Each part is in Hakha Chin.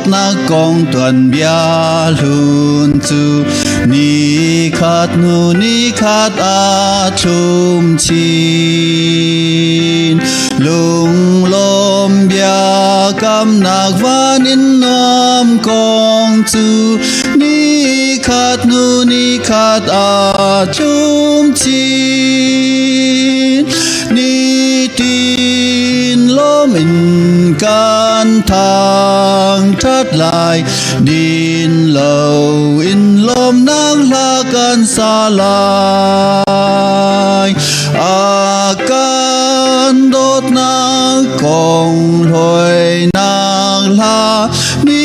dawtnak kong tuanbia hlun cu ni khat hnu ni khat a thlum chin. Lunglawm biakamnak van in nuam kong cu ni khat hnu ni khat a thlum chin. Nitin lawm in kan thang ṭhat lai, din lo in lawmnak hla kan sa lai. A kan dawtnak kong hlawihnak hla ni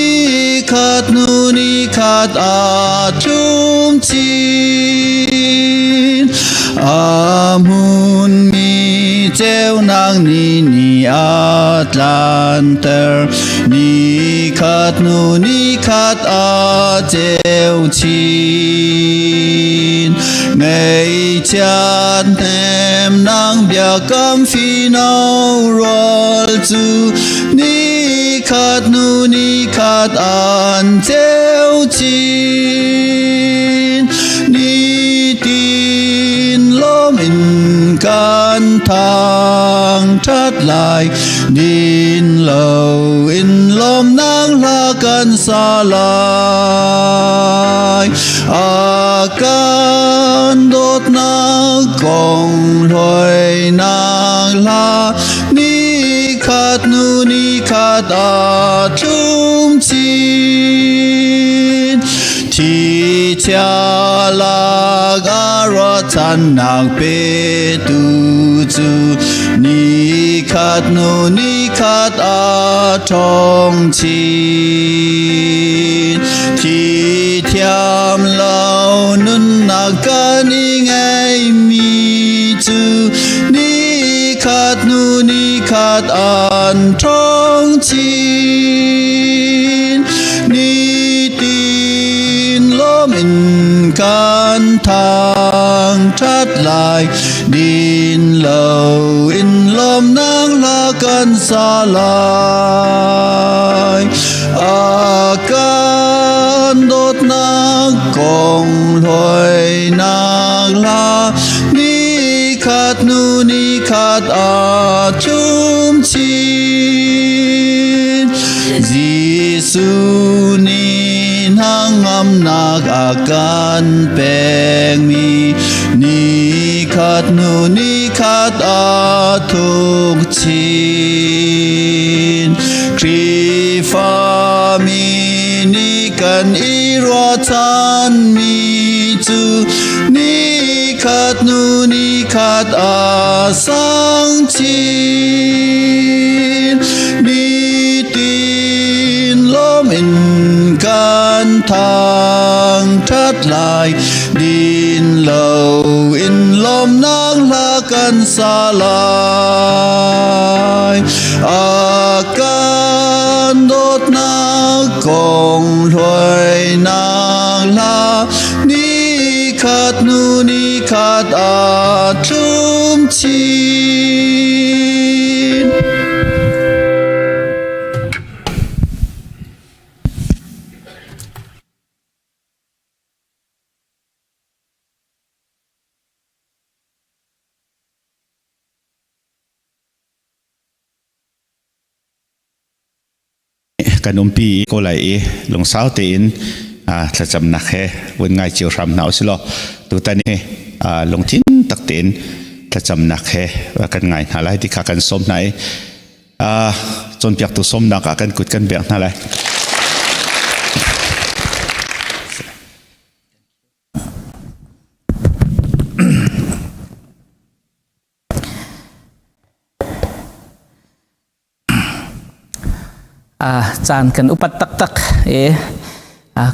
khat hnu ni khat a tlum chin. A hmunmi ceunak ni ni a tlanter, ni khat hnu ni khat a ceu chin. Ngaihchiat hnemnak biakam fino rual cu ni khat hnu ni khat an ceu chin. Nitin lawm in kan thang ṭhat lai, din lo in lawmnak hla kan sa lai. A kan dawtnak kong hlawihnak hla ni khat hnu ni khat a tlum chin. Thi chia lak a ruahchannak petu cu ni khat hnu ni khat a ṭhawng chin. Thi thiam lo nunnak kan i ngeihmi cu ni khat hnu ni khat an ṭhawng chin. Nitin lawm in kan thang ṭhat lai, din lo in lawmnak hla kan sa lai. A kan dawtnak kong hlawihnak hla ni khat hnu ni khat a tlum chin. Jesuh nih hnangamnak a kan pekmi ni khat hnu ni khat a thuk chin. Khrihfami nih kan i ruahchanmi cu ni khat hnu ni khat a sang chin. Nitin lawm in kan thang ṭhat lai, din lo in lawmnak hla kan sa lai. A kan dawtnak kong hluainak hla ni khat hnu ni khat a tlum chin. Kan umpi ko lai i lungsau tein thlacamnak he vun ngai cio hram hna usilaw tutan hi lungthin tak tein thlacamnak he kan ngai hna lai ti kha kan sawm hna i cawnpiaktu sawmnak ah kan kut kan bek hna lai. Caan kan upat taktak i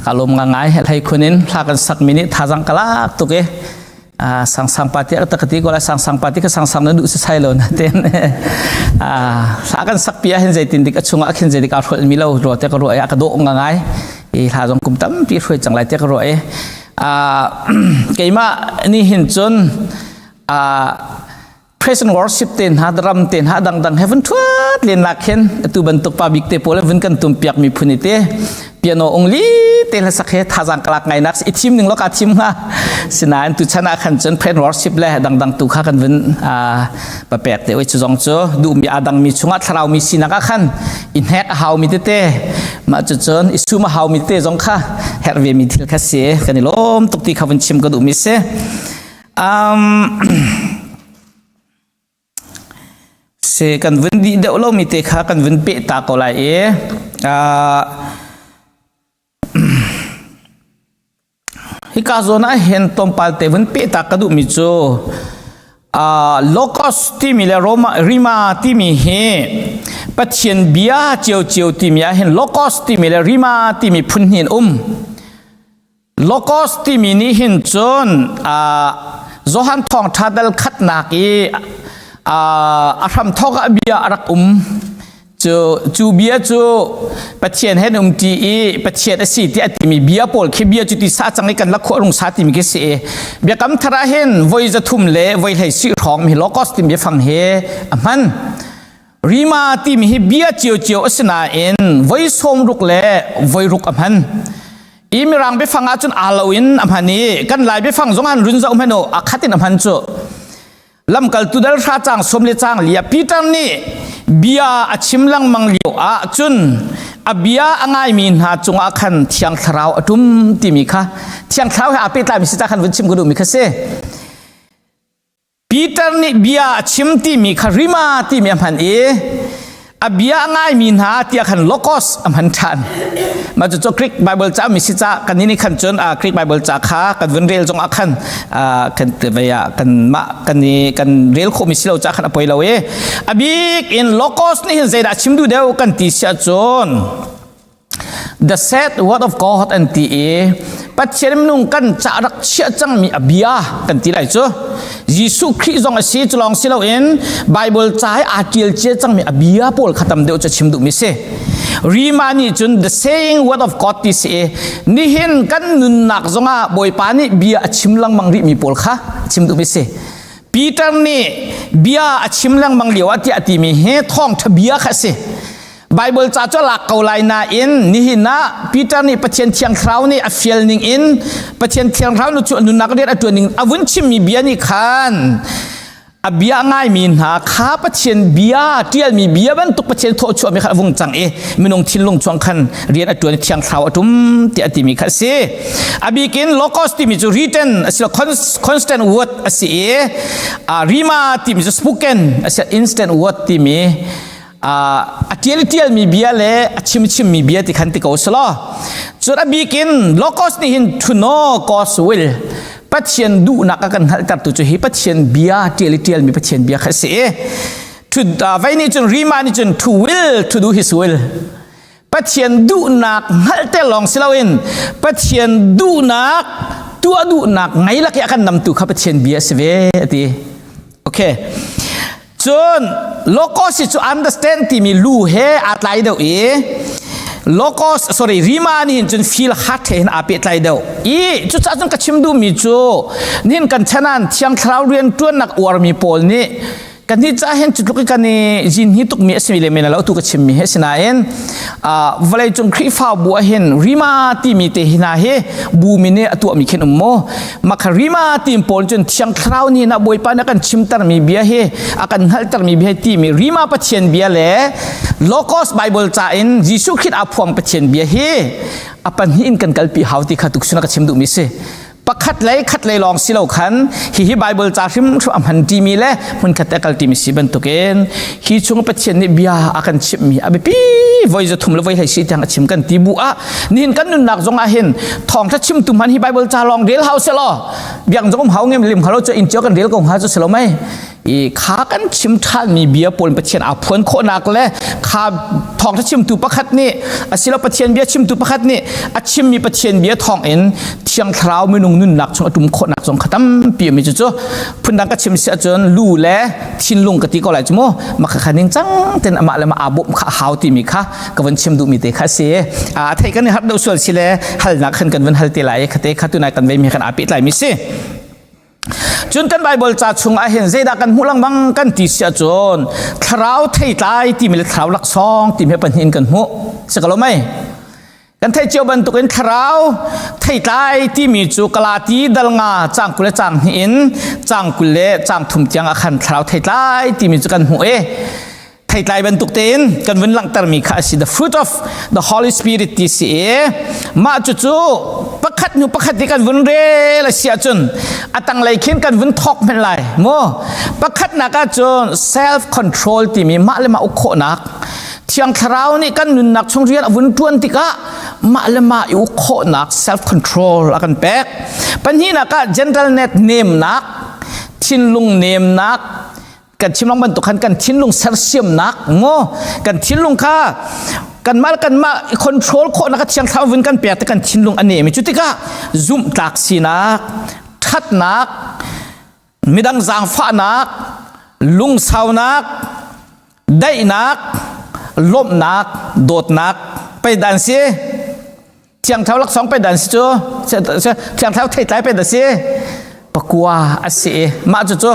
ka lawm ngai hlei khun in hla kan sak mi nih thazang ka lak tuk i sang sang party a tak ti ko lai sang sang party ka sang sang na duh sai lo na ten hla kan sak pi ah hin zeitin dik a chungah khin zeidik aa hrual mi lo ro te ka ruah i a ka dawh ngai i hla zong kum tampi hruai cang lai te ka ruah i keimah ni hin cun praise and worship te hna drum te hna dangdang heaven thua. zat len lak khin atu bantuk pa bik te pawl vun kan tum piak mi phun te piano ong li te hla sak he thazang kalak ngai nak i thim ning lo ka thim hnga. Sinain tu chan ah khan cun praise worship le dangdang tu kha kan vun papek te oi chu zong cu duhmi adang mi chungah thlarau mi sinak ah khan i hnek a hau mi tete mah cu cun i sum a hau mi tete zong kha herh ve mi thil kha si. Kan i lawm tuk ti kha vun chim ka duh mi si. Si kan vun dih deuh lo mi te kha kan vun peh ta ko lai i hika zawn ah hin tlawmpal te vun peh ta ka duhmi cu Logos timi le Roma Rima timi hi Pathian bia ciocio timi ah hin Logos timi le Rima timi phun hnih in um. Logos timi nih hin cun Johan thawngṭha dal khatnak i a hramthawk ah bia a rak um. Cu bia cu Pathian he um ṭi i Pathian a si ti a timi bia pawl khi bia cu ti sa cang i kan la khawh rung sa timi khi si i biakam thar ah hin voi 300 le voi hlei si hrawng mi logos timi biafang hi a hman. Rima timi hi bia ciocio a si nain voi 60 le voi ruk a hman. I mirang biafang ah cun aa lo in a hman i kan lai biafang zong an run zoh hmanh u a khat in a hman cu. Lamkaltu dal hra cang som le cang lia Peter nih bia a chim lengmang lio ah cun a bia a ngaimi hna cungah khan Thiang Thlarau a ṭum timi kha Thiang Thlarau he aa pehtlaimi si ta khan vun chim ka duhmi kha si. Peter nih bia a chim timi kha rima timi a hman i a bia a ngaimi hna tiah khan logos a hman ṭhan. Mah cu Greek Bible ca mi si ca kan nih khan cun Greek Bible ca kha kan vun rel zong ah khan kan vei ah kan mah kan i kan rel khawh mi si lo ca khan a poi lo i a bik in logos nih hin zeidah chim duh deuh kan ti si ahcun The said word of God an ti i Pathian minung kan ca rak chiah cangmi a bia kan ti lai cu. Jesuh Khrih zong a si cu lawng si loin Bible ca i aa ṭial cia cangmi a bia pawl kha tam deuh cu chim duhmi si. Rima nih cun the saying word of God ti si i nihin kan nunnak zongah Bawipa nih bia a chim lengmang rihmi pawl kha chim duhmi si. Peter nih bia a chim lengmang lio ah tiah a timi hi thawngṭha bia kha a si. Bible ca cu a lak ko lai nain nihin ah Peter nih Pathian Thiang Thlarau nih a fial ning in Pathian Thiang Thlarau nu cu nunnak rian a ṭuan ning a vun chimmi bia nih khan a bia ngaimi hna kha Pathian bia ṭialmi bia bantuk Pathian thawchuahmi kha a vung cang i minung thinlung chuang khan rian a ṭuan i Thiang Thlarau a ṭum tiah a timi kha a si. A bikin logos timi cu written asilo constant word a si i rima timi cu spoken asilo instant word timi a ṭial ṭialmi bia le a chim chimmi bia ti khan ti ko selaw cun a bikin logos nih hin to know God's will, Pathian duhnak a kan hngalhtertu cu hi Pathian bia ṭial i ṭialmi Pathian bia kha a si i to vei nih cun rima nih cun to will to do his will, Pathian duhnak hngalhter lawng si loin Pathian duhnak tuah duhnak ngei lak i a kan namtu kha Pathian bia a si ve a ti. Okay. Cun logos hi cu understand timi lu he aa tlai deuh i logos, sorry, rima nih hin cun feel heart he hin aa pehtlai deuh i cucaah cun ka chim duhmi cu nihin kan chanan Thiang Thlarau rian ṭuannak uarmi pawl nih kan hi ca hin cu tluk i kan i zin hi tukmi a simi le men lo tu ka chimmi hi sinain vawlei cung Khrihfabu ah hin rima timi te hi hna hi bu mi nih a tuahmi khin um maw makha rima tim pawl cun Thiang Thlarau nih na Bawipa nih a kan chimtermi bia hi a kan hngalhtermi bia hi timi rima Pathian bia le Logos Bible ca in Jesuh Khrist aa phuang Pathian bia hi a pahnih in kan kalpi hau ti kha tuk suna ka chim duhmi si. Pakhat lei khat lei lawng si lo khan hihi Bible ca hrimhrim a hman ṭimi le hmunkhat te a kal ṭimi si bantukin hi chung Pathian nih bia a kan chimhmi a biapi voi 300 le voi hlei si tiang a chim kan ti bu ah nihin kan nunnak zong ah hin thawngṭha chimtu hman hi Bible ca lawng rel hau selaw biak zong um hau ngem lim halo cu in cio kan rel ko hnga cu selo mei i kha kan chim ṭhanmi bia pawl Pathian aa phuan khawhnak le kha thawngṭha chimtu pakhat nih asilo Pathian bia chimtu pakhat nih a chimmi Pathian bia thawngin Thiang Thlarau minung nunnak chung a tum khawhnak zong kha tampi mi cu phundang ka chim si ahcun lu le thinlung ka ti ko lai cu mu maka kha ning cang ten amah le mah aa bawmh kha hau timi kha ka van chim duhmi te kha si. A thei kan i harh deuh sual si le halnak khan kan van hal te lai khate kha tunai kan vei mi khan aa pehtlai mi si. Cun kan Bible ca chung ah hin zeidah kan hmuh lengmang kan ti si ahcun thlarau theitlai timi le thlarau laksawng timi he pahnih in kan hmuh. Si ko lo mei? Kan theih cio bantukin thlarau theitlai timi cu Galati dal nga cang 20 le cang hnih in cang 20 le cang thum tiang ah khan thlarau theitlai timi cu kan hmuh i theitlai bantuk tein kan vun langhtermi kha a si. The fruit of the Holy Spirit ti si i mah cucu pakhat hnu pakhat ti kan vun rel a si ahcun a tanglei khin kan vun thawk hmenh lai mu. Pakhatnak ahcun self control timi mah le mah uk khawhnak, Thiang Thlarau nih kan nunnak chung rian a vun ṭuan tikah mah le mah i uk khawhnak, self control a kan pek. Pahnihnak ah gentleness, nemnak, thinlung nemnak. Kan chim lang bantuk khan kan thinlung sersiamnak mu, kan thinlung kha kanmah kanmah control khawhnak Thiang Thlarau vun kan pek te kan thinlung a nem i cu tikah zumhtlak sinak, ṭhatnak, midang zaangfahnak, lungsaunak, daihnak, lawmhnak, dawtnak pei dan si. Thiang Thlarau laksawng pei dan si cu, Thiang Thlarau theitlai pei dan si pakua a si. Mah cu cu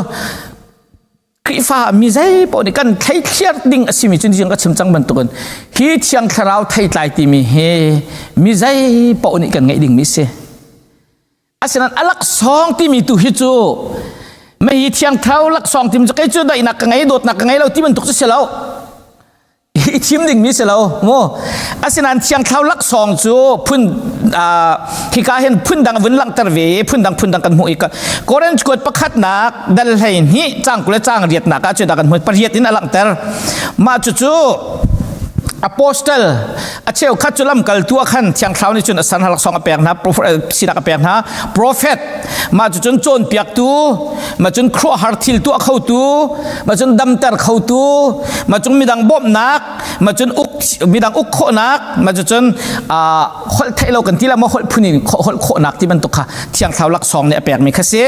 Khrihfa mi zei paoh nih kan thleithliar ding a simi cu ka chim cang bantukin hi Thiang Thlarau theitlai timi hi mi zei paoh nih kan ngeih dingmi si. Asinain a laksawng timi tu hi cu mei Thiang Thlarau laksawng timi cu kei cu daihnak ka ngei, dawtnak ka ngei lo ti bantuk cu si lo, i thim dingmi si lo mu. Asinain Thiang Thlarau laksawng cu phun hika hin phun dang vun langhter ve i phun dang phun dang kan hmuh i Korinth kuat pakhatnak dal 12 cang 20 le cang riatnak ah cu da kan hmuh, pariat in a langhter. Mah cu cu apostle, a cheukhat cu lamkaltu ah khan Thiang Thlarau nih cun a san laksawng a pek hna, sinak a pek hna, prophet, mah cu cun cawnpiaktu, mah cun khuaruahhar thil tuah khotu, mah cun damter khotu, mah cun midang bawmhnak, mah cun uk midang uk khawhnak, mah cu cun holh theih lo kan ti la maw, holh phun in holh khawhnak ti bantuk kha Thiang Thlarau laksawng nih a pekmi kha si.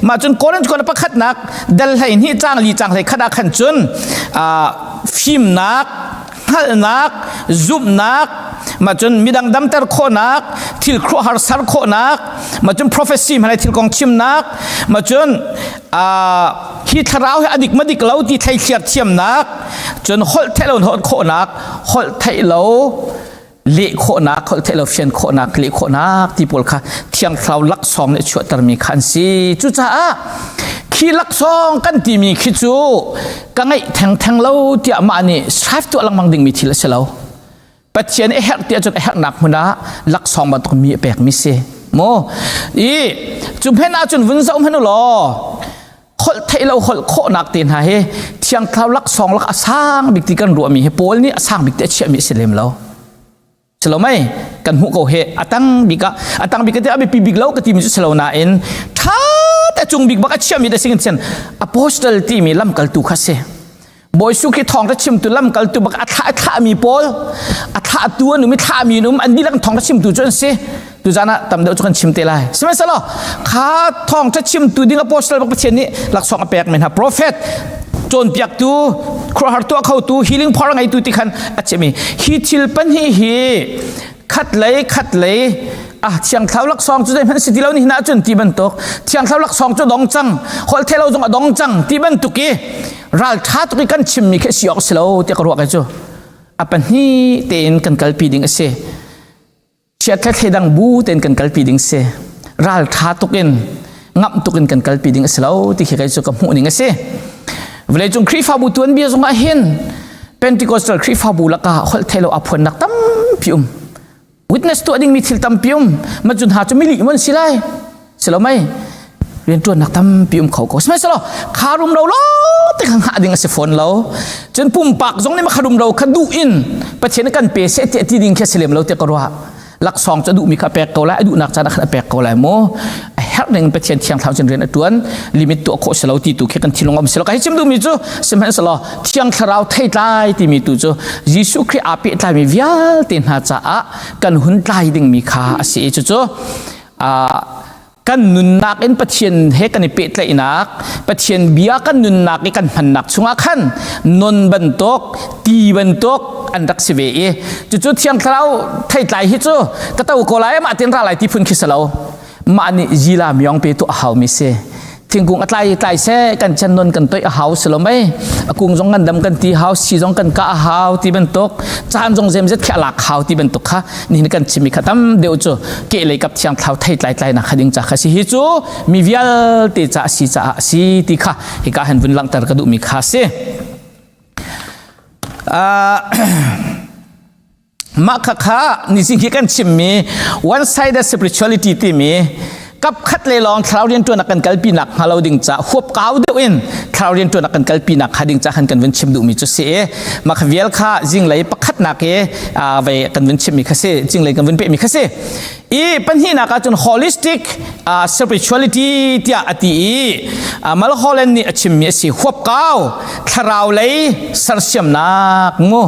Mah cun Korinth kuat pakhatnak dal 12 cang li cang hlei khat ah khan cun fimnak, hngalhnak, zumhnak, mah cun midang damter khawhnak, thil khuaruahhar ser khawhnak, mah cun prophecy hmanai thil kong chimnak, mah cun hi thlarau hi adik ma dik lo ti thleithliar thiamnak, cun holh theih lo holh khawhnak, holh theih lo leh khawhnak, holh theih lo fian khawhnak, leh khawhnak ti pawl kha Thiang Thlarau laksawng nih chuahtermi kha an si. Cucaah khi laksawng kan timi khi cu ka ngeih thengtheng lo tiah mah nih strive tuah lengmang dingmi thil a si lo. Pathian a herh tiah cun a herhnak hmun ah laksawng bantuk mi a pekmi si mu. I cu hmenh ahcun vun zoh hmanh u law, holh theih lo holh khawhnak te hna hi Thiang Thlarau laksawng lak a sang bik ti kan ruahmi hi Paul nih a sang bik ti a chiahmi a si lem lo. Si lo mei? Kan hmuh ko he. Atang bik ah, atang bik te a biapi bik lo ka timi cu si lo nain tha te cung bik bak a chiahmi te singin chian apostle timi lamkaltu kha si. Bawi Su khi thawng ra chimtu lamkaltu bak a thlah thlahmi pawl, a thlahtu an um i thlahmi an um, an dihlak thawng ra chimtu cu an si. Tuzan ah tam deuh cu kan chim te lai. Sihmanhsehlaw kha thawng ṭha chimtu ding apostle bak Pathian nih laksawng a pek men hna, prophet, cawnpiaktu, khuaruahhar tuah khotu, healing power ngeitu ti khan a chim i hi thil pahnih hi khat lei khat lei ah Thiang Thlarau laksawng cu zeihmanh si ti lo ni hna cun ti bantuk, Thiang Thlarau laksawng cu dong cang, holh thei lo zong a dong cang ti bantuk i ralṭha tuk i kan chimmi khi si awk si lo tiah ka ruah. Kai cu a pahnih tein kan kalpi ding a si. Chiat le thleidang bu tein kan kalpi ding si. Ralṭha tuk in, ngamh tuk in kan kalpi ding a si lo ti khi kei cu ka hmuh ning a si. Vawleicung Khrihfabu tuanbia zongah hin Pentecostal Khrihfabu lakah holh theilo aa phuannak tampi um. Witness tuah dingmi thil tampi um. Macun ha cu milih mon si lai. Si lo mei? Rianṭuannak tampi um kho ko. Sihmanhsehlaw kha rum lo lo te kha hngah ding a si fawn lo. Cun pumpak zong nih ma kha rum lo kha duh in Pathian kan pe seh tiah ti ding khi a si lem lo tiah ka ruah. Laksawng cu a duhmi kha a pek ko lai, a duhnak caan ah khan a pek ko lai mu. A herh ning Pathian Thiang Thlarau cun rian a ṭuan, limit tuah khawh si lo ti tu khi kan thinlung um si lo. Ka hi chim duhmi cu sihmanhsehlaw Thiang Thlarau theitlai timi tu cu Jesuh Khrih aa pehtlaimi vialte hna caah kan hun tlai dingmi kha a si i cucu kan nunnak in Pathian he kan i pehtlaihnak, Pathian bia kan nunnak i kan hmannak chungah khan non bantuk, ti bantuk an rak si ve i cucu Thiang Thlarau theitlai hi cu ka to ko lai, mah tin ra lai ti phun khi si lo. Mah nih zila myong pe tu a haumi si. Thingkung a tlai tlai seh kan chan non kan toih a hau si lo mei a kung zong kan dam kan ti hau si zong kan kah a hau ti bantuk caan zong zemzet khi a lak hau ti bantuk kha nihin kan chimmi kha tam deuh cu ke lei kap thiang thlau thei tlai tlai nak kha ding ca kha si hi cu mi vialte ca a si caah a si ti kha hika han vun langhter ka duhmi kha si. Mah khakha nizing hi kan chimmi one sided spirituality timi kap khat le lawng thlarau rianṭuan kan kalpi nak hnga lo ding ca huap kau deuh in thlarau rianṭuan kan kalpi nak kha ding ca khan kan vun chim duhmi cu si i mah kha vial kha zinglei pakhat nak i ve kan vun chimmi kha si zinglei kan vun pehmi kha si i pahnihnak ahcun holistic spirituality tiah a ti i Mulholland nih a chimmi a si huapkau thlarau lei sersiamnak mu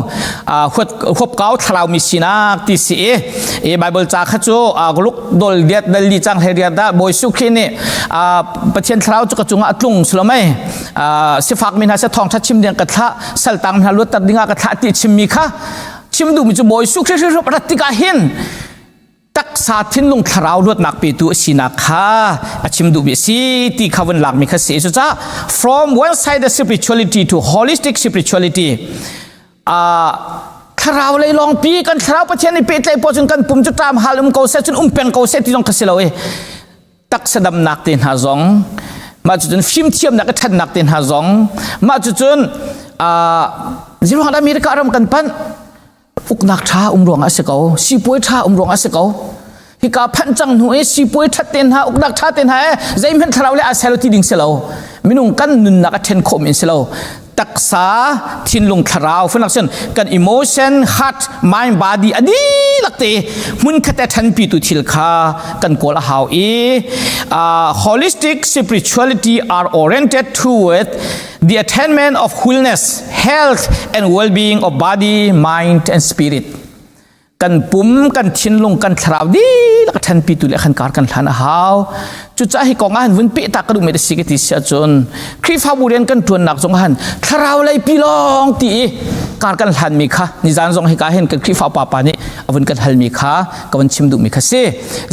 huapkau thlarau mi sinak ti si i i Bible ca kha cu luk dol diat dal li cang hlei riat dah Bawi Jesuh Khrih nih Pathian thlarau cu ka cungah a tlung sulomei sifak mi hna se thawngtha chim ding ka thlah saltang hna luatter dingah ka thlah ti chimmi kha chim duhmi cu Bawi Jesuh Khrih hri rat tikah hin taksa thinlung thlarau luatnak petu a sinak kha a chim duhmi a si ti kha vun lakmi kha si cucaah from one sided spirituality to holistic spirituality thlarau lei lawng pi kan thlarau Pathian i pehtlaih poh cun kan pum cu ṭam hal um ko seh cun um peng ko seh ti zong kha si lo i taksa damnak te hna zong mah cucun fimthiamnak i ṭhatnak te hna zong mah cucun ziruang America ram kan panh Uknak ṭha um ruangah a si ko. Sipuai ṭha um ruangah a si ko. Hika phanh cang hnu i sipuai ṭhat te hna, uknak ṭha te hna e zeihmanh thlarau le aa sel ti ding si lo. Minung kan nunnak a ṭhen khawh men si lo. Taksa, thinlung, thlarau, funak cun kan emotion, heart, mind, body a dihlak te hmunkhat a ṭhanpi tu thil kha kan kawl a hau i holistic spirituality are oriented toward the attainment of wholeness, health and well-being of body, mind and spirit. Kan pum, kan thinlung, kan thlarau dihlak a ṭhanpi tu le khan kar kan hlan a hau. Cucaah hi kong ah han vun peh ta ka duh mi si ka ti si ahcun Khrihfabu rian kan ṭuannak zong han thlarau lei pi lawng ti i kar kan hlan mi kha nizan zong hika hin kan Khrihfa pa pa nih a vun kan hal mi kha ka vun chim duh mi kha si.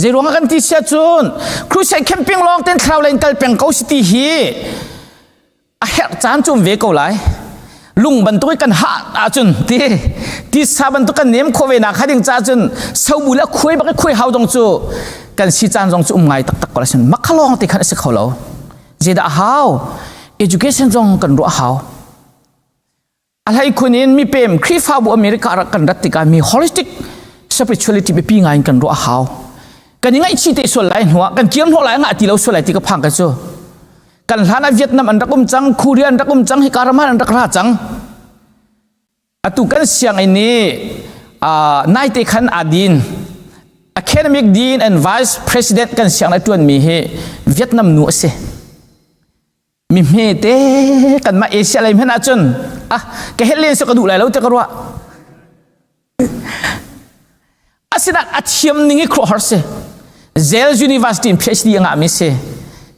Zei ruang ah kan ti si ahcun crusade camping lawng ten thlarau lei in kal peng ko si ti hi a herh caan cu um ve ko lai lung bantuk i kan hah ahcun ti tisa bantuk kan nem khawh ve nak ding ca cun sobu le khuai bak i khuai hau dong cu kan si caan zong cu um ngai taktak ko la sin makhalong te khan a si kho lo zeidah a hau education zong kan ruah hau A hleikhun in mipem Khrihfabu America rak kan rat tikah mi holistic spirituality biapi ngai in kan ruah a hau. Kan i ngaihchih te sual lai hnuah kan kir hnawh lai ngah ti lo sual lai ti ka phang ka cu. Kan hlan ah Vietnam an rak um cang, Korea an rak um cang, hika ram an rak ra cang. Atu kan sianginn i naite khan adin academic dean and vice president kan siang lai tuanmi hi Vietnam nu a si. Mi hmete kanmah Asia lei hmanh ahcun ah ka helh len seh ka duh lai lo ti ka ruah. Asinain a thiam ning i khuaruahhar si. Yale University in PhD a ngahmi si.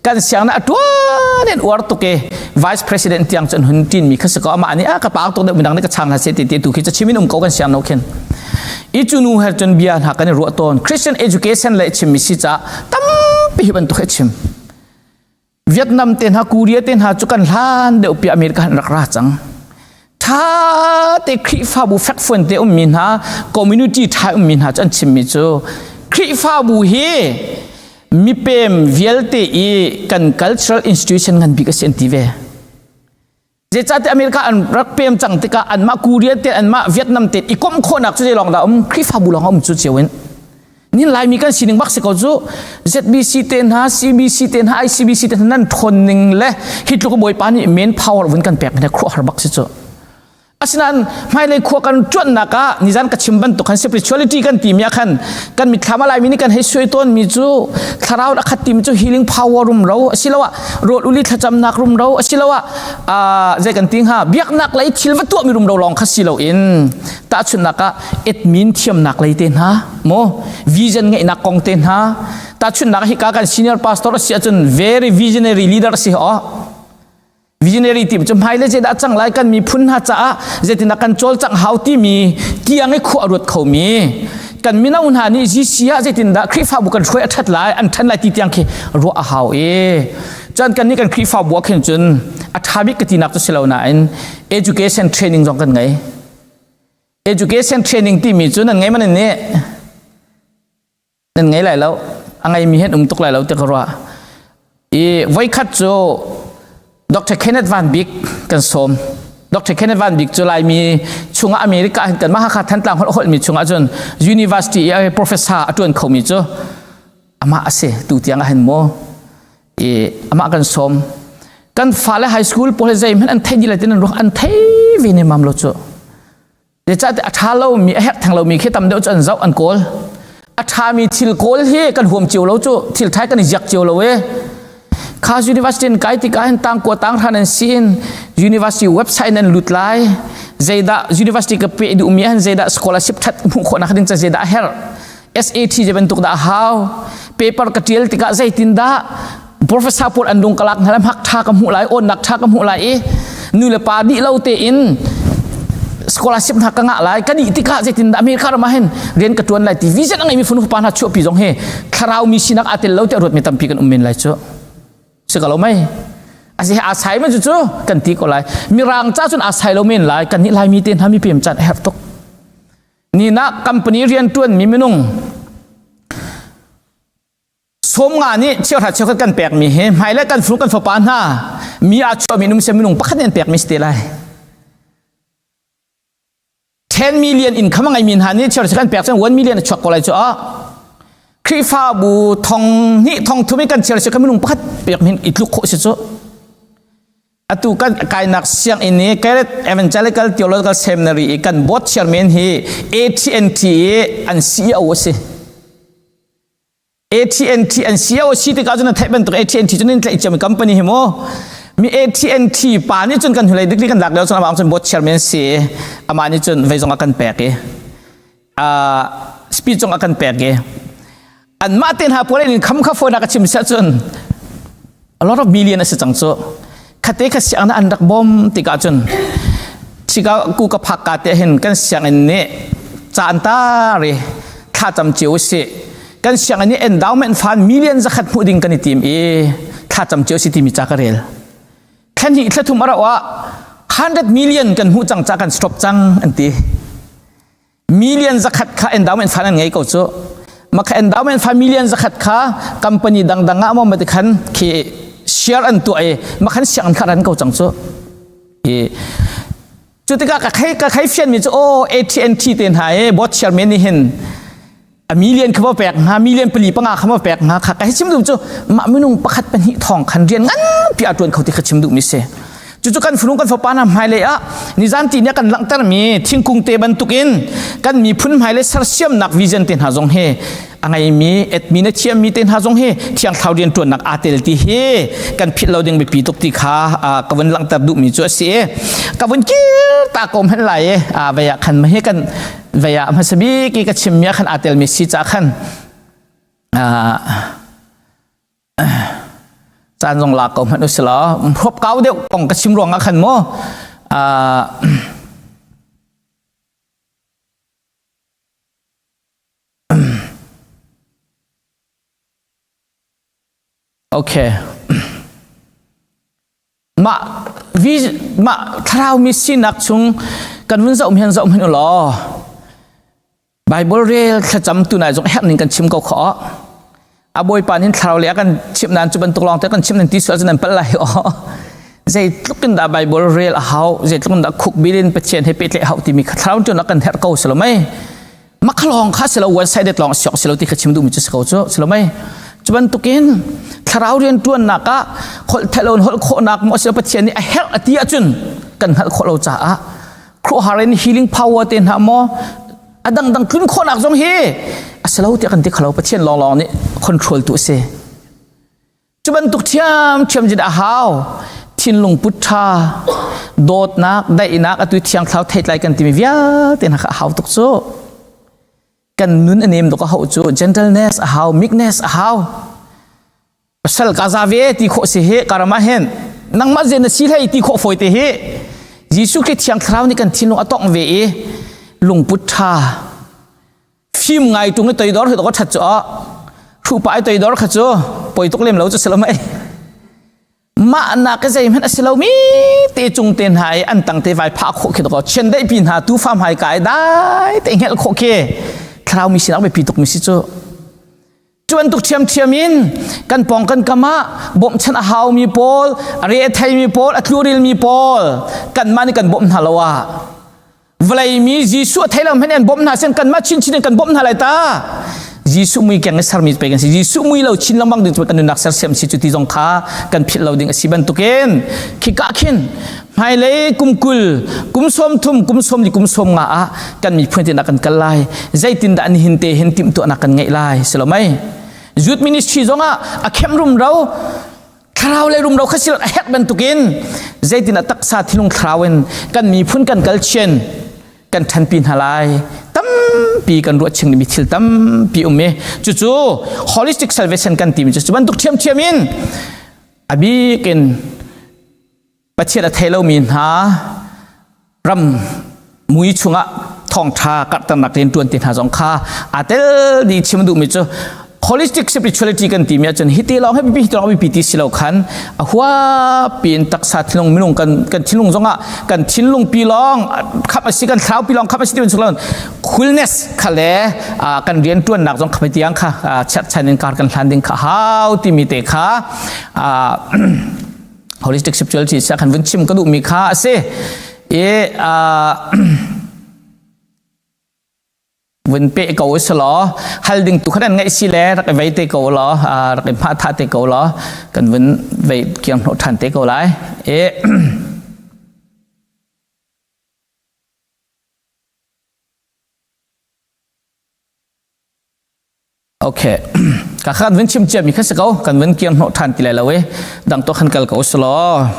Kan sianginn a tuan in uar tuk i Vice President tiang cun hun tinmi kha si ko amah nih a ka paak tuk deuh midang nih ka chang hna seh ti ti tu khi cachim in um ko kan siang no khin. I cu nu he cun bia hna kan i ruah tawn. Christian education le chimmi si caah tampi hi bantuk hi chim. Vietnam te hna Korea te hna cu kan hlan deuh pi America han rak ra cang. Tha te Khrihfabu fekfuan te ummi hna community tha ummi hna cu an chimmi cu Khrihfabu hi mipem vialte i kan cultural institution ngan bik a si an ti ve. Zeicahtiah America an rak pem cang tikah anmah Korea te anmah Vietnam te i komh khawhnak cu zei lawng dah um Khrihfabu lawng um cu cio in nin Laimi kan sining bak si ko cu ZBC te hna CBC te hna ICBC te hna nan ṭhawn ning le hi tluk Bawipa nih main power vun kan pek hna khuaruahhar bak si cu Asinain hmailei khua kan cuanhnak ah nizan ka chim bantuk khan spirituality kan timi ah khan kan mitthlam a laimi nih kan hei suai tawnmi cu thlarau a khat timi cu healing power rumro asiloah rawl uli thlacamnak rumro asiloah zei kan ti hnga biaknak lei thil va tuahmi rumro lawng kha si loin tahchunhnak ah admin thiamnak lei te hna maw vision ngeihnak kong te hna tahchunhnak hika kan senior pastor a si ahcun very visionary leader a si aw Visionary ti cu hmailei zeidah a cang lai kan miphun hna caah zeitindah kan cawlcangh hau timi tiang i khua a ruat khomi kan mino hna nih GC ah zeitindah Khrihfabu kan hruai a ṭhat lai an ṭhan lai ti tiang khi ruah a hau i. Cun kan nih kan Khrihfabu ah khin cun a ṭha bik ka tinak cu si lo nain education training zong kan ngei. Education training timi cu nan ngei man nih nan ngei lai lo a ngeimi hen um tuk lai lo ti ka ruah. I voikhat cu Dr. Kenneth Van Bik kan sawm. Dr. Kenneth Van Bik cu Laimi chungah America hin kan mah Hakha Thantlang holh holhmi chungah cun university i professor a ṭuan khomi cu amah a si tu tiang ah hin maw i amah kan sawm kan fale high school pawl zei hmanh an thei dih lai tin an ruak an thei ve ne mam lo cu zeicahtiah a ṭha lomi a herh theng lomi khi tam deuh cu an zoh an kawl a ṭhami thil kawl hi kan huam cio lo cu thil ṭhai kan i ziak cio lo e kha university in kai tikah hin tangkua tanghran an si in university website nan lut lai zeidah university ka pe duhmi han zeidah scholarship ṭhat hmuh khawhnak ding ca zeidah a herh SAT je bantuk dah a hau paper ka tial tikah zeitindah professor pawl an lung ka lak hna hmak tha ka hmuh lai awnnak tha ka hmuh lai i nu le pa dih lo tein scholarship hna ka ngah lai ka dih tikah zeitindah America ram ah hin rian ka tuan lai ti vision a ngeimi funu pa hna chuahpi zong hi thlarau mi sinak aa tel lo tiah ruat mi tampi kan um men lai cu si ka lo mei asi a sai man cu cu kan ti ko lai mirang ca cun a sai lo men lai kan nih lai mi te hna mi pem chan a herh tuk Nina company rianṭuanmi minung 50 nih cheuhra cheukhat kan pekmi hi hmailei kan fanu kan fapa hna mi aa chuahmi num sia minung pakhat nih an pekmi si te lai. 10 million income a ngeimi hna nih cheuhra cheukhat kan pek cun 1 million a chuak ko lai cu ah Khrihfabu thong hnih thong thum in kan cheuhra cheukhat minung pakhat pekmi i tluk khawh si cu. Atu kan kainak sianginn i Garrett Evangelical Theological Seminary i kan board chairman hi AT&T i an CEO a si. AT&T an CEO a si tikah cun na theih bantuk AT&T cu nin tlaih ciami company hi mu. Mi AT&T pa nih cun kan hnulei degree kan lak lio cun amah cun board chairman si amah nih cun vei zong a kan pek i speech zong a kan pek i anmah te hna pawl in kham kha phone a ka chim sia cun a lot of million a si cang cu khate kha siang an rak bom tikah cun chika ku ka phak ka te hin kan sianginn nih caan tari thla cam cio si kan sianginn nih endowment fund million zakhat hmuh ding kan i tim i thla cam cio si timi ca ka rel thla hnih thla thum a rauh ah 100 million kan hmuh cang ca kan stop cang an ti Million zakhat kha endowment fund an ngei ko cu. Maka endowment fund million zakhat kha company dangdang ah maw mati khan khi share an tuah i makhan siang an kha ran ko cang cu. I cu tikah ka khei ka khei fian mi cu oh AT&T te hna i board chairman nih hin a million kha pek hnga million pali panga kha pek hnga kha ka chim duh cu mah minung pakhat pahnih thong khan rian nganpi a tuan kho ti kha chim duh mi si. Cucu kan fanu kan fapa hna hmailei ah nizan ti nih kan langhtermi thingkung te bantukin kan miphun hmailei sersiamnak vision te hna zong hi a ngeimi admin a thiammi te hna zong hi thiang thlarau rianṭuannak aa tel ti hi kan philh lo ding biapi tuk ti kha ka vun langhter duhmi cu a si i ka vun kir ta ko hmanh lai i vei ah khan hi kan vei ah hmasa bik i ka chimmi ah khan aa telmi si caah khan Caan zong lak ko hmanh usih law hruap kau deuh kong ka chim ruangah khan mu okay mah mah thlarau mi sinak chung kan vun zoh hian zoh hmanh u law Bible rel thlacam tu nai zong herh ning kan chim ko kho a bawipa nin thlarau le a kan chimh nan cu bantuk lawng te kan chimh nan ti sual cu nan palh lai aw zeitluk in dah Bible rel a hau zeitluk in dah khuk bilin Pathian he pehtlaih hau timi kha thlarau cu kan herh ko si lo mei makhalong kha si lo one sided lawng siok si lo ti kha chim duhmi cu si ko cu si lo mei cu bantukin thlarau rian tuannak ah holh thelon holh khawhnak maw si lo Pathian nih a herh a ti ahcun kan hngalh khawh lo caah khuahar in healing power te hna maw a dangdang tlun khawhnak zong hi a si lo tiah kan ti khalo Pathian lawnglawng nih control tu a si cu bantuk thiam thiam jin a hau thinlung put tha dawtnak daihnak atu thiang thlau theitlai kan timi vialte hna kha a hau tuk cu kan nun a nem tuk a hau cu gentleness a hau meekness a hau pasal ka za ve ti khawh si hi karama hen nangmah zen na si hlei ti khawh fawi te hi Jesuh Khrih thiang thlarau nih kan thinlung a tongh ve i lungput ṭha fim ngai tung i toidor hi to ṭhat cu a hrupa i toidor kha cu poi tuk lem lo cu si lo mei. Mah nak ke zeihmanh a si lomi te cung te hna i an tang te vai phah khawh khi ko chiandeih pi hna tufa hmai kai dai te ngelh khawh khi thlarau mi sinak biapi tuk mi si cu. Cu bantuk ṭhiamṭhiam in kan pawng kan kam ah bawmhchanh a haumi pawl, a re a theimi pawl, a tluril pawl kanmah nih kan bawmh hna lo ah vawlei mi Jesuh a thei lo hmanh an bawmh hna sin kanmah chinchin in kan bawmh hna lai ta. Jesuh mui keng i sermi pe kan si. Jesuh mui lo chin lengmang ding cu kan nunnak sersiam si cu ti zong kha kan philh lo ding a si bantukin khika khin hmailei kum 20 kum 30 kum 40 kum 50 ah kan miphun te kan kal lai zeitindah nihin te hin timhtuahnak kan ngeih lai si lo mei youth ministry zongah a khem rumro thlarau le rumro kha sil a herh bantukin zeitin a taksa thinlung thlarau in kan miphun kan kal chian kan ṭhanpi hna lai tampi kan ruah ching mi thil tampi um i cucu holistic salvation kan timi cu bantuk ṭhiamṭhiam in a bik in Pathian a thei lomi hna ram mui chungah thawngṭha karhternak rian ṭuan ti hna zong kha aa tel dih. Chim duhmi cu holistic spirituality kan timi ahcun hiti lawng hi bipi, hiti lawng bipi ti si lo khan a huapi in taksa thinlung minung kan thinlung zongah kan thinlung pi lawng khap a si, kan thlarau pi lawng khap a si ti bantuk lo coolness kha le kan rian ṭuannak zong kha tiang kha cherhchan in kar kan hlan ding kha hau timi te kha holistic spirituality sia khan vun chim ka duhmi kha a si i vun pe ko si law hal ding tu khan an ngaih si le rak i vei te ko law, rak i hma tha te ko law, kan vun vei kiang hnawh than te ko lai e. Okay. Ka khan vun chim cia mi kha si ko, kan vun kiang hnawh ṭhan ti lai lo e. Dang to khan kal ko selaw.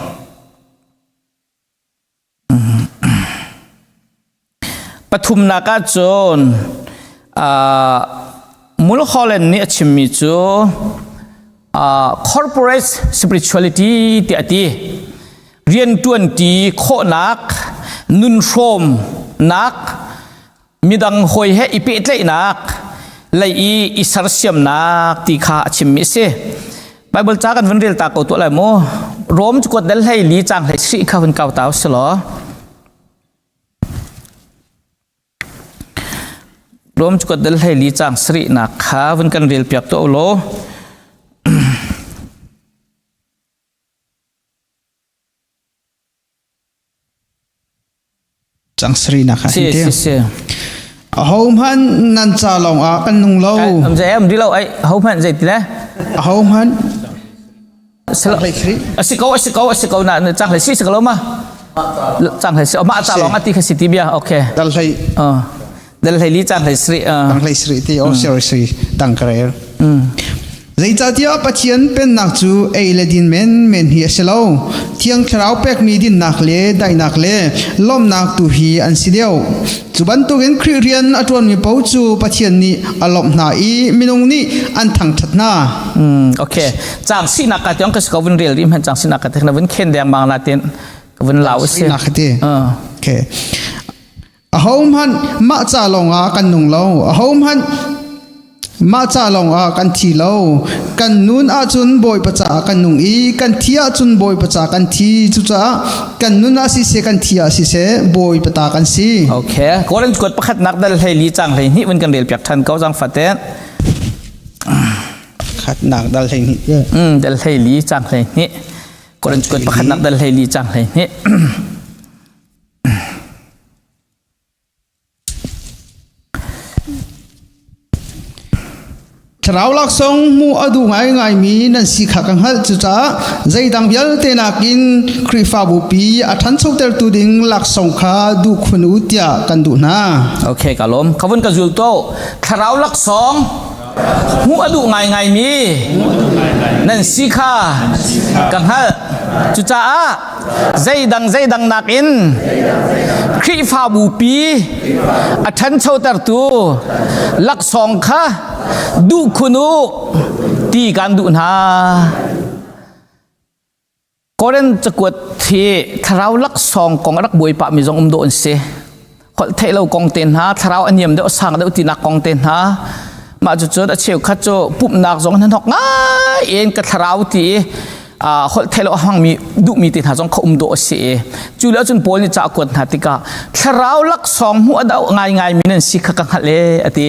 Pathumnak ah cun Mulholland nih a chimmi cu corporate spirituality tiah a ti. Rianṭuanṭi khawhnak, nunhrawmnak, midang hawi he i pehtlaihnak lei i i sersiamnak ti kha a chimmi a si. Bible ca kan vun rel ta ko tuah lai mu. Rom cukuat dal 14 cang 17 kha hun kau ta si law. Rom cukuat dal 14 cang sarih nak kha vun kan rel piak tuah law. Cang sarihnak ah Si hin ti. Si si. Ahohmanh nan ca lawng ah kan nung lo. Am zei am di lo ai ho hmanh zei ti le. Ahohmanh A si ko, a si ko, a si ko na cang hlei si si ko lo ma. Cang hlei si ma ca lawng ati kha si ti bia okay. Dal hlei. Dal 14 cang 17. Dang 17 ti oh sorry sorry dang ka rel. Zeicahtiah Pathian pennak cu ei le din menmen hi a si lo. Thiang Thlarau pekmi dinnak le daihnak le lawmhnak tu hi an si deuh. Cu bantukin Khrih rian a ṭuanmi paoh cu Pathian nih a lawmh hna i minung nih an thangṭhat hna. Okay. Cang sinak ka tiang ka si ko vun rel rih hmanh cang sinak ka na vun khen deng bang na tin ka vun lau si. Sinak ti. Okay. Ahohmanh mah ca lawngah kan nung lo. Ahohmanh mah ca lawngah kan thi lo. Kan nun ahcun Bawipa caah kan nung i kan thi ahcun Bawipa ca kan thi. Cucaah kan nun ah siseh kan thi ah siseh Bawipa ta kan si. Okay. Korinth kuat pakhatnak dal 14 cang 12 vun kan rel piak than ko zang faten. Khatnak dal 12. Dal 14 cang 12. Korinth kuat pakhatnak dal 14 cang 12. Thlarau laksawng hmuh a duh ngaingaimi nan si kha ka hngalh. Cucaah zeidang vialte nakin Khrihfabu pi a ṭhanchotertu ding laksawng kha duh khun u tiah kan duh hna. Okay, ka lawm. Ka vun ka zul to. Thlarau laksawng hmuh a duh ngaingaimi nan si kha ka hngalh. Cucaah zeidang zeidang nakin Khrihfabu pi a ṭhanchotertu laksawng kha duh khun u ti kan duh hna. Korin cakuat hi thlarau laksawng kong a rak buai pahmi zong um dawh an si. Holh theih lo kong te hna, thlarau a niam deuh sang deuh tinak kong te hna. Mah cucun a cheukhat cu pumhnak zong hnahnok ngai in ka thlarau ti i. Holh theilo a hmangmi duhmi te hna zong kha um dawh a si i cu le cun Paul nih ca a kuat hna tikah thlarau laksawng hmuh a doh ngaingai mi nan si kha ka hngalh e a ti.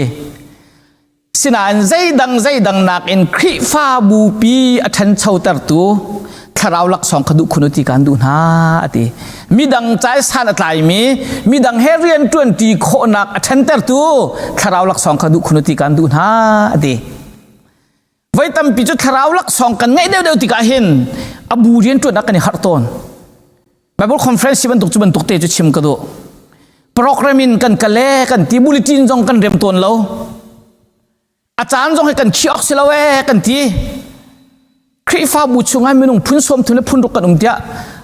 Sinain zeidang zeidang nakin Khrihfabu pi a ṭhanchotertu thlarau laksawng kha duh khun u ti kan duh hna a ti. Midang cai san a tlaimi, midang he rian ṭuanṭi khawhnak a ṭhantertu thlarau laksawng kha duh khun u ti kan duh hna a ti. Voi tampi cu thlarau laksawng kan ngeih deuhdeuh tikah hin a bu rian ṭuan ah kan i harh tawn. Bible conference hi bantuk cu bantuk te cu chim ka duh. Program in kan kale kan ti bulletin zong kan rem tawn lo. A caan zong hi kan khi awk si lo ee kan ti. Khrihfabu chungah minung phun sawm thum le phun ruk kan um tiah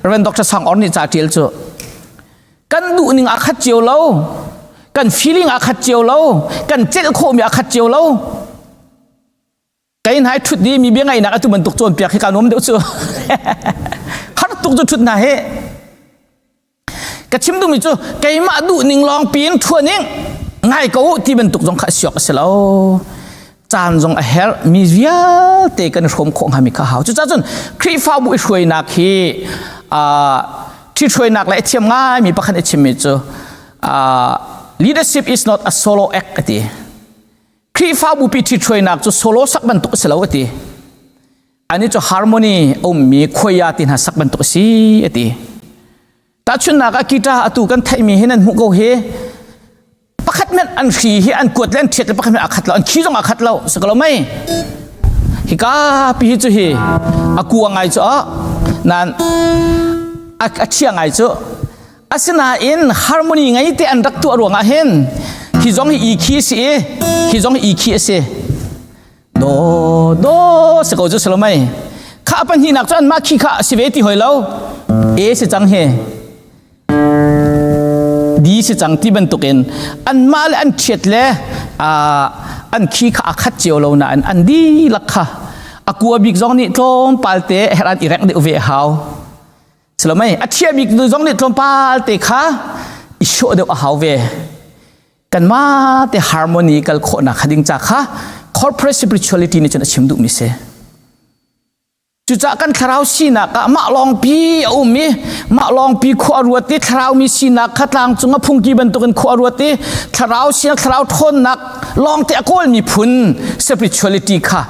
Reverend Dr. Sang Or nih ca ṭial cu kan duh ning a khat cio lo kan feeling a khat cio lo kan celh khawhmi a khat cio lo Kei hna i ṭhut di mi bia ngaihnak atu bantuk cawnpiak hi kaa nuam deuh cu. Har tuk cu ṭhut hna hi. Ka chim duhmi cu keimah duh ning lawng piin ṭhuan ing ngai ko ti bantuk zong kha siok a si lo. Caan zong a herh mi vialte kan i hrawm khawh hngami kha hau. Cucaah cun Khrihfabu i hruainak hi ṭhithruainak le a thiam ngaimi pakhat a chimmi cu leadership is not a solo act a ti. Khrihfabu pi ṭhithruainak cu solo sak bantuk a si lo a ti. Ani cu harmony a ummi khuaia ti hna sak bantuk a si a ti. Tahchunhnak ah guitar atu kan theihmi hi nan hmuh ko hi pakhat men an hri hi an kuat le an ṭhiat le pakhat men a khat lo an khi zong a khat lo si ko lo mei hika pi hi cu hi a kua ngai cu a nan a ṭhia ngai cu Asinain harmony ngei te an rak tuah ruangah hin hi zong hi i khi si i hi zong hi i khi a si. Do do si ko cu si lo mei. Kha pahnihnak cu anmah khi kha si ve ti hoi lo. A si cang hi. D si cang ti bantukin anmah le an ṭhiat le an khi kha a khat cio lo nain an dihlak kha a kua bik zong nih tlawmpal te her an i rengh deuh ve a hau. Salomei a thiah bik nu zong nih tlawmpal te kha i hrawh deuh a hau ve. Kanmah te harmony kal khawhnak kha ding ca kha corporate spirituality nih cun a chim duhmi si. Cucaah kan thlarau sinak ah mah lawngpi a um i mah lawngpi khua ruat i thlarau mi sinak kha tlang cung a phungki bantukin khua ruat i thlarau sinak thlarau ṭhawnnak lawngte a kawlmi phun spirituality kha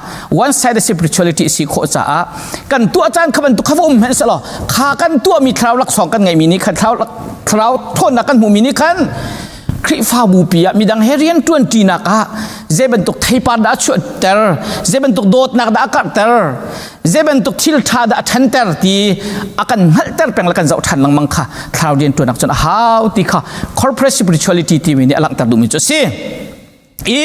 one sided spirituality si khawh caah kan tuah caan kha bantuk kha va um hmanh selaw kha kan tuahmi thlarau laksawng kan ngeihmi nih khan thlarau thlarau ṭhawnnak kan hmuhmi nih khan Khrihfabu pi ah midang he rian ṭuanṭinak ah zei bantuk theipar dah a chuahter zei bantuk dawtnak dah a karhter zei bantuk thil ṭha dah a ṭhanter ti a kan hngalhter peng le kan zoh ṭhan lengmang kha thlarau rian ṭuanak cun a hau ti kha corporate spirituality timi nih a langhter duhmi cu a si. I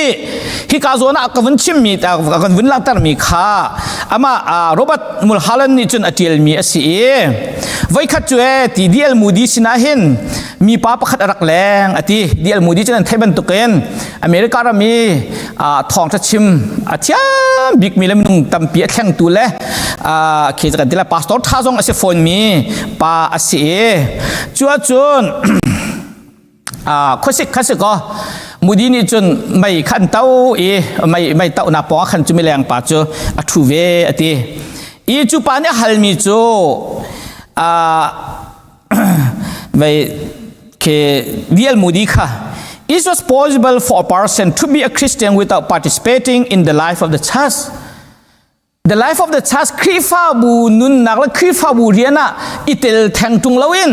hika zawn ah ka vun chimmi ka vun langhtermi kha amah Robert Mulholland nih cun a ṭialmi a si i voikhat cu e ti D.L. Moody sinah hin mipa pakhat a rak leng a ti. D.L. Moody cu nan theih bantukin America ram i thawngṭha chim a thiam bikmi le minung tampi a thlengtu le khi kan ti lai pastor ṭha zong a si fawnmi pa a si i cu ahcun khuasik kha si kaw Mudi nih cun mei khan to i mei mei tohnak pawng ah khan cu mileng pa cu a ṭhu ve a ti i cu pa nih a halmi cu vei khi D.L. Moody kha Is it possible for a person to be a Christian without participating in the life of the church? The life of the church Khrihfabu nunnak le Khrihfabu rian ah i tel theng ṭung loin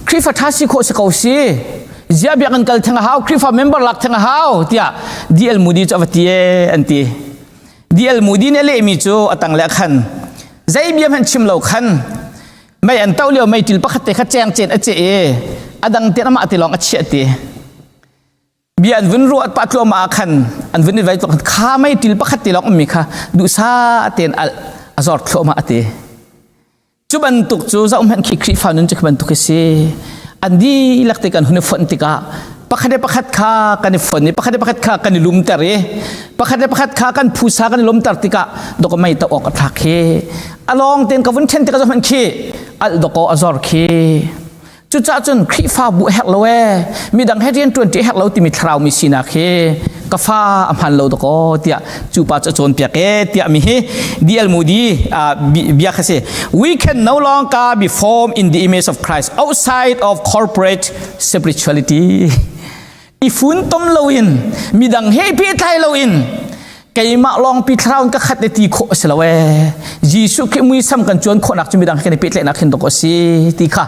Khrihfa ṭha si khawh si ko si zia biakinn kal theng a hau Khrihfa member lak theng a hau tiah D.L. Moody cu a va ti e an ti D.L. Moody nih a lehmi cu a tang le a khan zei bia hmanh chim lo khan mei an to lio meiṭil pakhat te kha cheng cen a ceh i a dang ten amah ti lawng a chiah ti Bia an vun ruat pah tluahmah ah khan an vun i vai tluk kha mei til pakhat te lawng ummi kha duhsah tein al a zor thluahmah a ti. Cu bantuk cu zoh hmanh khi Khrihfa nun cu khi bantuk hi si. An dihlak te kan hun i fonh tikah pakhat le pakhat kha kan i fon i pakhat le pakhat kha kan i lumter i pakhat le pakhat kha kan phusa kan i lomter tikah dok mei ta awk a thlak khi a lawng tein ka vun then tikah zoh hmanh khi al doko a zor khi Cucaah cun Khrihfabu a herh lo ee, midang he rian ṭuanṭi a herh lo timi thlarau mi sinak hi Ka fa a hman lo dakaw tiah cu pa cu a cawnpiak e tiah mi hi D.L. Moody bia kha si. We can no longer be formed in the image of Christ outside of corporate spirituality. I funtom loin midang he pehtlai loin keimah lawng pi thlarau in ka khat le ti khawh a si lo ee. Jesuh Khrih muisam kan cuan khawhnak cu midang he kan i pehtlaihnak hin dawk a si ti kha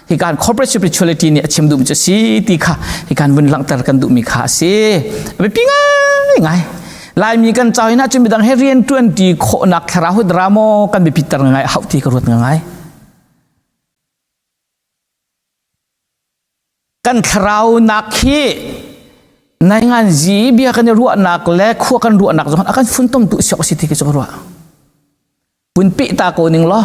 hi kan corporate spirituality nih a chim duhmi cu a si ti kha hi kan vun langhter kan duhmi kha a si. Biapi ngai ngai. Laimi kan cau hin ahcun midang he rian ṭuan ti khawhnak thlarau hi drama kan biapitter ngai hauh ti ka ruat ngai. Kan thlarau nak hi naingan zi bia kan i ruahnak le khua kan ruahnak zong a kan funtom tu siok si ti ki cu ka ruah. Pun pe ta ko ning law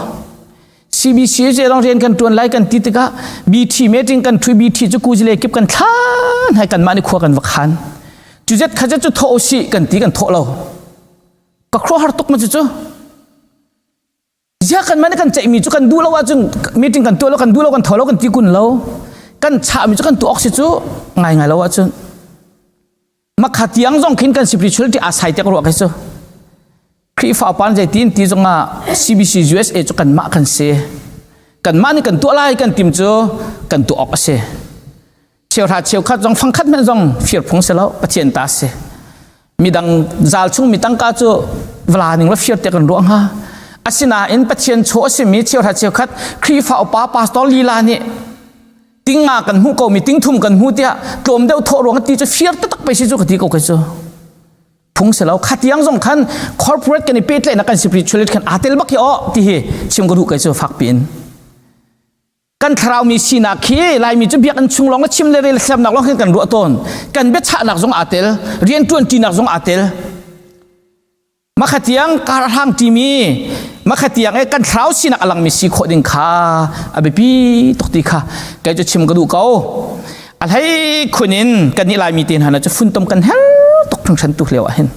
CBC je dong rian kan tuan lai kan ti tikah BT meeting kan thui BT cu kuzile kip kan thlan hai kan mah ni khua kan va khan cu zet kha zet cu tho si kan ti kan tho lo ka khua har tuk ma cu cu Ziah kan mah nih kan ceihmi cu kan duh lo ahcun meeting kan tuah lo kan duh lo kan tho lo kan ti kun lo kan chahmi cu kan tuah awk si cu ngai ngai lo ahcun makha tiang zong khin kan spirituality aa sai te ka ruah kai cu Khrihfa upa zei tin ti zong ah CBC USA cu kanmah kan si kanmah nih kan tuah lai kan tim cu kan tuah awk a si cheuhra cheukhat zong fangkhat hmanh zong fir phung si lo Pathian ta si midang zal chung mi tangka cu vla ning la fir te kan ruah hnga asinain Pathian chaw a simi cheuhra cheukhat Khrihfa upa pastor lila nih tinga kan hmuh ko mi tingthum kan hmu tiah tlawm deuh thawh ruang ti cu fir taktak pe si cu ka ti ko kai cu phung si lo khatiang zong khan corporate kan i pehtlaihnak kan spirituality khan aa tel bak hi aw ti hi chim ka duh kai cu fak piin kan thlarau mi sinak hi Laimi cu biakinn chung lawng chim le rel thiamnak lawng khin kan ruah tawn kan biachahnak zong aa tel rianṭuan ṭinak zong aa tel makhatiang karhang ṭimi makhatiang e kan thlarau sinak a langmi si khawh ding kha a biapi tuk ti kha kei cu chim ka duh ko a hlei khun in kan nih Laimi te hna cu funtom kan her tuk hringhran tu lio ah hin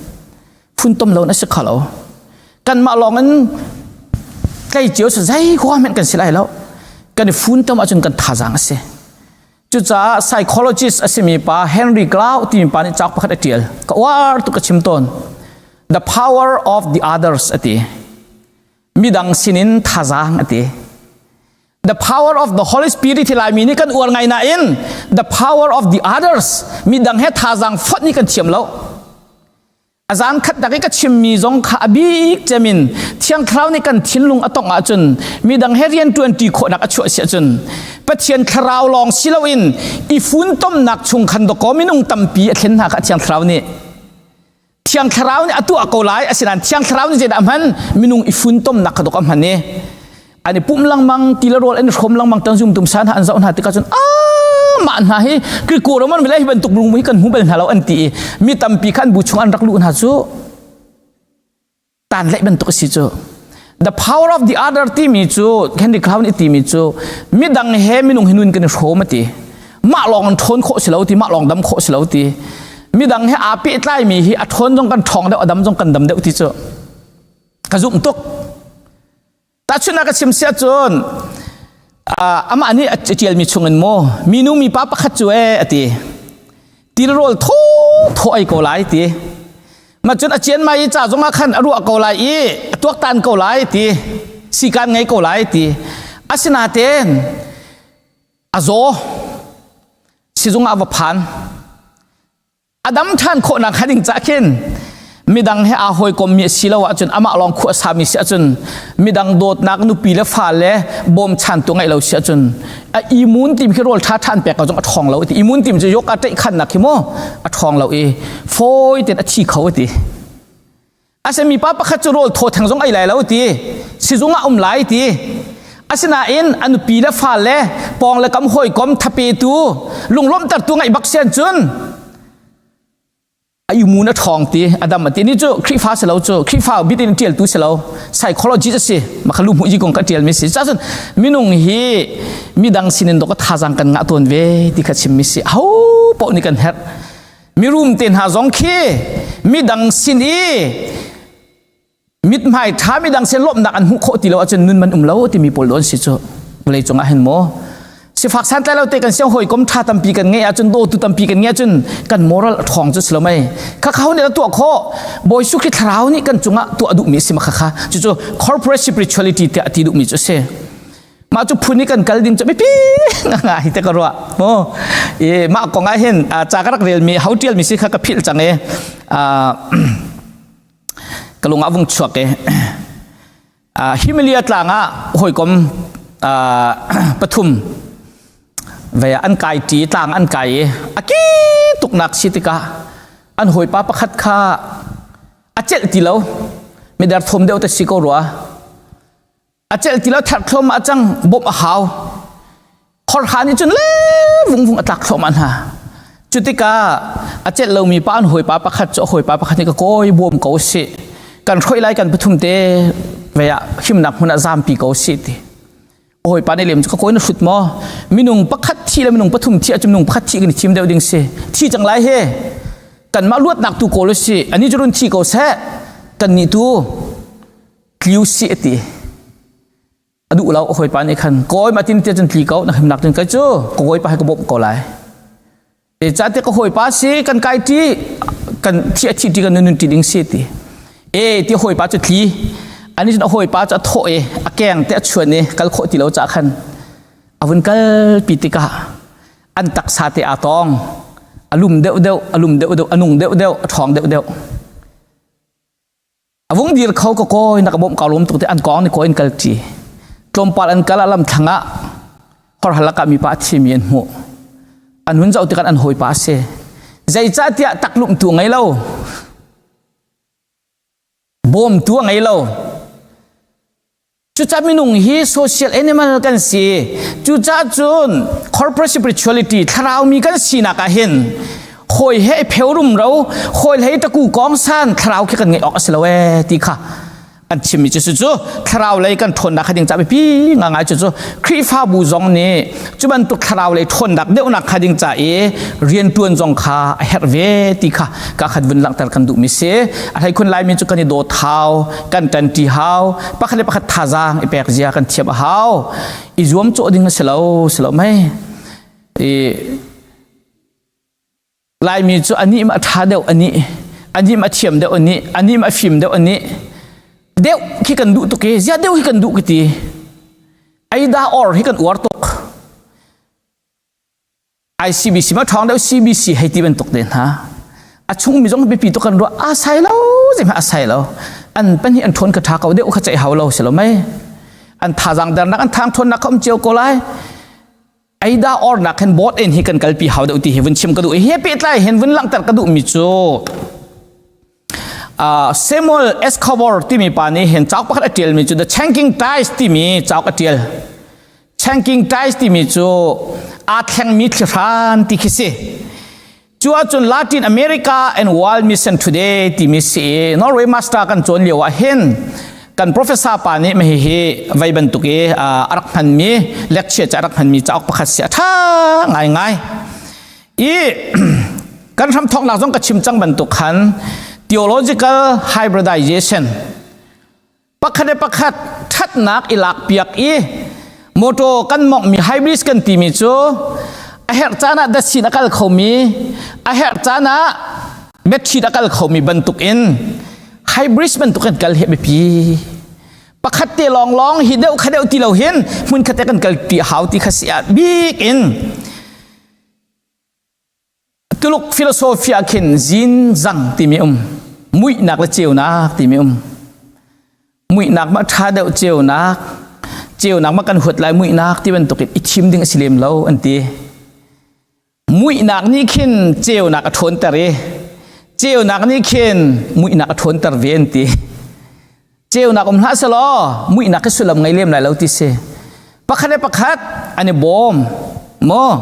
funtom lo na si kho lo kanmah lawng in tlei cio cu zei khua hmanh kan si lai lo kan i funtom ahcun kan thazaang a si cucaah psychologist a simi pa Henry Cloud timi pa nih cauk pakhat a ṭial ka uar tuk ka chim tawn the power of the others a ti midang sinin thazaang a ti The power of the Holy Spirit hi Laimi nih kan uar ngai nain the power of the others midang he thazaang fonh nih kan thiam lo. A zan khat tak i ka chimmi zong kha a bik cemin Thiang Thlarau nih kan thinlung a tongh ahcun midang he rian ṭuanṭi khawhnak a chuah si ahcun Pathian Thlarau lawng si loin i funtomnak chung khan dawkaw minung tampi a thlen hna kha Thiang Thlarau nih Thiang Thlarau nih a tuah ko lai asinain Thiang Thlarau nih zeidah a hman minung i funtomnak kha dok a hman i an i pum lengmang ti le rawl an i hrawm lengmang tan zum tum san an zoh hna tikah cun mah hna hi Greco Roman milai hi bantuk lung hi kan hmu bal hna lo an ti i mi tampi kha an bu chung an rak luh hna cu tan laih bantuk a si cu the power of the other timi cu Henry Cloud nih timi cu midang he minung hi nun kan i hrawm a ti mah lawng an ṭhawn khawh si lo ti mah lawng dam khawh si lo ti midang he aa pehtlaimi hi a ṭhawn zong kan ṭhawng deuh a dam zong kan dam deuh ti cu ka zumh tuk Tahchunhnak ka chim siah cun amah nih a ṭialmi chungin maw minu mipa pakhat cu ee a ti tilrawl thaw thaw ei ko lai ti ma cun a cian mai i ca zongah khan a ruah ko lai i a tuaktan ko lai ti sikan ngei ko lai ti asinain a zaw sizung ah va phan a dam ṭhan khawhnak hnga ding cah khin midang he aa hawikommi a si lo ahcun amah lawng khua sami si ahcun midang dawtnak nupi le fale bawmchantu ngeih lo si ahcun a immune team khi rawl ṭha ṭhan pek ko zong a ṭhawng lo ti immune team cu yoga ṭeih khannak khi mu a ṭhawng lo i fawi tein a thi kho ti Asemi pa pakhat cu rawl thaw theng zong ei lai lo ti sizung ah um lai ti asinain a nupi le fale pawng le kam hawikom thapetu lunglawmhtertu ngaih bak sian cun a imun a ṭhawng ti adam a ti ni cu Khrihfa si lo cu Khrihfa bitin ṭialtu si lo psychologist a si makha lu hmuh yi kong ka ṭial mi si cun minung hi midang sinin dok thazaang kan ngah tawn ve ti kha chim mi si ho paoh nih kan herh Mirum te hna zong khi midang sin i mithmai ṭha midang sin lawmhnak an hmuh khawh ti lo ahcun nun man um lo timi pawl an si cu vawlei cungah hin maw. Sifak santlai lo te kan siang hawikom tha tampi kan ngeih ahcun dawtu tampi kan ngeih ahcun kan moral a ṭhawng cu si lo mei. Khakha nih tuah khawh. Bawi Jesuh Khrih thlarau nih kan cungah tuah duhmi a si ma khakha. Cucu corporate spirituality tiah a ti duhmi cu a si. Mah cu phun i kan kal ding cu biapi ngai te ka ruah. Mu. I mah kong ah hin ca ka rak relmi ho ṭialmi si kha ka philh cang i ka lung ah vung chuak i Himalaya tlang ah hawikom pathum ve an kai ṭi tlang an kai i a ki tuknak si tikah an hawipa pakhat kha a celh ti lo midar thom deuh te si ko rua a celh ti lo therh thluahmah cang bawmh a hau khorha nih cun le vung vung a tlak thluahmah hna cu tikah a celh lomi pa an hawipa pakhat cu a hawipa pakhat nih ka kawi bawm ko sih kan hruai lai kan pathum te ve ah himnak hmun ah zampi ko sih ti hawipa nih lem cu ka kawi na hrut maw minung pakhat thi le minung pathum thi ahcun minung pakhat thi kan i thim deuh ding si thi cang lai he kanmah luatnak tu kawl si ani cu run thi ko seh kan nih tu tliu si a ti a duh lo hawipa nih khan kawi ma tin te cun tli ko na himnak cun kai cu ka kawipa he ka bawmh ko lai e ca te ka hawipa si kan kai ti kan thi a thi ti kan nun ti ding si ti e ti hawipa cu tli ani cun a hawipa cu a thawh e a keng te a chuan e kal khawh ti lo ca khan a vun kal pi tikah an taksa te aa tong a lum deuh deuh a lum deuh deuh a nung deuh deuh a ṭhawng deuh deuh A vung dir kho ka kawi na ka bawmh ka lawm tuk te an kong ni kawi in kal ṭi. Tlawmpal an kal ah lam thlang ah horhalak ah mipa a thimi an hmuh. An hun zoh tikah an hawipa a si. Zeicahtiah taklumtu a ngei lo. Bawmtu a ngei lo. Cucaah minung hi social animal kan si. Cucaah cun corporate spirituality thlarau mi kan sinak ah hin hawi he pheu rumro hawi hlei taku kong san thlarau khi kan ngeih awk a si lo ee ti kha an chimmi cu cu thlarau lei kan ṭhawnnak kha ding ca biapi ngangai cu cu Khrihfabu zong nih cu bantuk thlarau lei ṭhawnnak deuhnak kha ding ca i rianṭuan zong kha a herh ve ti kha ka khat vun langhter kan duhmi si a hleikhun Laimi cu kan i dawt hau kan ṭanṭi hau pakhat le pakhat thazaang i pek zia kan thiam a hau i zuam cawh ding a si lo si lo mei i Laimi cu anih ma ṭha deuh anih anih ma thiam deuh anih anih ma fim deuh anih deuh khi kan duh tuk i zia deuh hi kan duh ki ti aida or hi kan uar tuk ICBC ma ṭhawng deuh CBC hei ti bantuk te hna a chung mi zong biapi tuk kan ruah a sai lo zeihmanh a sai lo an pan hi an ṭhawn ka ṭha ko deuh kha ceih hau lo si lo mei an thazaang dernak an thang ṭhawnnak kha um cio ko lai aida ornak hin board in hi kan kalpi hau deuh ti hi vun chim ka duh hi pehtlai hin vun langhter ka duh mi cu Samuel Escobar timi pa nih hin cauk pakhat a ṭialmi cu The Changing Tides timi cauk a ṭial Changing Tides timi cu aa thlengmi thlihran ti khi si. Cu ahcun Latin America and World Mission Today timi si i Norway Master kan cawn lio ah hin kan professor pa nih mahi hi vei bantuk i a rak hmanmi lecture ca a rak hmanmi cauk pakhat si a ṭha ngaingai. I kan hramthawknak zong ka chim cang bantuk khan theological hybridization pakhat le pakhat ṭhatnak i lakpiak i motor kan monghmi hybrid kan timi cu a herh caan ah datsin a kal khomi a herh caan ah battery a kal khomi bantuk in hybrid bantuk kan kal hi biapi pakhat te lawnglawng hi deuh kha deuh ti lo hin hmun khat te kan kal ti hau ti kha si ah bik in Tuluk philosophy ah khin zin zang timi um muihnak le ceunak timi um muihnak ma ṭha deuh ceunak ceunak ma kan huat lai muihnak ti bantuk in i thim ding a si lem lo an ti muihnak nih khin ceunak a ṭhawnter i ceunak nih khin muihnak a ṭhawnter ve an ti ceunak um hlah selaw muihnak khi sullam ngei lem lai lo ti si pakhat le pakhat an i bawm maw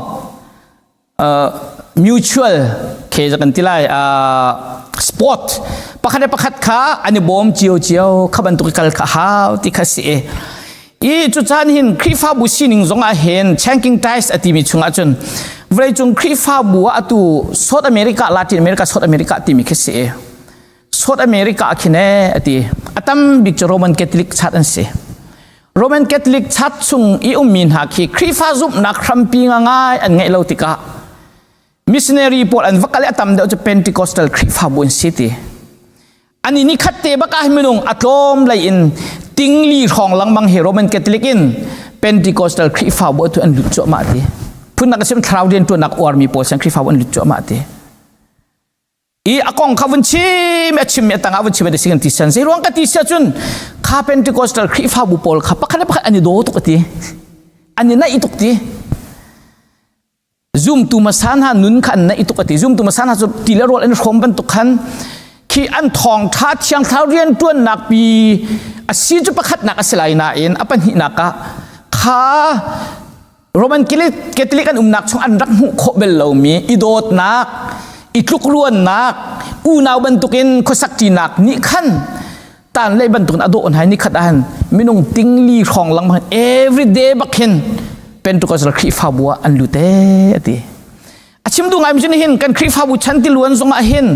Mutual ke kan ti lai sport pakhat le pakhat kha an i bawm cio cio kha bantuk kal kha hau ti kha si i cu caan hin Khrihfabu sining zong ah hin Changing Tides a timi chungah cun vawleicung Khrihfabu ah atu South America Latin America South America timi khi si South America ah khin e ati a tam bik cu Roman Catholic chat an si. Roman Catholic Church chung i ummi hna khi Khrihfa zumhnak hrampi ngai an ngeih lo tikah missionary pawl an va kal i a tam deuh cu Pentecostal Khrihfabu an si ti. Ani ni khat te bak ah minung a tlawm lei in tingli hrawng lengmang hi Roman Catholic in Pentecostal Khrihfabu tu an lut cuahmah ti. Phunnak a sim thlarau riantuannak uarmi pawl siang Khrihfabu an lut cuahmah ti. I a kong kha vun chim a chim mi a tangah vun chim a ti kan ti san zei ruang ka ti sia cun kha Pentecostal Khrihfabu pawl kha pakhat le pakhat an i daw tuk a ti. An i naih tuk ti. Zumtu hmasa hna nun kha an naih tuk a ti. Zumtu hmasa hna cu ti le rawl an hrawm bantuk khan khi an thawngṭha thiang thlarau rianṭuannak pi a si cu pakhatnak a si lai nain a pahnihnak ah kha Roman Catholic an umnak chung an rak hmuh khawh bel lomi i dawtnak, i tlukruannak, unau bantukin khuasak ṭinak nih khan tan lei bantukin a dawh hna ni khat ah minung tingli hrawng langmang every day bak hin Pentecostal Khrihfabu ah an lut ee ati a chim du ngai mi cu hin kan Khrihfabu chan ti luan zong ah hin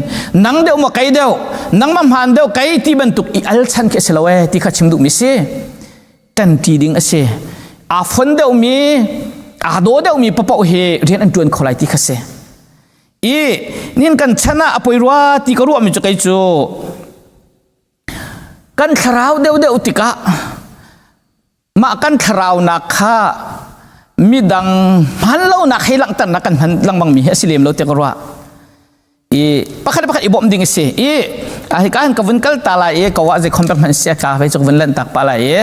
nang deuh maw kei deuh nangmah hmaan deuh kei ti bantuk i al chan khi a si lo ee ti kha chim duh mi si tan ti ding a si aa fon deuh mi aa daw deuh mi papoh hi rian an tuan kho lai ti kha si i nin kan chan ah a poi rua ti ka ruah mi cu kei cu Kan thlarau deuhdeuh tikah mah kan thlaraunak kha midang hman lonak hei langhternak kan hman lengmang mi hi a si lem lo tiah ka ruah. I pakhat pakhat i bawmh ding a si. I a hika hin ka vun kal ta lai i ka wa zei khom pek hmanh sia ka vei cu ka vun lanh tak pa lai i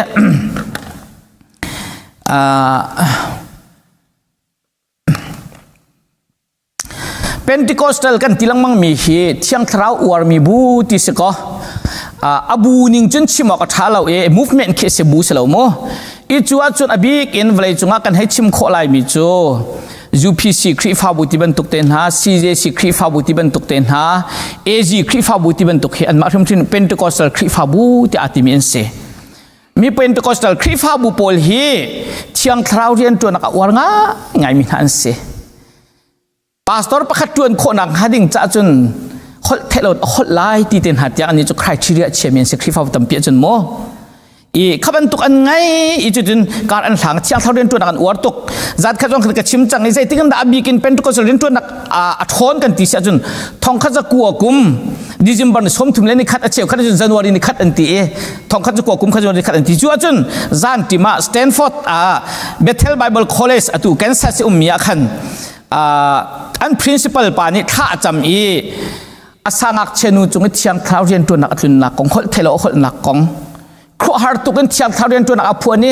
Pentecostal kan ti lengmang mi hi Thiang Thlarau uarmi bu ti si kaw a bu ning cun chim awk a ṭha lo i movement khi si bu si lo mu. I cu ahcun a bik in vawlei cungah kan hei chim khawh laimi cu UPC Khrihfabu ti bantuk te hna, CJC Khrihfabu ti bantuk te hna, AG Khrihfabu ti bantuk hi anmah hrimhrim Pentecostal Khrihfabu tiah aa timi an si. Mi Pentecostal Khrihfabu pawl hi Thiang Thlarau rianṭuannak a uar ngaingaimi hna an si. Pastor pakhat ṭuan khawhnak hnga ding caah cun holh theih lo a holh lai ti te hna tiang ani cu criteria chiami an si Khrihfabu tampi ahcun maw i kha bantuk an ngai i cucun kar an hlang thiang thlarau rianṭuannak an uar tuk zat khat zong ka chim cang i zeitik in dah a bik in Pentecostal rianṭuannak a ṭhawn kan ti si ahcun thongkhat za kua kum December ni 30 le ni khat a cheu khat cun January ni khat an ti i thongkhat cu kum khat January khat an ti cu ahcun zan tim ah Stanford ah Bethel Bible College atu Kansas i ummi ah khan an principal pa nih thla a cam i a sangakchia nu cung i thiang thlarau rianṭuannak a tlunnak kong holh theilo a holhnak kong khuahar tuk in thiang thlarau rianṭuannak a phuan i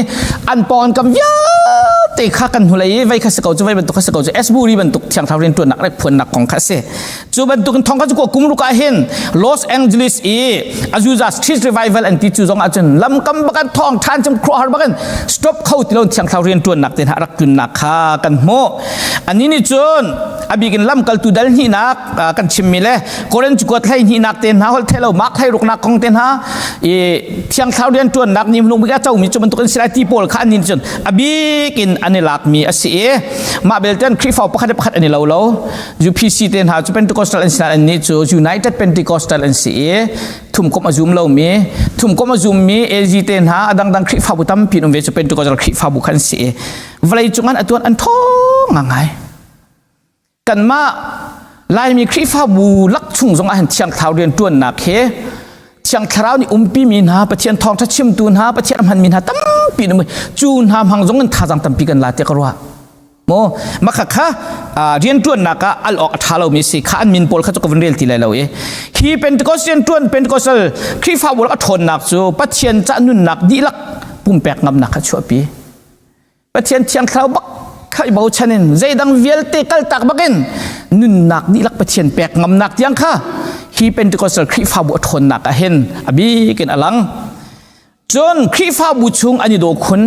an pawng an kam vialte kha kan hnulei i vei kha si ko cu vei bantuk kha si ko cu Asbury bantuk thiang thlarau rianṭuannak rak phuannak kong kha a si cu bantuk in thong kha cu kum ruk ah hin Los Angeles i Azusa Street Revival an ti cu zong ah cun lamkam bakan thong ṭhan cim khuahar bakin stop kho ti lo thiang thlarau rianṭuannak te hna rak tlunnak kha kan hmuh ani nih cun a bik in lamkaltu dal hnihnak kan chimmi le Korin cukuat hlei hnihnak te hna holh thei lo mak hlei ruknak kong te hna i thiang thlarau rianṭuannak ni hnung bik a comi cu bantuk in si lai ti pawl kha an nin cun a bik in an i lakmi a si i mah belte an Khrihfa pakhat le pakhat an i lo lo UPC te hna cu Pentecostal an si nain annih cu United Pentecostal an si i thumkomh a zum lomi thumkomh a zummi AG te hna a dangdang Khrihfabu tampi an um ve cu Pentecostal Khrihfabu khan si i vawlei cung an atuan an thawng ngai Kanmah Laimi Khrihfabu lak chung zong ah hin Thiang Thlarau rianṭuannak he Thiang Thlarau nih umpimi hna, Pathian thawngṭha chimtu hna, Pathian a hmanmi hna tampi an um. Cu hna hmang zong in thazaang tampi kan la tiah ka ruah. Maw mah kha rianṭuannak ah al awk a ṭha lomi si kha an min pawl kha cu ka vun rel ti lai lo i hi Pentecost rianṭuan Pentecostal Khrihfabu lak a ṭhawnnak cu Pathian cah nunnak dihlak pumpek ngamnak kha chuahpi. Pathian thiang thlarau bak kha i bochan in zeidang vialte kaltak bakin nunnak dihlak Pathian pek ngamnak tiang kha hi Pentecostal Khrihfabu a ṭhawnnak ah hin a bik in a lang. Cun Khrihfabu chung an i daw khun.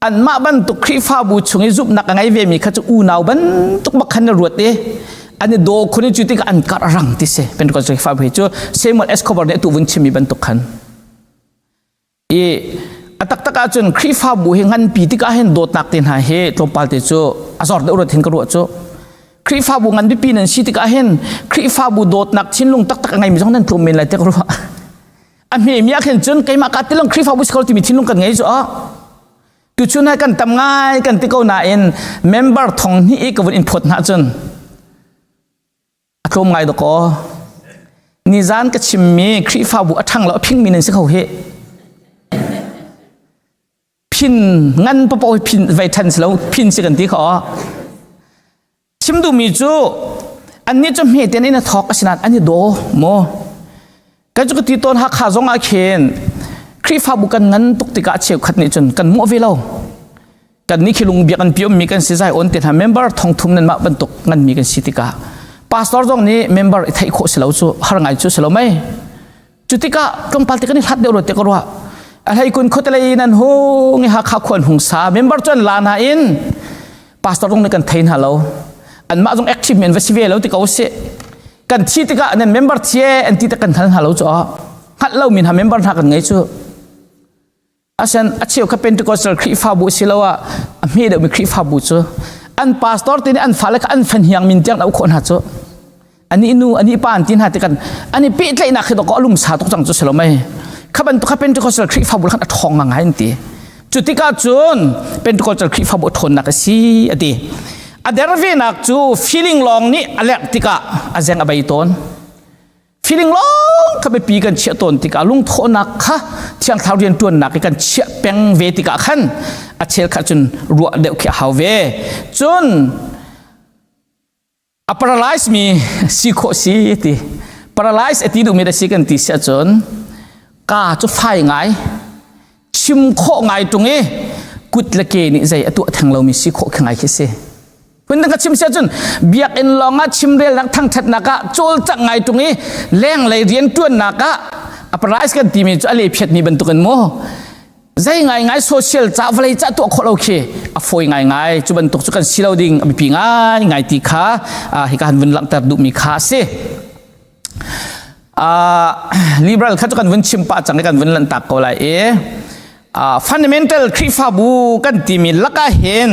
Anmah bantuk Khrihfabu chung i zumhnak a ngei vemi kha cu unau bantuk bak khan na ruat i an i daw khun i cu tikah an karh rang ti si. Pentecostal Khrihfabu hi cu Samuel Escobar nih atu vun chimmi bantuk khan. I a taktak ahcun Khrihfabu hi nganpi tikah hin dawtnak te hna hi tlawmpal te cu a zor deuh ruat hin ka ruah cu. Khrihfabu ngan bipi nan si tikah hin Khrihfabu dawtnak thinlung taktak a ngeimi zong nan tlawm men lai tiah ka ruah. A hme mi ah khin cun keimah ka tilong Khrihfabu si ko timi thinlung kan ngei cu a. Tuchun ah kan tam ngai kan ti ko nain member thong hnih i ka vun in phawt hna cun a tlawm ngai dakaw. Nizan ka chimmi Khrihfabu a ṭhang lo a phingmi nan si kho hi. Phin ngan papaw hi phin vei ṭhan si lo phin si kan ti kho. Chim duhmi cu annih cu hme ten in a thawk asinain an i daw maw? Kan cu ka ti tawn Hakha zong ah khin Khrihfabu kan ngan tuk tikah cheukhat nih cun kan muah ve lo. Kan nih khi lung biak an piom mi kan si zai on te hna member thong thum nan mah bantuk ngan mi kan si tikah pastor zong nih member i theih khawh si lo cu har ngai cu si lo mei. Cu tikah tlawmpal te kan i hlat deuh lo te ka ruah. A hlei kun khuatelei nan hung i Hakha khuan hung sa member cu an la na in pastor zong nih kan thei hna lo anmah zong active men va si ve lo ti ko si kan thi tikah nan member thie an ti te kan hal hna lo cu hngalh lo mi hna member hna kan ngei cu asen a cheu kha Pentecostal Khrihfabu siloah a hme deuh mi Khrihfabu cu an pastor te nih an fale kha an fanhiang min tiang au khawh hna cu ani nu ani pa an ti hna ti kan ani pehtlaihnak khi dawkaw alum sa tuk cang cu si lo mei kha bantuk kha Pentecostal Khrihfabu khan a ṭhawng ngai an ti cu tikah cun Pentecostal Khrihfabu a ṭhawnnak a si a ti a der venak cu feeling lawng nih a lerh tikah a zeng a bei tawn feeling lawng kha biapi kan chiah tawn tikah lungthawhnak kha thiang thlarau rian ṭuannak i kan chiah peng ve tikah khan a chel kha cun ruah deuh khi a hau ve cun A paralyze mi si khawh si ti. Paralyze a ti duhmi da si kan ti si ahcun ka cu fai ngai chim khawh ngai tung i kut le ke nih zei a tuah theng lomi si khawh khi ngai khi si. Phun dang ka chim si ahcun biakinn lawng ah chimrelnak thangthatnak ah cawlcangh ngai tung i lenglei riantuannak ah a paralyze kan timi cu a le phiatmi bantukin mu Zei ngaingai social ca vawlei ca tuah khawh lo khi a fawi ngaingai. Cu bantuk cu kan si lo ding a biapi ngaingai ti kha hika han vun langhter duhmi kha a si. Liberal kha cu kan vun chim pah cang i kan vun lanhtak ko lai i fundamental Khrihfabu kan timi lakah hin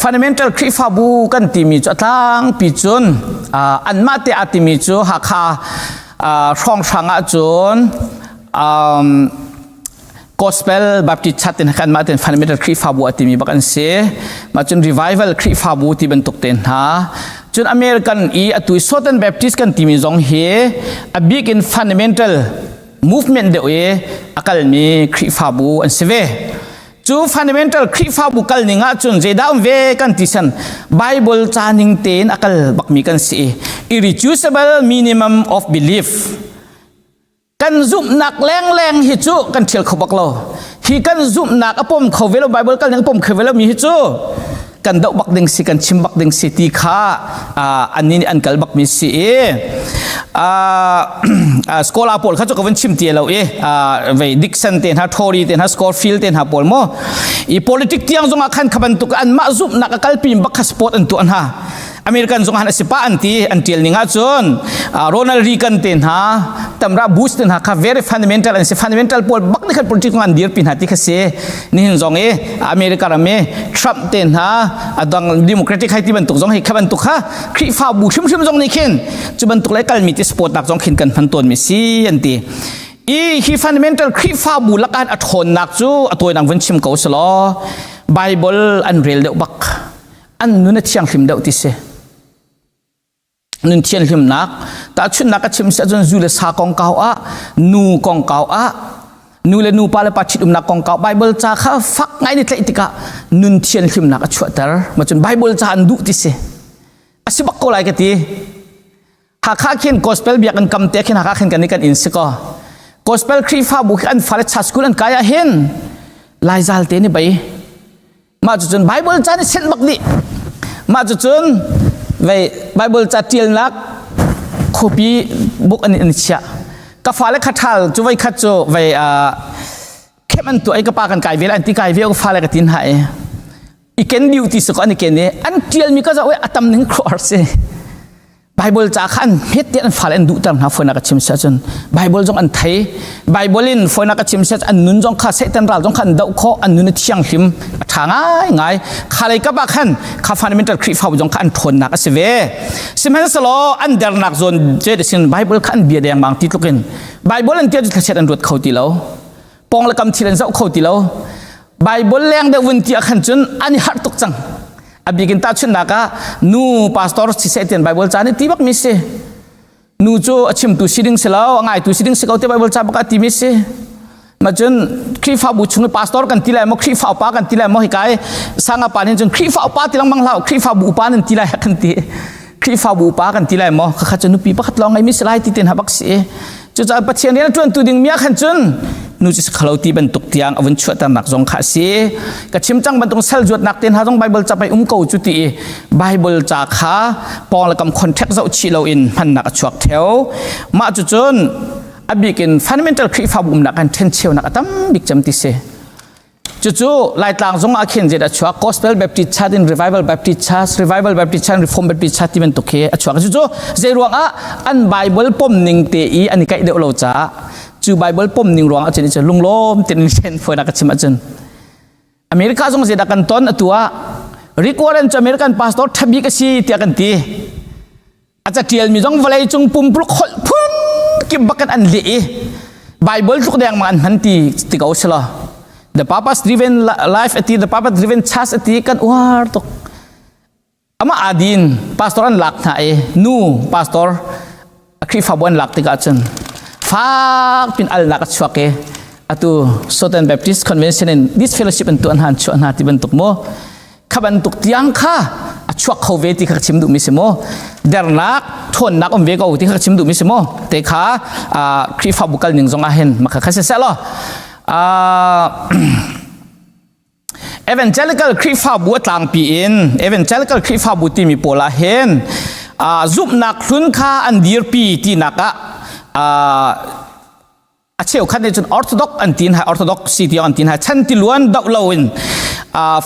Fundamental Khrihfabu kan timi cu a tlangpi cun anmah te aa timi cu Hakha hrawnghrang ahcun Gospel Baptist Church tin kan mah ten fundamental Khrihfabu a timi bak an si. Mah cun Revival Khrihfabu ti bantuk te hna. Cun American i atu Southern Baptist kan timi zong hi a bik in fundamental movement deuh i a kalmi Khrihfabu an si ve. Cu fundamental Khrihfabu kal ning ahcun zeidah um ve kan ti san Bible ca ning tein a kal bakmi kan si i irreducible minimum of belief kan zumhnak lengleng hi cu kan thial kho bak lo hi kan zumhnak a pom kho ve lo Bible kal ning a pom kho ve lo mi hi cu kan doh bak ding si kan chim bak ding si ti kha annih nih an kal bak mi si i scholar pawl kha cu ka van chim ti lo i vei Dixon te hna Tory te hna Scofield te hna pawl mo i politic tiang zongah khan kha bantuk anmah zumhnak a kalpi bak kha sport an tuah hna American zong han a si pa an ti an tial ning ahcun Ronald Reagan te hna tamra Bush te hna kha very fundamental an si fundamental pawl bak ni khan politics an dirpi hna ti kha si nihin zong i America ram i Trump te hna adang democratic hai ti bantuk zong hi kha bantuk kha Khrihfabu hrimhrim zong nih khin cu bantuk le kalmi ti support nak zong khin kan hman tawn mi si an ti i hi fundamental Khrihfabu lakan a ṭhawnnak cu a tawinak vun chim ko selaw Bible an rel deuh bak an nun a thianghlim deuh ti si nun thianhlimnak tahchunhnak ka chim si ahcun zu le sa kongkau ah nu kongkau ah nu le nu pa le pa ṭhitumnak kongkau Bible ca kha fak ngai ni tlaih tikah nun thianhlimnak a chuahter ma cun Bible ca an duh ti si a si bak ko lai ka ti Hakha khin gospel biakinn kam te khin Hakha khin kan i kan inn si ko gospel Khrihfabu khi an fale cha school an kai ah hin Laizal te ni bei mah cu cun Bible ca ni senh bak dih mah cu cun vei Bible ca tialnak khuapi book an in chiah ka fale kha thal cu vei khat cu vei khem an tuah i ka pa kan kai ve an ti kai ve ka fale ka tin ha i i ken diu ti su ko an i ken i an tialmi ka zoh i a tam ning khuar si. Bible ca kha an hmet ti an fale an duhter hna foina ka chim sia cun Bible zong an thei Bible in foina ka chim sia an nun zong kha Satan ral zong kha an doh khawh an nun a thianghlim a ṭha ngai ngai kha lei kap ah khan kha fundamental Khrihfabu zong kha an ṭhawnnak a si ve sihmanhsehlaw an dernak zawn je sin Bible kha an bia dengmang ti tluk in Bible an tia cu thlachiat an ruat kho ti lo pong le kam thil an zoh kho ti lo Bible leng deuh vun ti ah khan cun an i harh tuk cang a bikin tahchunhnak ah nu pastor siseh tian Bible ca nih ti bak mi si nu cu a chimtu si ding si lo a ngaitu si ding si ko te Bible ca bak a ti mi si ma cun Khrihfabu chung i pastor kan ti lai maw Khrihfa upa kan ti lai maw hika i sanga pa nih cun Khrihfa upa ti lengmang hlah Khrihfabu upa nan ti lai kan ti Khrihfabu upa kan ti lai maw khakha cu nupi pakhat lawng ngei mi si lai ti ten ha bak si cucaah Pathian rian a ṭuantu ding mi ah khan cun nu cu khalo ti bantuk tiang a vun chuahternak zong kha a si ka chim cang bantuk sal zuatnak te hna zong Bible ca pei um ko cu ti i Bible ca kha pawng le kam contact zoh chih loin hmannak a chuak theo mah cu cun a bik in fundamental Khrihfabu umnak kan ṭhencheunak a tam bik cem ti si Cucu Laitlang zong ah khin zeidah a chuak Gospel Baptist Church in Revival Baptist Church, Revival Baptist Church, Reform Baptist Church ti bantuk khi a chuak. Cucu zei ruang ah an Bible pom ning te i an i kaih deuh lo caah cu Bible pom ning ruang ah cun cun lunglawm tin in fawinak ka chim ahcun America zong zeidah kan ton atu ah Rick Warren cu American pastor ṭhabik a si tiah kan ti. A catialmi zong vawlei cung pumpuluk holh phun kip bakin an leh i Bible tluk deng mang an hman ti ti ko si lo. The Purpose Driven Life ati, The Purpose Driven Church ati kan uar tuk. Amah adin pastor an lak hna i nu pastor a Khrihfabu an lak tikah cun fak pin alnak a chuak i atu Southern Baptist Convention in this fellowship an tuah hna an chuah hna ti bantuk mu kha bantuk tiang kha a chuak kho ve ti kha ka chim duhmi si mu dernak ṭhawnnak um ve ko ti kha ka chim duhmi si mu te kha Khrihfabu kal ning zong ah hin maka kha si seh law Evangelical Khrihfabu a tlangpi in Evangelical Khrihfabu timi pawl ah hin zumhnak hlun kha an dirpi tinak ah a cheukhat nih cun orthodox an tin hai orthodox si tiang an tin hai chan tiluan doh loin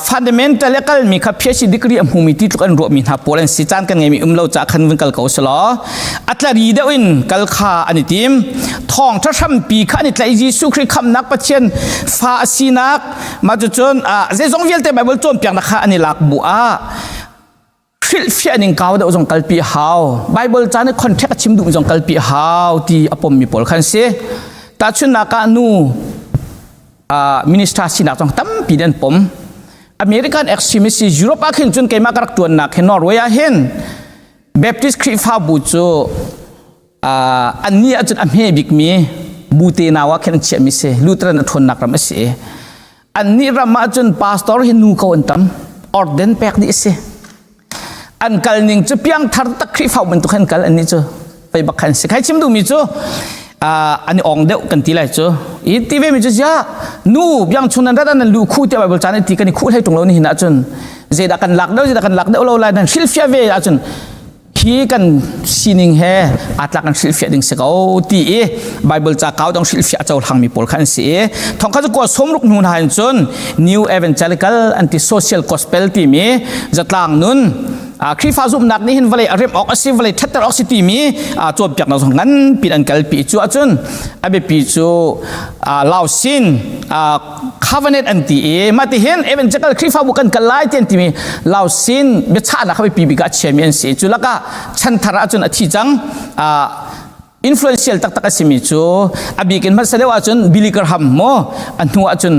fundamental le kalmi kha PhD degree a hmumi ti tluk an ruahmi hna pawl an si caan kan ngeimi um lo ca khan vun kal ko selaw a tlari deuh in kal kha an i tim thawng tha hrampi kha an i tlaih Jesuh Khrih khamnak Pathian fa a sinak mah cucun zeizong vialte Bible cawnpiaknak kha an i lak bu ah hrilhfiah ning kau deuh zong kalpi hau Bible ca nih contract a chim duhmi zong kalpi hau ti a pommi pawl khan si tahchunhnak ah nu minister sinak zong tampi an pom American extremist Europe ah khin cun keimah ka rak tuannak hin Norway ah hin Baptist Khrihfabu cu an ni ahcun a hme bikmi bu te nau ah khin an chiahmi si Lutheran a ṭhawnnak ram a si Annih ram ah cun pastor hi nu ko an tam. Orden pek dih a si. An kal ning cu piangthar tak Khrihfa bantuk an kal annih cu pei bak khan si. Khai chim duhmi cu an i ong deuh kan ti lai cu. I ti ve mi cu sia nu biang chung nan rat nan lu khu tiah Bible caan ti kan i khuh hlei tung lo ni hin ahcun zeidah kan lak deuh zeidah kan lak deuh lo lai nan hrilhfiah ve ahcun hi kan sining he aa tlak an hrilhfiah ding si ko ti i Bible ca kau dong hrilhfiah cohlang mi pawl kha an si i thong kha cu kua sawmruk hnu hna in cun New Evangelical anti social gospel timi zatlang nun Khrihfa zumhnak nih hin vawlei a remh awk a si vawlei ṭhatter awk si timi cawnpiaknak zong ngan pin an kalpi cu ahcun a biapi cu Lausin covenant an ti i mah ti hin evangelical Khrihfabu kan kal lai ti an timi Lausin biachahnak kha biapi bik ah a chiami an si cu lakah chanthar ahcun a thi cang influential taktak a simi cu a bik in hmasa deuh ahcun Billy Graham mo a hnu ahcun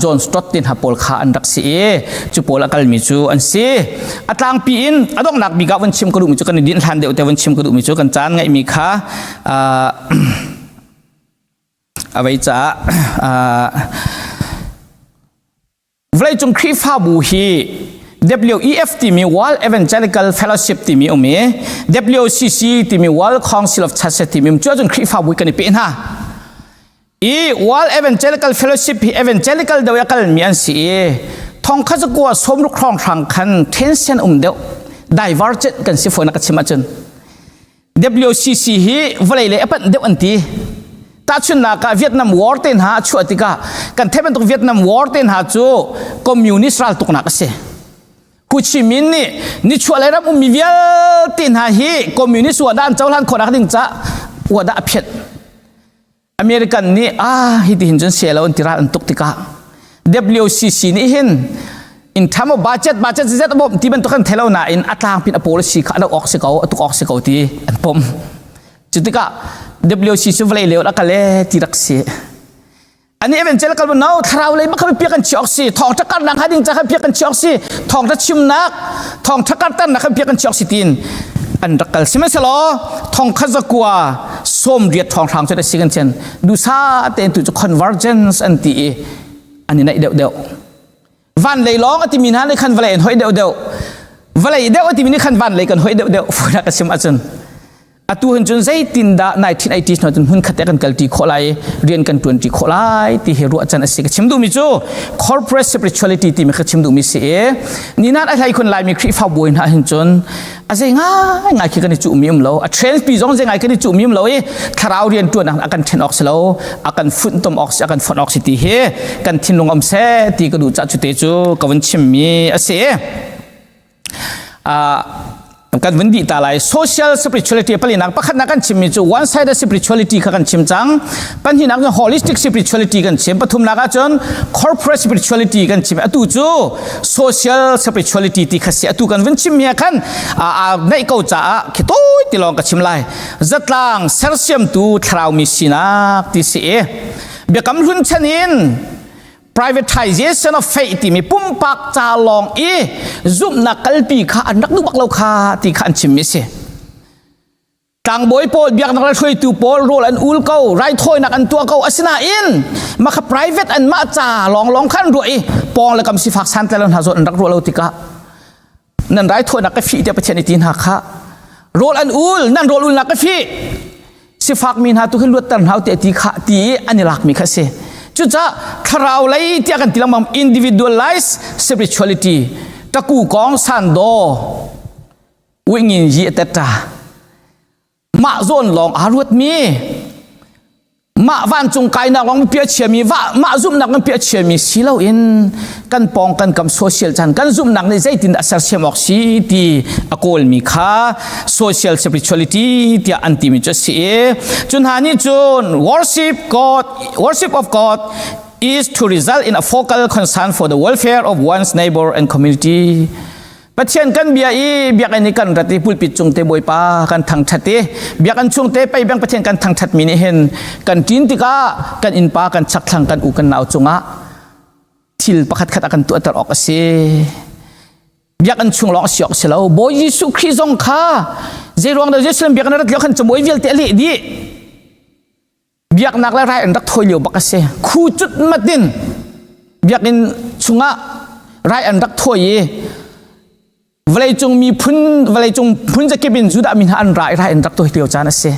John Stott tin ha pawl kha an rak si i cu pawl a kalmi cu an si a tlangpi in a donghnak bik ah von chim ka duhmi cu kan i dinh hlan deuh te von chim ka duhmi cu kan caan ngaihmi kha a vei caah vawleicung Khrihfabu hi WEF timi World Evangelical Fellowship timi um i WCC timi World Council of Churches timi um cu ahcun Khrihfabu kan i peh hna i World Evangelical Fellowship hi evangelical deuh a kalmi an si i thong kha zakua sawmruk hrawnghrang khan tension um deuh divergent kan si fawn ka chim ahcun WCC hi vawlei lei a panh deuh an ti. Tahchunhnak ah Vietnam War te hna a chuah tikah kan theih bantuk Vietnam War te hna cu communist raltuknak a si. Ho Chi Minh nih nichuahlei ram ummi vialte hna hi communist uah dah an cohlan khawh nak ding ca uah dah a phiat. American nih ah hi ti hin cun sia lo an ti ral an tuk tikah WCC nih hin in term of budget budget zet bom ti bantuk kan thelo nain a tlang pin a policy kha a ok si ko a tuk ok si ko ti an pom. Cu tikah WCC vawlei leo a kal e ti rak si. Ani evangelical no thlarau lei bak piak kan chiok si thawng tha kar nak ding cha khan piak kan chiok si thawng tha chimnak thawng tha kar tan nak khan piak kan chiok si tin an rak kal sihmanhsehlaw thong khat zakua som riat thong hrang chu si kan chen dusa te tu chu convergence an ti i an i naih deuh deuh van lei lawng a timi hna nih khan vawlei an hoih deuh deuh vawlei deuh a timi nih khan van lei kan hoih deuh deuh funak a sim ahcun atu hin cun zeitindah 1980s hnu cun hmun khat te kan kalṭi khawh lai rian kan ṭuanṭi khawh lai ti hi ruah can a si ka chim duhmi cu corporate spirituality timi ka chim duhmi si i ninan a hlei khun laimi Khrihfa bawi hna hin cun a zei ngai ngai khi kan i cuhmi um lo a train pi zong zei ngai kan i cuhmi um lo i thlarau rian ṭuan a kan ṭhen awk si lo a kan funtom awk si a kan fonh awk si ti hi kan thinlung om seh ti ka duh ca cu te cu ka vun chimmi a si. Kan vun dih ta lai social spirituality palinak pakhatnak kan chimmi cu one sided spirituality kha kan chim cang pahnihnak cu holistic spirituality kan chim pathumnak ahcun corporate spirituality kan chim atu cu social spirituality ti kha si atu kan vun chim mi khan a naih ko caah khi toi ti lawng ka chim lai zatlang sersiamtu thlarau mi sinak ti si i biakam hlun chan in privatization of faith timi pumpak ca lawng i zumhnak kalpi kha an rak duh bak lo kha ti kha an chimmi si tlangbawi pawl biaknak le hruaitu pawl rawl an ul ko raithawinak an tuah ko asinain mah kha private an mah ca lawnglawng kha an ruah i pawng le kam sifak santlai lo hna zawn an rak ruah lo tikah nan raithawinak ka fih tiah Pathian i ti hna kha rawl an ul nan rawl ulnak ka fih sifak mi hna tu khi luatter hna ti ti kha ti i an i lakmi kha si cucaah thlarau lei tiah kan ti lengmang individualized spirituality taku kong san daw wingin yi teta mah zawn lawng aa ruatmi mah vancung kainak lawng pia chiami mah zumhnak kan pia chiami si loin kan pawng kan kam social chan kan zumhnak nih zeitin a sersiam awk si ti a kawlmi kha social spirituality tiah an timi cu a si i cu hna nih cun worship God worship of God is to result in a focal concern for the welfare of one's neighbor and community. Pathian kan bia i biakinn i kan rat i pulpit cung te Bawipa kan thangṭhat i biakinn chung te pei bang Pathian kan thangṭhat mi nih hin kan ṭin tikah kan innpa kan chakthlang kan u kan nau cungah thil pakhat khat a kan tuahter awk a si. Biakinn chung lawng a si awk a si lo. Bawi Jesuh Khrih zong kha zeiruang dah Jerusalem biakinn a rat lio khan cabuai vialte a leh dih. Biaknak le rai an rak thawi lio bak a si. Khu cut matin biakinn chungah rai an rak thawi i vawleicung miphun vawleicung phun zakip in Judah mi hna an ra i rai an rak thawi lio caan a si.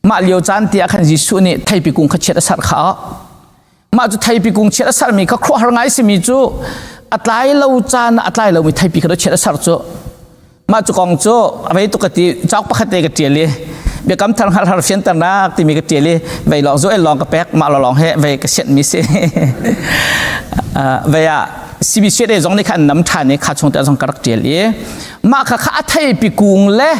Mah lio caan ti ah khan Jesuh nih theipi kung kha chiat a sarh kha. Mah cu theipi kung chiat a sarhmi kha khuaruahhar ngai simi cu a tlai lo caan ah a tlai lomi theipi kha chiat a sarh cu. Mah cu kong cu a vei tuk ka ti cauk pakhat te ka ṭial i biakam thar hngalh har fianternak timi ka ṭial i vei lawng Joel lawng ka pek mah lawng he vei ka sianhmi si. Vei ah CBCA zong nih khan nam ṭhan i kha chung te zong ka rak ṭial i mah kha kha a theipi kung le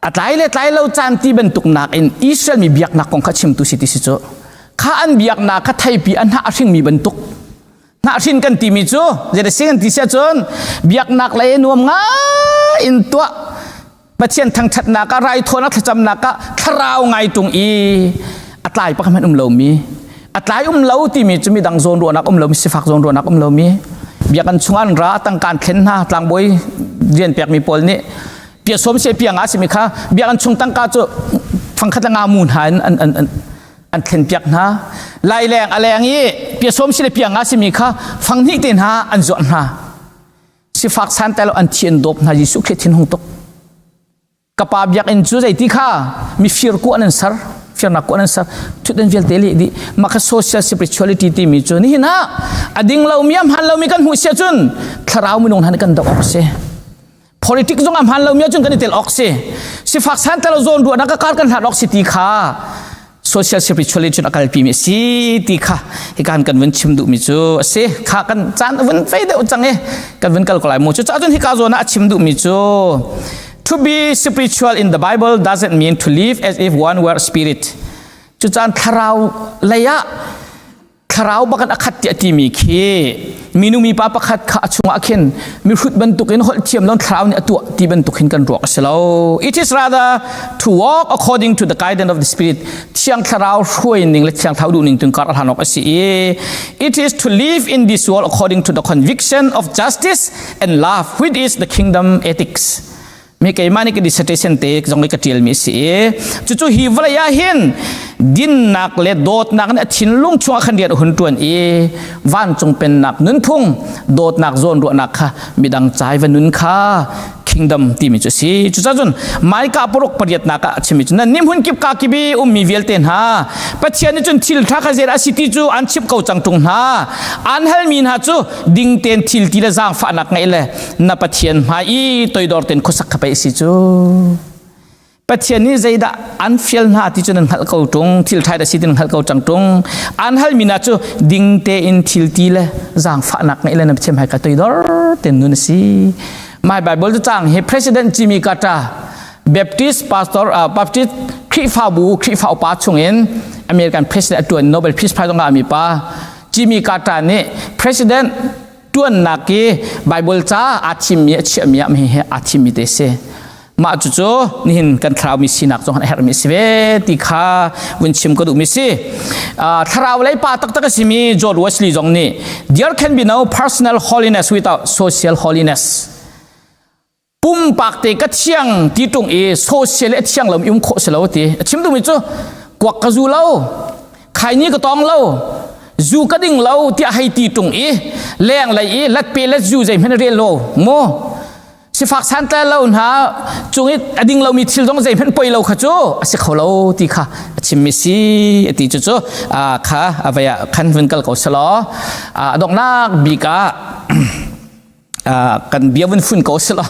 a tlai le tlai lo caan ti bantuk nakin Israel mi biaknak kong kha chimtu si ti si cu kha an biaknak kha theipi a hnah a hringmi bantuk hnah hrin kan timi cu zei si kan ti si ahcun biaknak lei nuam ngai in tuah Pathian thangṭhatnak ah raithawinak thlacamnak ah thlarau ngai ṭung i a tlai pakhat hmanh um lomi a tlai um lo timi cu midang zawn ruahnak um lomi sifak zawn ruahnak um lomi biakinn chung an ra tangka an thlen hna tlangbawi rian pekmi pawl nih pia som se pia nga simi kha biakinn chung tangka cu fangkhat le nga mu hna in an an an an thlen piak hna lai leng a leng i pia som si le pia nga simi kha fang hnih te hna an zuah hna sifak san telo an thi an dawp hna Jesuh Khrih thin hung tuk kapa biakinn cu zeiti kha mifir ku an ser firnak ku an ser thutdan vialte le di maka social spirituality timi cu nihin ah a ding lomi a hman lomi kan hmuh sia cun thlarau minung hna kan doh awk si Politik zong a hmaan lomi ahcun kan i tel awk si. Sifak santalo zawn ruahnak ka kar kan hlat awk si ti kha. Social spirituality cun a kalpi mi si ti kha hikan kan vun chim duh mi cu a si. Kha kan caan vun fei deuh cang i kan vun kal ko lai mu. Cu cun hika zawn ah a chim duh mi cu, to be spiritual in the Bible doesn't mean to live as if one were spirit. Cu caan thlarau lei ah thlarau bakan a khat tiah timi khi minu mipa pakhat kha a chungah khin mihrut bantukin holh thiam lon thlarau nih a tuah ti bantuk hin kan ruak a si lo. It is rather to walk according to the guidance of the Spirit. Thiang thlarau hruai ning le thiang thlarau duh ning tun kar a hlan awk a si i it is to live in this world according to the conviction of justice and love, which is the kingdom ethics. Mi keimah nih ka dissertation te zong i ka ṭial mi si i cucu hi vawlei ah hin dinnak le dawtnak nih a thinlung chungah khan rian a hun ṭuan i vancung pennak nunphung dawtnak zawnruahnak kha midang cai va nun kha kingdom timi cu a si. Cucaah cun Maika paruk pariatnak ah a chimmi cu, nan nih hmun kip ka kip i ummi vialte hna, Pathian nih cun thil ṭha kha zeidah a si ti cu an chimh ko cang ṭung hna. An halmi hna cu ding tein thil ti le zaangfahnak ngeih le na Pathian hmai i toidor tein khuasak kha pei a si cu. Pathian nih zeidah an fial hna ti cu nan hngalh ko ṭung, thil ṭha dah si ti nan hngalh ko cang ṭung. An halmi hna cu ding tein thil ti le zaangfahnak ngeih le na Pathian hmai ka toidor tein nun a si. My Bible cu cang hi President Jimmy Carter, Baptist pastor, Baptist Khrihfabu Khrihfa upa chungin American President a ṭuan, Nobel Peace Prize a ngahmi pa Jimmy Carter nih President tuannak i Bible ca aa thimmi, a chiahmi ah mi he aa thimmi te si. Mah cucu nihin kan thlarau mi sinak zong a herhmi si ve ti kha vun chim ka duhmi si. Thlarau lei pa taktak a simi George Wesley zong nih, "There can be no personal holiness without social holiness." Pumpak te ka thiang ti tung i social a thiang lo um khawh si lo ti a chim duhmi cu, kuak ka zu lo, khaini ka tong lo, zu ka ding lo tiah hei ti tung i leng lei i lat pe let zu zei hmanh rel lo mu, sifak santlai lo hna cung i a ding lomi thil zong zei hmanh poi lo kha cu a si kho lo ti kha a chimmi si a ti. Cu cu kha a vei ah khan vun kal ko selaw, a donghnak bik ah kan bia vun fun ko selaw,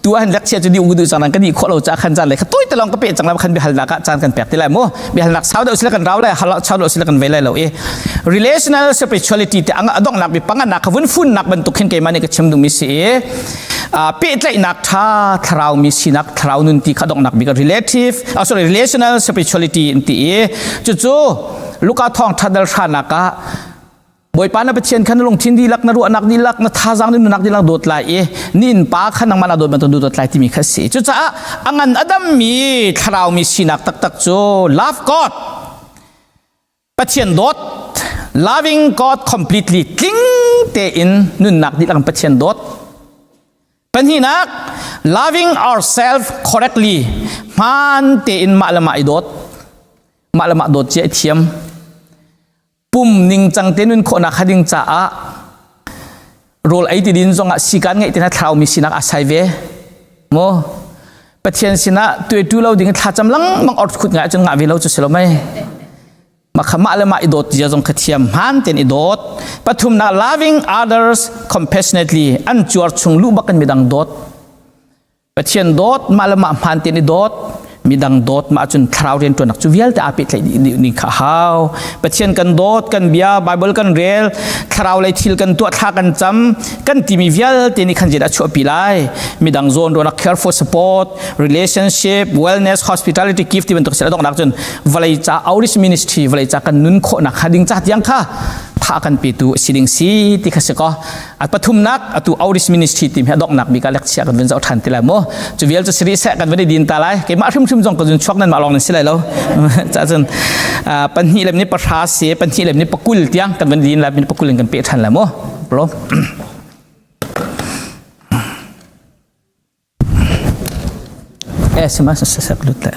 tu han lecture chu di u du chang kan di kho lo cha khan chan le kha toi te long ka pe chang la khan bi hal nak ah chan kan pek ti lai mu. Bi hal nak sau deuh sila kan rau lai, hal sau deuh sila kan ve lai lo i relational spirituality te anga adong nak bi panga nak vun fun nak bantuk khin keimah nih ka chim ding mi si i pehtlaihnak tha thlarau mi sinak thlarau nun ti kha dong nak bi ka relative, sorry, relational spirituality in ti i cucu Luka thawng thadal hranak ah, Bawipa na Pathian kha na lungthin dihlak, na ruahnak dihlak, na thazaang na nunnak dihlak dawt lai i nin pa kha nangmah na dawt bantuk dawt lai timi kha si. Cucaah a ngan a dammi thlarau mi sinak taktak cu love God, Pathian dawt, loving God completely, tling tein nunnak dihlak in Pathian dawt. Pahnihnak, loving ourselves correctly, hmaan tein mah le mah i dawt, mah le mah dawt cia i thiam. Pum ningcang te nun khawhnak kha ding caah rawl ei ti din zongah sikan ngeih te na thlau mi sinak a sai ve mo. Pathian sinah tuaitu lo ding thlacam lengmang or khut ngai cun ngah ve lo cu si lo mei. Makha mah le mah i dawt zia zong kha thiam, hmaan ten i dawt. Pathumnak, loving others compassionately, an cuar chung lu bakin midang dawt. Pathian dawt, mah le mah hmaan tein i dawt, midang dawt, mah cun thlarau rianṭuannak cu vialte aa pehtlaih dih ning kha a hau. Pathian kan dawt, kan bia, Bible kan rel, thlarau lei thil kan tuah, thla kan cam, kan timi vialte nih khan zeidah a chuahpi lai? Midang zawn ruahnak, care for, support, relationship, wellness, hospitality, gift ti bantuk a donghnak cun vawlei ca outreach ministry, vawlei ca kan nun khawhnak kha ding ca tiang kha tha kan petu a si ding si ti kha si ko. A pathumnak, atu outreach ministry team hi a donghnak bik ah lecture kan vun zoh ṭhan ti lai mu. Cu vial cu siri seh kan vun i din ta lai. Keimah hrimhrim zong ka zun chuak, nan mah lawng nan si lai lo. Ca cun pahnih lem ni pahra si, pahnih lem ni pakul tiang kan vun din lai, min pakul in kan pe ṭhan lai mu. Bro. Eh, sima sa sa lut le.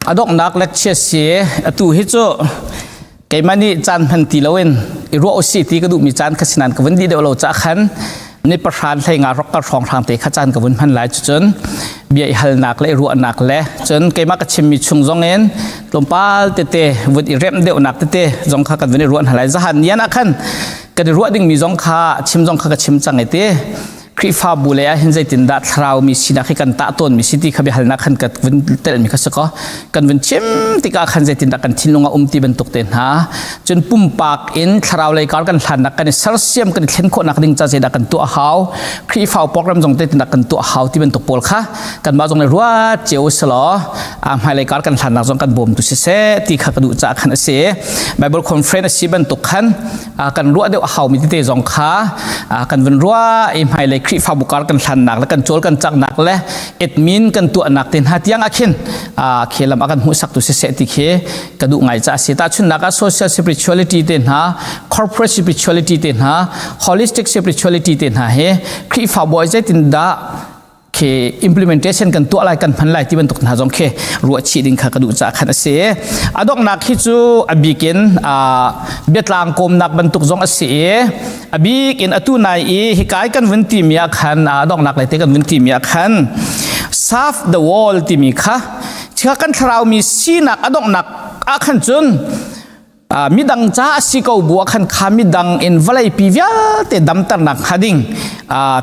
A donghnak lecture si atu hi cu keimah nih caan hman ti loin i ruah usih ti ka duhmi caan kha sinan ka vun dih deuh lo ca khan ni pahran hlei nga rok ka hrawng hrang te kha caan ka vun hman lai cucun bia i halnak le i ruahnak le cun keimah ka chimmi chung zong in tlawmpal tete vun i remh deuhnak tete zong kha kan vun i ruah hna lai zahan nian ah khan kan i ruah dingmi zong kha chim zong kha ka chim cang i ti Khrihfabu lei ah hin zeitindah thlarau mi sinak hi kan tah tawnmi si ti kha biahalnak khan ka vun telmi kha si kaw kan vun chim tikah khan zeitindah kan thinlung a um ti bantuk te hna cun pumpak in thlarau lei kar kan hlannak kan i sersiam kan i thlen khawhnak ding ca zeidah kan tuah hau Khrihfa program zong zeitindah kan tuah hau ti bantuk pawl kha kanmah zong le ruat cio selaw a hmailei kar kan hlannak zong kan bawmtu siseh ti kha ka duh caah khan a si Bible conference a si bantuk khan kan ruah deuh a haumi tete zong kha kan vun ruah i hmailei Khrihfabu kar kan hlannak le kan cawl kan caknak le admin kan tuahnak te hna tiang ah khin khelam a kan hmuhsaktu siseh ti khi ka duh ngai ca a si tahchunhnak ah social spirituality te hna corporate spirituality te hna holistic spirituality te hna hi Khrihfabu ah zeitindah khi implementation kan tuah lai kan hman lai ti bantuk hna zong khi ruah chih ding kha ka duh caah khan a si a donghnak hi cu a bik in biatlang kawmnak bantuk zong a si i a bik in atu nai i hikai kan vun timi ah khan a donghnak lai te kan vun timi ah khan serve the world timi kha chika kan thlarau mi sinak a donghnak ah khan cun midang ca a si ko bu ah khan kha midang in vawleipi vialte damternak hnga ding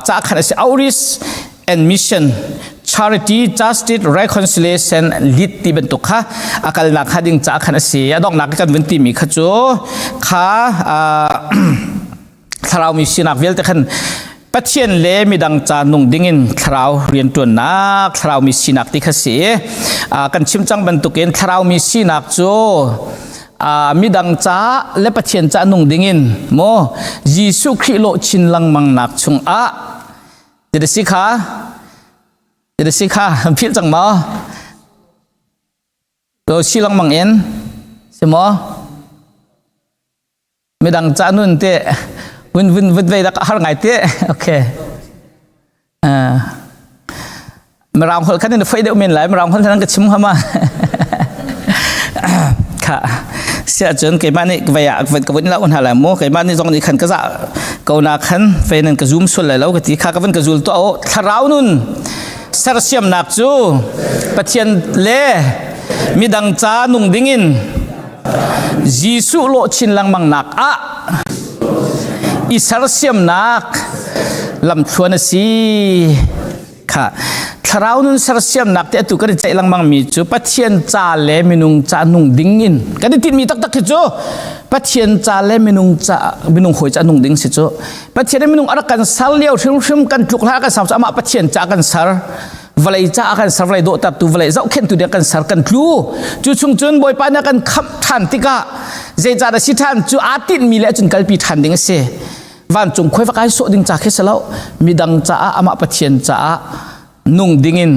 ca khan a si outreach and mission charity justice reconciliation lead ti bantuk kha a kalnak hnga ding ca khan a si a donghnak kan vun timi kha cu kha thlarau mi sinak vialte khan Pathian le midang ca nung dingin thlarau rianṭuannak thlarau mi sinak ti kha si kan chim cang bantukin thlarau mi sinak cu midang ca le Pathian ca nung dingin maw Jesuh Khrih lawh chin lengmang nak chungah ti si kha ti si kha philh cang maw to si lengmang in si maw Midang ca nun te vun vun vun vei dak har ngai te. Okay. Uh, Mirang holh khan in fei deuh men lai mirang holh khan ka chim hama. Kha sia cun keimah nih vei ah ka vun la un hala mu keimah nih zong nih khan ka za ko na khan fei nan ka zoom sul lai lo ka ti kha ka vun ka zul to o thlarau nun sersiamnak cu Pathian le midang ca nung dingin Jesuh lawh chin lengmang nak ah i sersiamnak lamthluan a si kha thlarau nun sersiamnak te atu kan i ceih lengmang mi cu Pathian ca le minung ca nung ding in kan i tinhmi taktak hi cu Pathian ca le minung ca minung hawi ca nung ding si cu Pathian le minung a rak kan ser lio hrimhrim kan tluk hlah kan sau cu amah Pathian ca kan ser vawlei caah kan ser vawlei dawhtertu vawlei zohkhenhtu ding kan ser kan tlu cu chung cun bawipa nih kan khamh ṭhan tikah zeicahdah si ṭhan cu aa tinhmi le cun kalpi ṭhan ding a si vancung khuai va kai sawh ding ca khi si lo midang caah amah Pathian caah nung dingin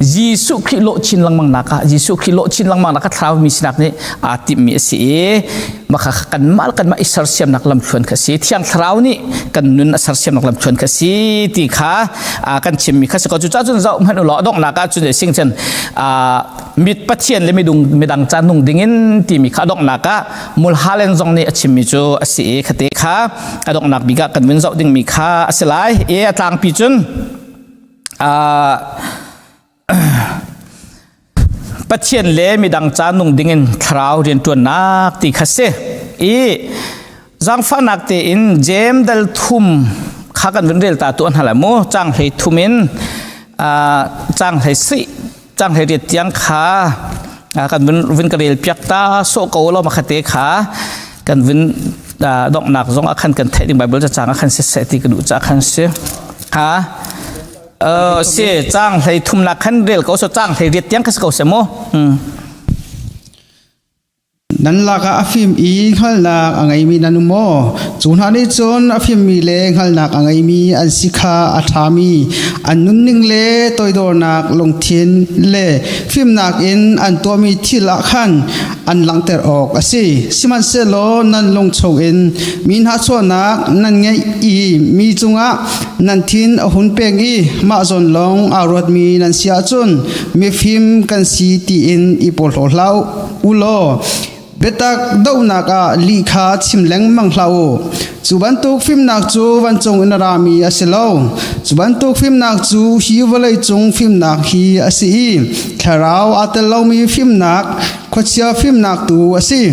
Jesuh Khrih lawh chin lengmang nak ah Jesuh Khrih lawh chin lengmang nak ah thlarau mi sinak nih aa timhmi a si i maka kanmah le kanmah i sersiamnak lamthluan kha si thiang thlarau nih kan nun a sersiamnak lamthluan kha si ti kha kan chimmi kha si ko cucaah cun zoh hmanh u law donghnak ah cun sing cun mit pathian le midung midang ca nung dingin timi kha donghnak ah mulhalen zong nih a chimmi cu a si i khate kha a donghnak bik ah kan vun zoh dingmi kha a si lai e a tlangpi cun Pathian le midang ca nung dingin thlarau rianṭuannak ti kha si. I zaangfahnak tein Jeim dal thum kha kan vun rel ta tuah hna lai mu. Caang hlei thum in caang hlei si caang hlei riat tiang kha kan vun vun ka rel piak ta sawh ko lo makhate kha kan vun donghnak zong ah khan kan theih ding Bible cacang ah khan siseh ti ka duh ca khan si. Ha Si caang hlei thum nak khan rel ko so caang hlei riat tiang kha si ko se mu. Nan lakah a fim i hngalhnak a ngeimi nan um maw? Cu hna nih cun a fimmi le hngalhnak a ngeimi an si kha a ṭhami an nunning le toidornak lungthin le fimnak in an tuahmi thil ah khan an langhter awk a si. Sihmanhsehlaw nan lung chungin mi hnahchuahnak nan ngeih i mi cungah nan thin a hun peng i mah zawn lawng aa ruatmi nan si ahcun mifim kan si tiin i porhlaw hlah u law biatak dohnak ah lih kha chim lengmang hlah u. Cu bantuk fimnak cu vancung in a rami a si lo. Cu bantuk fimnak cu hi vawlei cung fimnak hi a si i thlarau aa tel lomi fimnak, khuachia fimnak tu a si.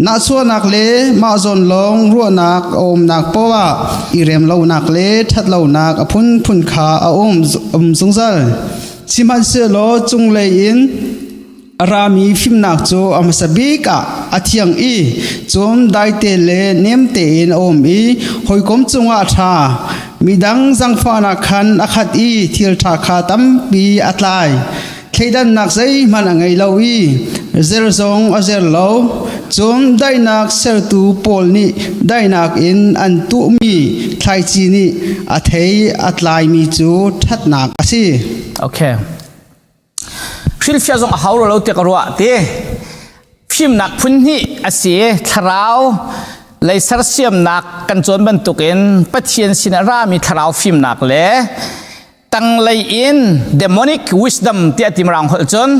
Nahchuahnak le mah zawn lawng ruahnak a umnak paoh ah i rem lonak le ṭhatlonak a phunphun kha a um zungzal. Sihmanhsehlaw cunglei in a rami fimnak cu a hmasa bik ah a thiang i cun daite le nem tein a um i hawikom cungah a ṭha. Midang zangfahnak khan a khat i thil ṭha kha tampi a tlai. Thleidannak zeihmanh a ngei lo i zer zong a zer lo. Cun daihnak sertu pawl nih daihnak in an tuhmi thlaici nih a thei a tlaimi cu ṭhatnak a si. Okay. Hrilhfiah zong a hau lo tiah ka ruah ti. Fimnak phun hnih a si. Thlarau lei sersiamnak kan cawn bantukin Pathian sin a rami thlarau fimnak le tanglei in demonic wisdom tiah ti mirang holh cun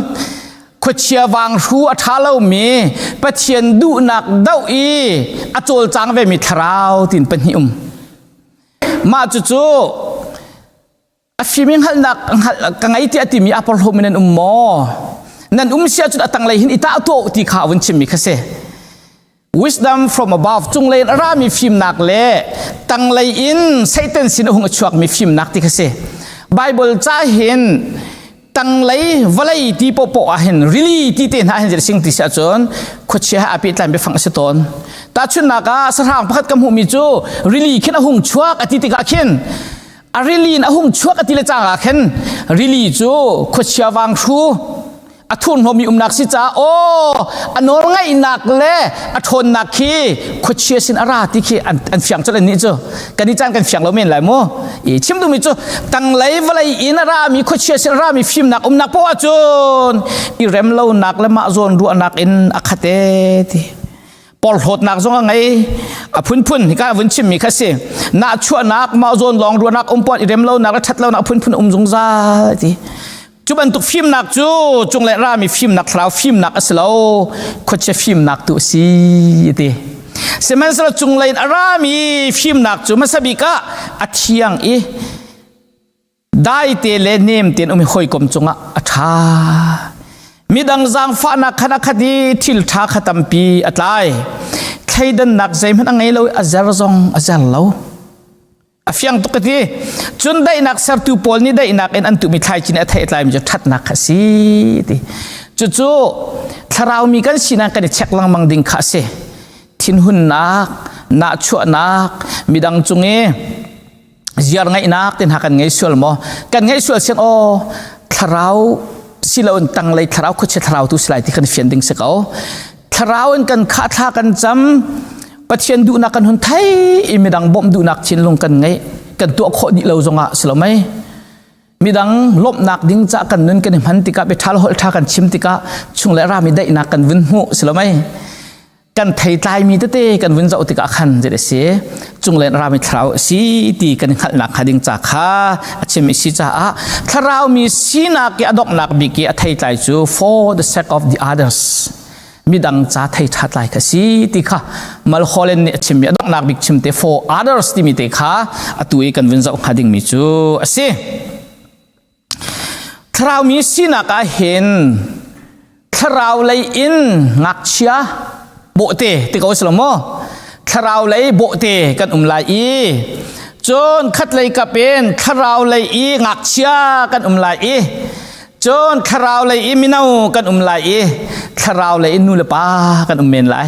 khuachia vanghru a ṭha lomi Pathian duhnak doh i a cawlcang vemi thlarau tin pahnih um. Mah cucu a fim in hngalhnak ka ngei tiah timi a porhlawmi nan um maw? Nan um si ahcun a tanglei hin i tah tuah ti kha a vun chimmi kha si. Wisdom from above cunglei in a rami fimnak le tanglei in Satan sin a hung a chuakmi fimnak ti kha si. Bible ca hin tanglei vawlei ti popoh ah hin rili ti te hna hin sing ti si ahcun khuachia he aa pehtlai biafang a si tawn. Tahchunhnak ah sahrang pakhat ka hmuhmi cu rili khin a hung chuak a ti tikah khin a rili in a hung chuak a ti le cang ah khin rili cu khuachia vanghru a thurhnawmi umnak si caah aw a nawl ngaihnak le a ṭhawnnak khi khuachia sin a ra ti khi an fiang colh nih cu kan i caan kan fiang lo men lai mu i chim duhmi cu tanglei vawlei in a rami khuachia sin a rami fimnak umnak poah cun i rem lonak le mah zawn ruahnak in a khate ti porhlawtnak zong a ngei a phunphun hika vun chimmi kha si nahchuahnak mah zawn lawng ruahnak um puan i rem lonak le ṭhat lonak a phunphun um zungzal ti cu bantuk fimnak cu cunglei rami fimnak thlarau fimnak a si lo khuachia fimnak tu a si ti sihmanhsehlaw cunglei in a rami fimnak cu hmasa bik ah a thiang i daite le nem tein um i hawikom cungah a ṭha midang zaangfahnak khan a khat i thil ṭha kha tampi a tlai thleidannak zeihmanh a ngei lo i a zer zong a zer lo a fiang tuk ka ti cun daihnak sertu pawl nih daihnak in an tuhmi thlaici nih a theih tlaimi cu ṭhatnak kha a si ti cucu thlarau mi kan sinak kan i check lengmang ding kha a si thinhunnak nahchuahnak midang cung i ziar ngaihnak te hna kan ngei sual maw kan ngei sual siang aw thlarau siloin tanglei thlarau khuachia thlarau tu silai ti kan fian ding si ko thlarau in kan khah thla kan cam Pathian duhnak kan hun thei i midang bawmh duhnak thinlung kan ngei kan tuah khawh dih lo zongah si lo mei midang lawmhnak ding ca kan nun kan i hman tikah biaṭha le holh ṭha kan chim tikah chung le rami daihnak kan vun hmuh si lo mei kan theitlaimi tete kan vun zoh tikah khan zei a si cunglen rami thlarau a si ti kan hngalhnak hnga ding ca kha a chim i si caah thlarau mi sinak i a donghnak bik i a theitlai cu for the sake of the others midang ca thei ṭha tlai kha si ti kha Mulholland nih a chimmi a donghnak bik chim te for others timi te kha atu i kan vun zoh hnga dingmi cu a si. Thlarau mi sinak ah hin thlarau lei in ngakchia bawhte ti ko si lo maw? Thlarau lei bawhte kan um lai i cun khat lei kap in thlarau lei i ngakchia kan um lai i cun thlarau lei i mino kan um lai i thlarau lei i nu le pa kan um men lai.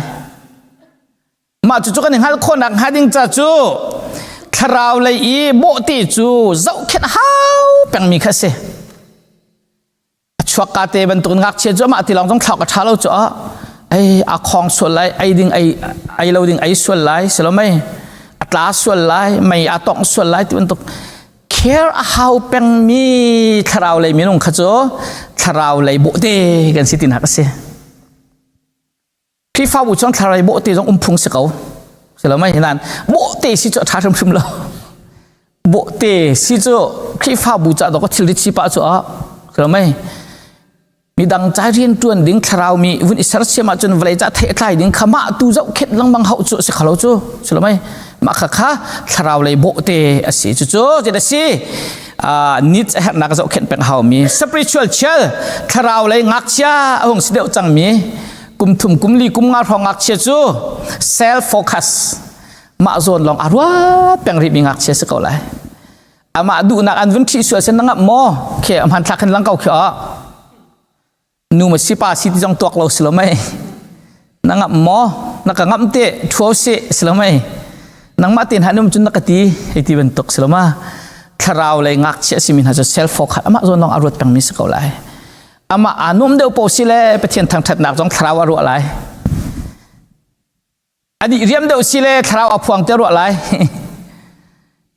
Mah cucu kan i hngalh khawhnak hnga ding ca cu thlarau lei i bawhte cu zohkhenh hau pengmi kha a si. A chuakka te bantukin ngakchia cu amah ti lawng zong thlauh a ṭha lo cu ah ei a khong sual lai, ei ding ei ei lo ding ei sual lai, si lo mei a tla sual lai, mei a tongh sual lai ti bantuk care a hau pengmi thlarau lei minung kha cu thlarau lei bawhte kan si tinak a si. Khrihfabu chuang thlarau bawhte zong um phung si ko. Si lo mei nan bawhte si cu a ṭha hrimhrim lo. Bawhte si cu Khrihfabu ca dawk thil rit si pah cu a si lo mei. Midang ca rian ṭuan ding thlarau mi vun i sersiam ahcun vawlei ca theih tlai ding kha mah tu zohkhenh lengmang hauh cu si khalo cu si lo mei. Mah kha kha thlarau lei bawhte a si cu cu zeidah a si needs a herhnak zohkhenh peng hau mi spiritual child thlarau lei ngakchia a hung si deuh cang mi kum thum kum li kum nga hrawng ngakchia cu self focus mah zawn lawng a ruat peng rih mi ngakchia si ko lai amah duhnak an vun ṭhih sual sen na ngap maw khe hman thlak khin lang ko khi nu ma si pa si ti zong tuak lo si lo mei na ngap maw na ka ngam te ṭhuo si si lo mei nangmah ten hanum cun na ka ti hei ti bantuk si lo ma thlarau lei ngakchia simi hna cu self focus amah zawn lawng a ruat pengmi si ko lai amah aa nuam deuh po si le Pathian thangṭhatnak zong thlarau a ruah lai ani riam deuh si le thlarau a phuang te ruah lai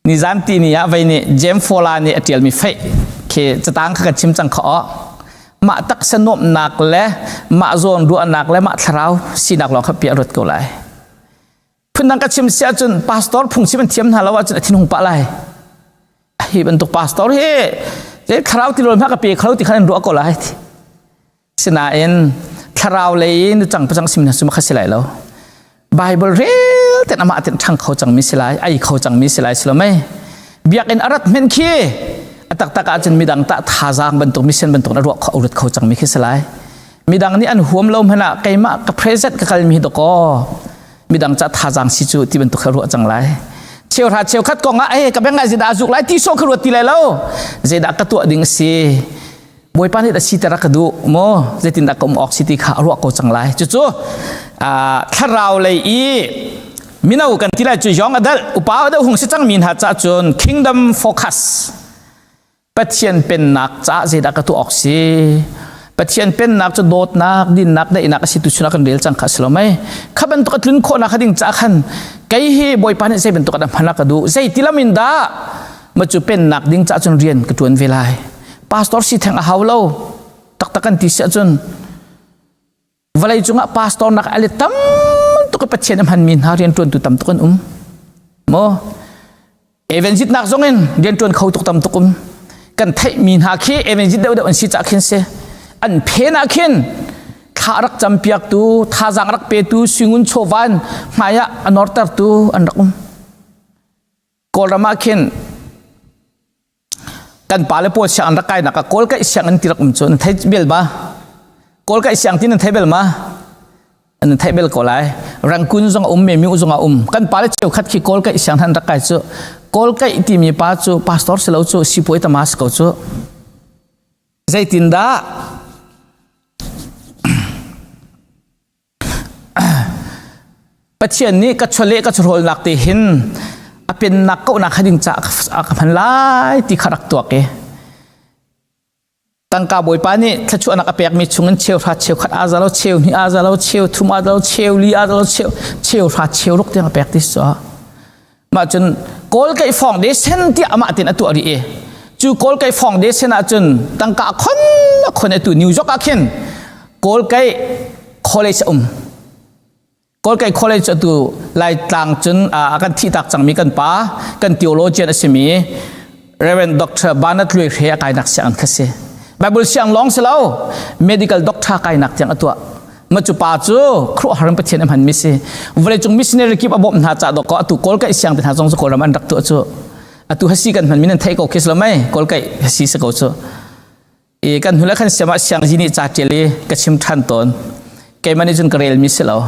nizan ti ni ah vei nih James Fola nih a ṭialmi feih khi catang kha kan chim cang kho mah taksa nuamhnak le mah zawn ruahnak le mah thlarau sinak lawng kha piah ruat ko lai phundang ka chim si ahcun pastor phungchim an thiam hna lo ahcun a thinhung pah lai hi bantuk pastor hi thlarau tilol hma ka pe kho ti khan an ruah ko lai Sinain thlarau lei in cang pacang sim na sum kha si lai lo. Bible rel ten amah ten ṭhang kho cangmi si lai, ai kho cangmi si lai si lo mei. Biakinn a rat men khi a taktak ahcun midang tah thazaang bantuk mission bantuk na ruah kho ruat kho cangmi khi si lai. Midang nih an huam lo hmanh ah keimah ka present ka kalmi hi dakaw midang ca thazaang si cu ti bantuk kha ruah cang lai. Cheuhra cheukhat kong ah eh ka beng ngai zeidah a zuk lai ti sawh kha ruat ti lai lo. Zeidah ka tuah ding si Bawipa nih a siter a ka duh maw zeitindah ka um awk si ti kha a ruah ko cang lai cucu thlarau lei i mino kan ti lai cu young adult upa deuh hung si cang mi hna caah cun kingdom focus Pathian pennak caah zeidah ka tuah awk si Pathian pennak cu dawtnak dinnak daihnak a si tu chun ah kan rel cang kha si lo mei kha bantuk a tlun khawhnak kha ding caah khan kei hi Bawipa nih zei bantuk a hman a ka duh zei ti lam in dah ma cu pennak ding caah cun rian ka ṭuan ve lai pastor si theng a hau lo taktak kan ti si ahcun vawlei cungah pastor nak ale tam tuk Pathian a hmanmi hna rian ṭuantu tam tuk an um maw evangelist nak zong in rian ṭuan kho tuk tam tuk um kan theihmi hna khi evangelist deuh deuh an si cah khin si an phen ah khin thla rak campiaktu thazaang rak petu singun chawvan hmai ah a nortertu an rak um Kawlram ah khin kan pale pawl siang an rak kainak ah kawl kaih siang an ti rak um cu nan thei bel ma kawl kaih siang ti nan thei bel ma nan thei bel ko lai Rangoon zong a um me mi zong a um kan pale cheukhat khi kawl kaih siang han rak kai cu kawl kaih timi pa cu pastor si lo cu sipuai tama si ko cu zeitindah Pathian nih ka chawleh ka chawhrawlnak te hin a pennak kauhnak kha ding caah a ka hman lai ti kha rak tuak i tangka bawipa nih thluachuahnak a pekmi chungin cheuhra cheukhat aa za lo cheu hnih aa za lo cheu thum aa za lo cheu li aa za lo cheu cheuhra cheu ruk tiang a pek ti cu mah cun kawl keih foundation tiah amah tin a tuah rih i cu kawl keih foundation ah cun tangka khon a khon atu New York ah khin kawl keih college a um kawl keih college atu laitlang cun a kan thih tak cangmi kan pa kan theologian a simi Reverend Dr. Bernard Lui Hre a kainak siang kha si Bible siang lawng si lo medical doctor kainak tiang a tuah ma cu pa cu khuaruahhar in Pathian a hmanmi si vawleicung missionary kip a bawmh hna ca dawk atu kawl kaih siang te hna zong cu kawlram an rak tuah cu atu hasi kan hmanmi nan theih ko khi lo mei kawl kaih hasi si ko cu i kan hnu le khan siam ah siang zi nih ca ṭial i ka chim ṭhan tawn keimah nih cun ka relmi si lo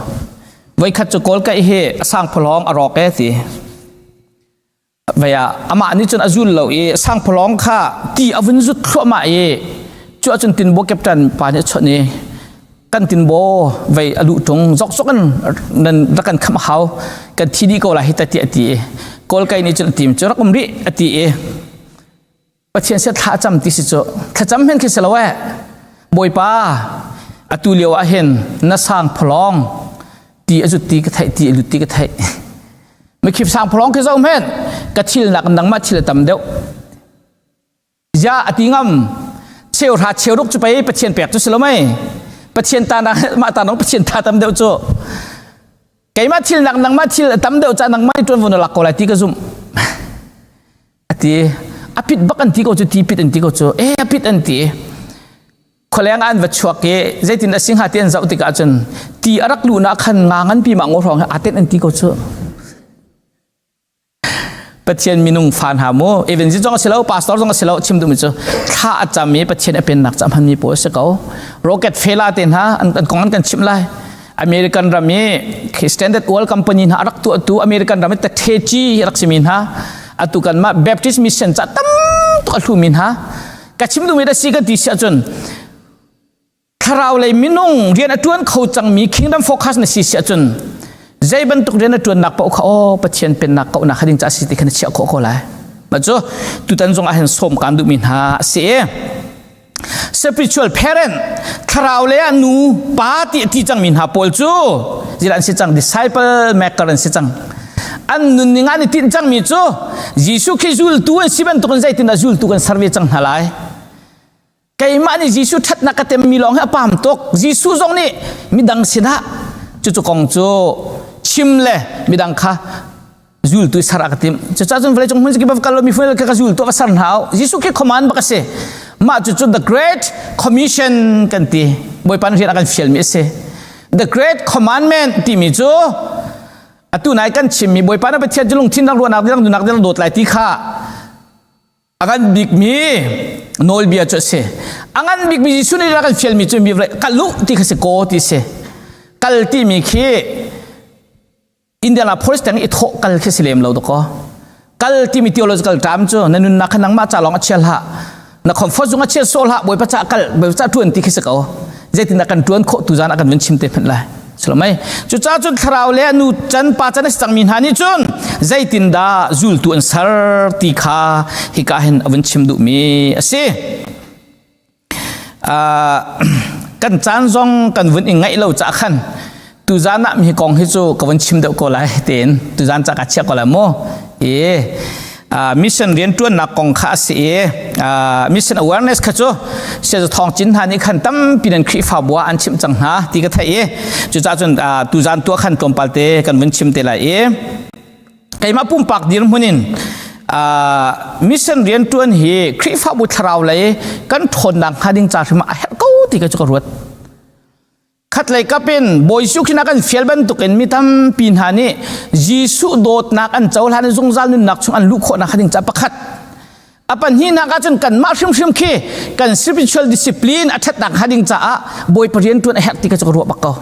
voikhat cu kawl kaih hi a sang phalawng a rawk e ti Vei ah amah nih cun a zul lo i sangphalawng kha ti a vun zut thluahmah i cu ahcun tinbaw captain pa nih a chawnh i kan tinbaw vei a luh ṭung zokzok in nan rak kan khamh hau kan thi dih ko lai hi ta ti a ti i kawlkai nih cun a tim cu rak um rih a ti i Pathian sia thla cam ti si cu thlacam hen khi si lo eh Bawipa atu lio ah hin na sang phalong ti a zut ti ka theih ti a lut ti ka theih mikhip sang phalong khi zo men ka thil nak nangmah thil a tam deuh ya ati ngam cheu hra cheu ruk cu pei Pathian pek cu si lo mei. Pathian ta na mah ta nong Pathian ta tam deuh cu. Keimah thil nak nangmah thil tam deuh ca nangmah nih ṭuanvo na lak ko lai ti ka zumh. Ati a pit bak an ti ko cu ti pit an ti ko cu e a pit an ti. Khualeng an va chuak i zeitin a si hnga ti an zoh tikah cun ti a rak luhnak khan nga nganpi ma ngaw hrawng he aa tenh an ti ko cu. Pathian minung fa hna mu evangelist zong a si lo pastor zong a si lo chim duhmi cu thla a cam i Pathian a pennak ca hmanmi pawl a si ko rocket fela te hna an kong an kan chimh lai American ram i Standard Oil Company hna a rak tuahtu American ram i tathechi rak simi hna atu kan mah Baptist mission ca tam tuk a hlumi hna ka chim duhmi da si ka ti si ahcun thlarau lei minung rian a ṭuan kho cangmi kingdom focus na si si ahcun zei bantuk rian a ṭuannak paoh kha aw Pathian pennak kauhnak kha ding ca si ti kha na chiah khawh ko lai mah cu tutan zong ah hin sawm kaan duhmi hna a si i spiritual parent thlarau lei ah nu pa ti ti cangmi hna pawl cu zila an si cang disciple maker an si cang an nunning an i tinh cangmi cu Jesuh khi zultu an si bantukin zeitindah zultu kan ser ve cang hna lai Keimah nih Jesuh ṭhatnak ka temmi lawng hi a pam tuk. Jesuh zong nih midang sinah cucu kong cu chim le midang kha zultu ser a ka timh. Cucaah cun vawleicung hmun kip ah kal mi fun ka zultu va ser hna u. Jesuh khi command bak a si. Mah cucu the great commission kan ti. Bawipa nih rian a kan fialmi a si. The great commandment timi cu atu nai kan chimmi Bawipa na Pathian cu lungthin dang ruahnak dang dunak dang dawt lai ti kha a ngan bikmi nawlbia cu a si a ngan bikmi Jesuh nih kan fialmi cu mi kal u ti kha si ko ti si kal timi khi Indianapolis tang i thawh kal khi si lem lo dakaw kal timi theological term cu na nunnak kha nangmah ca lawng a chia hlah na comfort zung a chia sawh hlah bawipa ca kal bawipa ca tuan ti khi si ko zeitindah kan tuan khawh tu zan ah kan vun chim te hmanh lai Sulmai cucaah cun thlarau le nu can pa can a si cangmi hna nih cun zeitindah zultu an ser ti kha hika hin a vun chim duhmi a si. Kan caan zong kan vun i ngaih lo cah khan tuzan ah mi kong hi cu ka vun chim deuh ko lai tiin tuzan ca ka chiah ko lai mu. I mission rianṭuannak kong kha a si i mission awareness kha cu Saya Thawng Cin hna nih khan tampi nan Khrihfabu ah an chimh cang hna ti ka theih i cucaah cun tuzan tuah khan tlawmpal te kan vun chim te lai i keimah pumpak dirhmun in mission rianṭuan hi Khrihfabu thlarau lei kan ṭhawnnak hnga ding ca hrim ah a herh ko ti ka cu ka ruat. Khatlei kap in Bawi Jesuh Khrih kan fial bantukin mi tampi hna nih Jesuh dawtnak an cohlan i zungzal nunnak chung an luh khawhnak ding ca pakhat. A pahnihnak ahcun kanmah hrimhrim khi kan spiritual discipline a ṭhatnak hnga ding caah Bawipa rian ṭuan a herh ti kha cu ka ruah bak ko.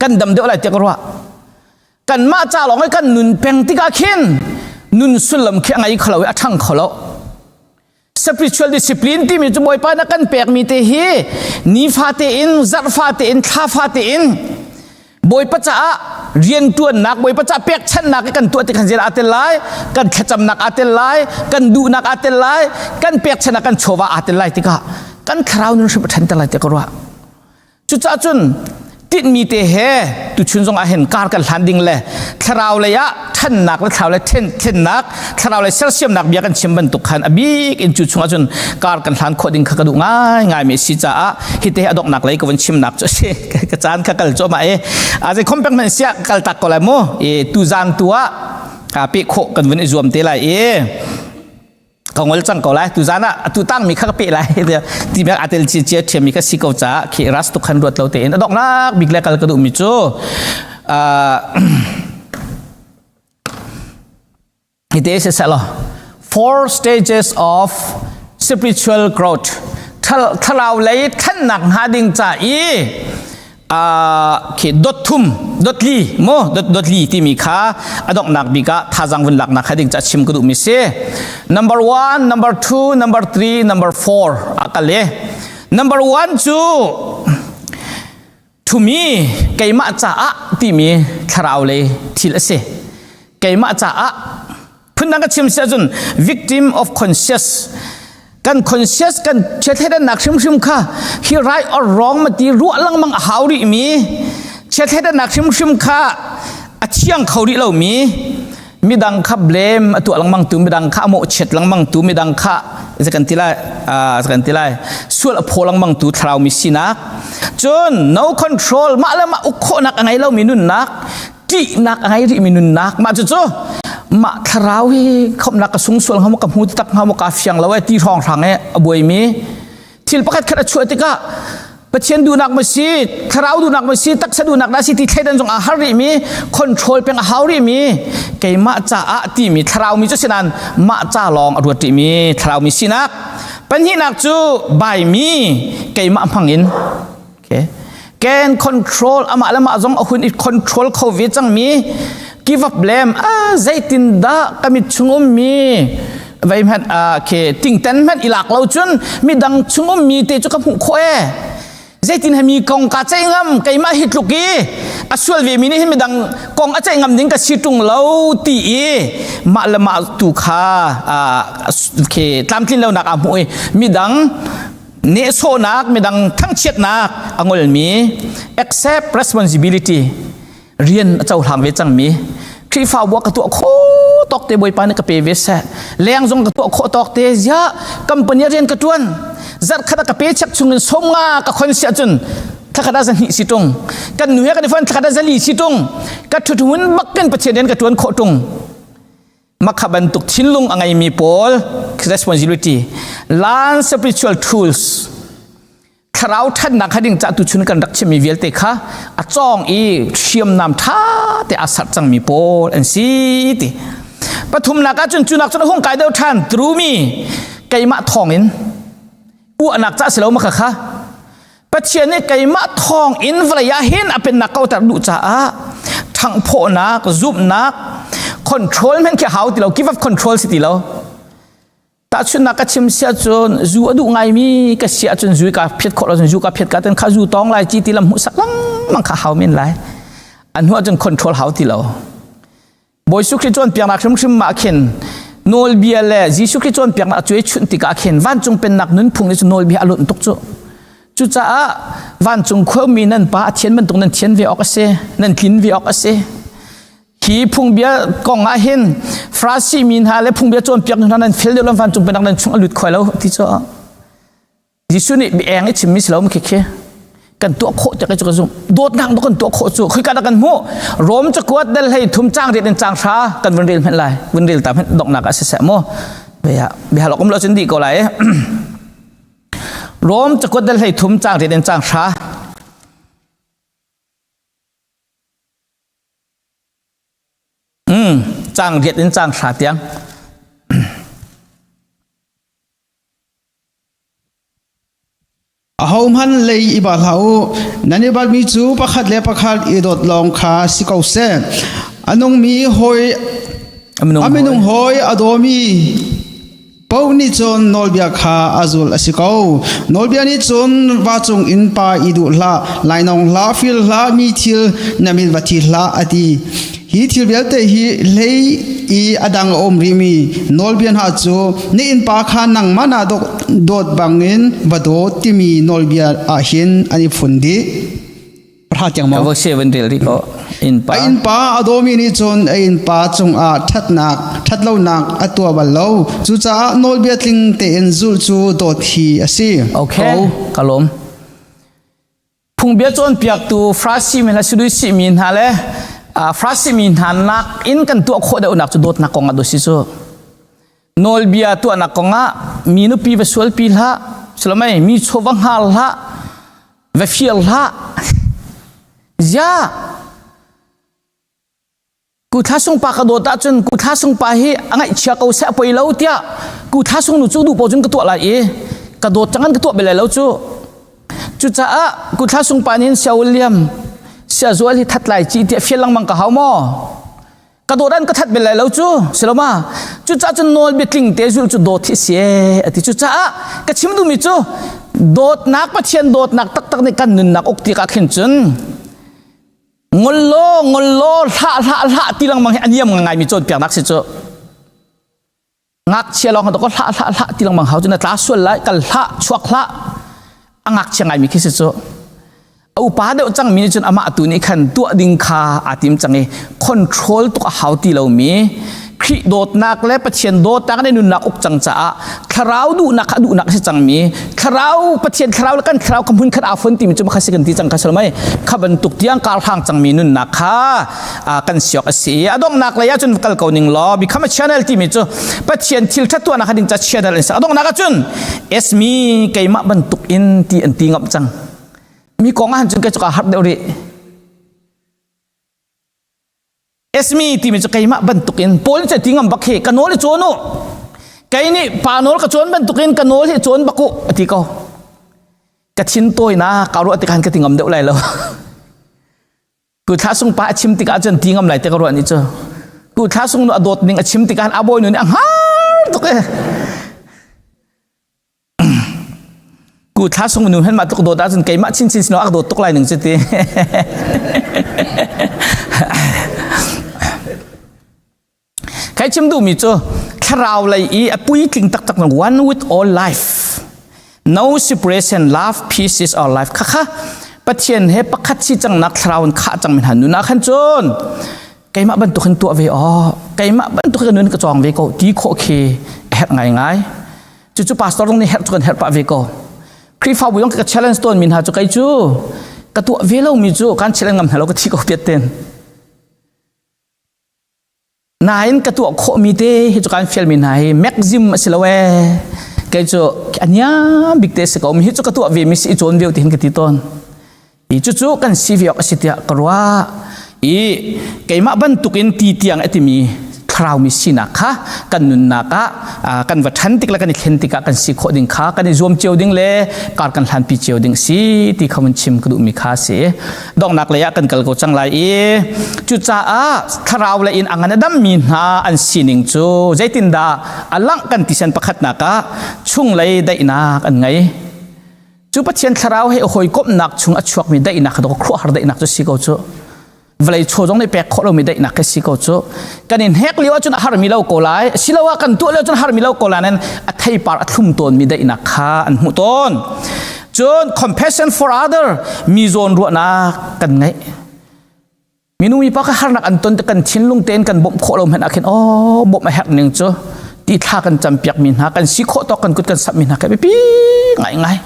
Kan dam deuh lai tiah ka ruah. Kanmah ca lawng i kan nun peng tikah khin nun sullam khi a ngei kho lo i a ṭhang kho lo. Spiritual discipline timi cu Bawipa na kan pekmi te hi nifa tein, zarhfa tein, thlafa tein Bawipa caah riantuannak, Bawipa caah pekchanhnak kan tuah tik khan aa tel lai, kan thlacamnak aa tel lai, kan duhnak aa tel lai, kan pekchanhnak kan chawva aa tel lai tikah kan thlarau nun hrim a ṭhanter lai tiah ka ruah. Cucaah cun tinhmi te he tuchun zong ah hin kar kan hlan ding le thlarau lei ah ṭhannak le thlarau lei thlennak thlarau lei sersiamnak bia kan chim bantuk khan a bik in cu chungah cun kar kan hlan khawh ding kha ka duh ngai ngai mi si caah hi te a donghnak lei ka vun chimnak cu a si ka caan kha kal cuahmah i a zei khom pek hmanh siah kal tak ko lai mu i tu zan tu ah pe khawh kan vun i zuam te lai i ka ngol cang ko lai tuzan ah atu tang mi kha ka pe lai ti mek atel chi chia thiam mi kha si ko ca khi ras tu khan ruat lo te in adok nak bik le kal ka duh mi cu ite se selo four stages of spiritual growth thlarau lei thannak hnga ding ca i khi dot thum dot li mo dot dot li timi kha a donghnak bik ah thazang vun laknak kha ding ca chim ka duh mi si number 1 number 2 number 3 number 4 a kal e number 1 cu to me keimah caah timi thlarau lei thil a si keimah caah phundang ka chim si ahcun victim of conscious kan conscious kan chiathleidannak hrimhrim kha hi right or wrong ma ti ruah lengmang a hau rih mi chiathleidannak hrimhrim kha a thiang kho rih lo mi midang kha blame a tuah lengmang tu midang kha a mawhchiat lengmang tu midang kha kan ti lai kan ti lai sual a phaw lengmang tu thlarau mi sinak. Cun no control, mah le mah uk khawhnak a ngei lomi nunnak, ṭihnak a ngei rihmi nunnak, mah cucu mah thlarau hi khomnak ka sung sual hnga maw, ka hmu tak hnga maw, ka fiang lo ai ti hrawng hrang i a buaimi thil pakhat khat a chuah tikah Pathian duhnak ma si, thlarau duhnak ma si, taksa duhnak dah si ti thleidan zong a har rihmi, control peng a hau rihmi, keimah caah timi thlarau mi cu sinan mah ca lawng a ruat rihmi thlarau mi sinak. Pahnihnak cu by me, keimah hmang in. Okay. Can control amah le mah zong a hun i control kho ve cangmi give up blame ah zeitin dah ka mit chung ummi vei hmanh khi tingten hmanh i lak lo cun midang chung ummi te cu ka hmuh khawh e zeitin he mi kong ka ceih ngam keimah hi tluk i a sual ve mi nih hin midang kong a ceih ngam ding ka si ṭung lo ti i mah le mah tu kha khi tlamtlin lonak aa hmuh i midang nehsawhnak midang thangchiatnak a ngolmi accept responsibility rian a cohlang ve cangmi Khrihfabu ka tuah khawh tawk te Bawipa nih ka pe ve seh leng zong ka tuah khawh tawk te ziah company rian ka tuan zarh khat ka pe chek chung in som nga ka khon sia cun thlakhat ah zahnih si tung kan nu he kan i fon thlakhat ah zali si tung ka thuthun bak kan Pathian rian ka tuan khawh tung makha bantuk thinlung a ngeimi pawl responsibility lan spiritual tools thlarau ṭhatnak kha ding cah tuchun kan rak chimmi vialte kha a cawng i hriamnam ṭha te a serh cangmi pawl an si ti pathumnak ah cun cunak cun a hung kai deuh ṭhan trumi keimah thawngin uahnak cah si lo ma kha kha Pathian nih keimah thawng in vawlei ah hin a pennak kauter duh caah ṭhanghphawhnak zumhnak control hmanh khi hau ti lo give up control si ti lo Tahchunhnak ka chim sia cun zu a duh ngaimi ka si ahcun zu ka phiat khawh lo cun zu ka phiat ka ten kha zu tawng lai ci ti lam hmuhsak lengmang kha hau men lai. An hnu ahcun control hau ti lo. Bawi Jesuh Khrih cawnpiaknak hrimhrim mah khin nawlbia le Jesuh Khrih cawnpiaknak a cuai chunh tikah khin vancung pennak nunphung nih cun nawlbia a lunh tuk cu. Cucaah vancung khuami nan pa a thian bantuk nan thian ve awk a si, nan tlin ve awk a si. Hi phungbia kong ah hin Farasi mi hna le phungbia cawnpiak hna nan fel deuh lo vancung pennak nan chung a lut khoi lo ti cu Jesuh nih eng i chimmi si lo khi khi kan tuah khawh tiah cu ka zumh dawtnak kan tuah khawh cu khoi ka dah kan hmuh Rom cakuat dal hlei thum cang riat in cang hra kan vun rel hmenh lai vun rel ta hmenh donghnak ah siseh mu bia bia lok um lo cun di ko lai Rom cakuat dal hlei thum cang riat in cang hra Cang riat in cang hra tiang. Ahohmanh lei i bal hlah u. Nan i balmi cu pakhat le pakhat i dawt lawng kha si ko seh. A nungmi hawi a minung hawi a dawmi Paoh nih cun nawlbia kha a zulh a si ko. Nawlbia nih cun va cung in pa i duh hlah, lainawng hlah, fil hlah, mi thil na mit va thi hlah a ti. Hi thil vialte hi hlei i a dang a um rihmi nawlbia hna cu na innpa kha nangmah naa dawt bangin va daw timi nawlbia ah hin an i fun dih. Pahra tiang maw? Ka se van rel rih ko. Innpa. A innpa a dawmi nih cun a innpa cungah ṭhatnak, ṭhatlonak a tuah bal lo. Cucaah nawlbia tling tein zulh cu dawt hi a si. Okay, ka lawm. Phungbia cawnpiaktu Farasi mi hna Sadusi mi hna le Farasi mi hna nak in kan tuah khawh deuhnak cu dawtnak kong ah si cu. Nawlbia tuahnak kong ah mi nupi va sualpi hlah, salamai mi chaw va hngal hlah, va fir hlah ziah kuthla sung pa ka dawt ahcun kuthla sung pa hi a ngaihchia ko seh a poi lo tiah kuthla sung nu cu duh paoh cun ka tuah lai i ka dawt cang an ka tuah bel lai lo cu cucaah kuthla sung pa nih sia William sia zual hi that lai ci tiah fial lengmang ka hau maw Ka dawt an ka that bel lai lo cu siloma cucaah cun nawl biatling te zul cu dawt hi si e ati cucaah ka chim duhmi cu dawtnak Pathian dawtnak taktak nih kan nunnak uk tikah khin cun ngol law ngol law hlah hlah hlah ti lengmang hi a niam ngai mi cawnpiaknak si cu ngakchia lawng ko hlah hlah hlah ti lengmang hau cu na tla sual lai kal hlah chuak hlah a ngakchia ngaimi khi si cu a upa deuh cangmi nih cun amah tu nih khan tuah ding kha aa tim cang i control tuk a hau ti lomi Khrih dawtnak le Pathian dawtnak nih nunnak uk cang caah thlarau duhnak kha duhnak a si cangmi thlarau Pathian thlarau le kan thlarau kha hmun khat aa fon timi cu kha si kan ti cang kha salmai kha bantuk tiang kar hlang cangmi nunnak kha kan siok a si. A donghnak lei ahcun kal ko ning law become a channel timi cu Pathian thil ṭhat tuahnak ding ca channel an si. A donghnak ahcun esmi keimah bantuk in ti an ti ngam cang mi kong ah cun kei cu kaa harh deuh rih. Esmi timi cu keimah bantukin Paul nih ti ngam bak hi ka nawl i cawn u, kei nih pa nawl ka cawn bantukin ka nawl hi cawn bak u a ti ko. Ka thin tawi na ka ruah tikhan ka ti ngam deuh lai lo. Tu thla sung pa a chim tikah cun ti ngam lai te ka ruah ni cu. Tu thla sung nu a dawt ning a chim tikah a bawi nu nih a hngar tuk e. Ku thla sung nu hen ma tuk dawt ahcun keimah chinchin sino ak dawt tuk lai ning cu ti. Kai chim duhmi cu thlarau lei i a puitling taktak na one with all life. No separation, love, peace is our life. Khakha Pathian he pakhat si cangnak thlarau in khah cang min han nuna khan cun keimah bantuk in tuah ve aw, keimah bantuk in nun ka cawng ve ko ti khawh khi a herh ngaingai. Cucu pastor zong nih herh cu kan herh pah ve ko. Khrihfabu zong ka challenge tawn mi hna cu kei cu ka tuah ve lo mi cu kan challenge ngam hna lo, ka thi ko piat ten. Nain ka tuah khawhmi te hi cu kan fialmi hna hi maxim a si lo ee. Kei cu a niam bik te si ko mi hi cu ka tuah ve mi si i cawn ve ti hin ka ti tawn. I cucu kan si ve awk a si tiah ka ruah. I keimah bantukin ti tiang a timi thlarau mi sinak kha kan nunnak ah kan va ṭhan tik le kan i thlen tikah kan si khawh ding kha kan i zuam cio ding le kar kan hlanpi cio ding si ti kha mun chim ka duhmi kha si. Donghnak lei ah kan kal ko cang lai i cucaah thlarau lei in a ngan a dammi hna an sining cu zeitindah a langh kan ti sen pakhatnak ah chunglei daihnak an ngei. Cu Pathian thlarau he hawikomhnak chung a chuakmi daihnak kha khuahar daihnak cu si ko cu. Vawlei chaw zong nih pek khawh lomi daihnak khi si ko cu. Kan in hek lio ahcun a harmi lo ko lai, siloah kan tuah lio ahcun harmi lo ko lai nain a theipar a thlum tawnmi daihnak kha an hmuh tawn. Cun compassion for other, mi zawn ruahnak kan ngeih. Minung mipa kha harnak an ton kan thinlung tein kan bawmh khawh lo hmanh ah khin oh bawmh a herh ning cu ti thla kan campiak mi hna, kan si khawh tawk kan kut kan sap mi hna kha biapi ngaingai.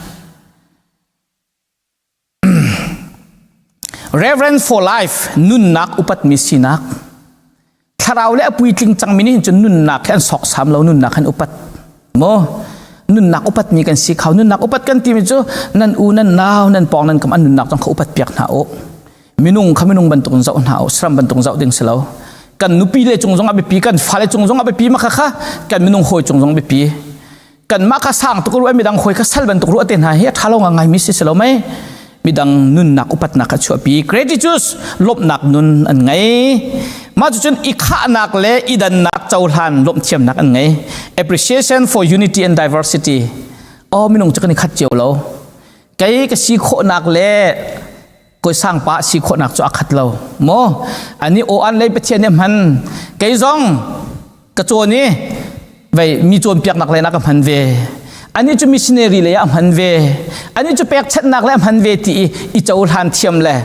Reverend for life, nunnak upatmi sinak. Thlarau le a puitling cangmi nih cun nunnak hi an sawksam lo, nunnak an upat maw. Nunnak upatmi kan si kho. Nunnak upat kan timi cu nan u, nan nau, nan pawng, nan kam an nunnak zong kha upat piak hna u. Minung kha minung bantuk in zoh hna u, saram bantuk zoh ding si lo. Kan nupi le cung zong a biapi, kan fale cung zong a biapi, ma kha kha kan minung hawi cung zong biapi. Kanmah kha sang tuk ruah, midang hawi kha sal bantuk ruah te hna hi a ṭha lo ngai mi si si lo mei. Midang nunnak upatnak a chuahpi, gratitude, lawmhnak nun an ngei. Mah cucun i khahnak le i dannak cohlan lawmhthiamnak an ngei, appreciation for unity and diversity. Oh, minung cu kan i khat cio lo. Kei ka si khawhnak le koi sang pa si khawhnak cu a khat lo maw. Ani aw an lei Pathian nih hman, kei zong ka cawn i vei mi cawnpiaknak lei na ka hman ve, ani cu missionary lei ah hman ve, ani cu pekchanhnak le hman ve ti i i cohlan thiam le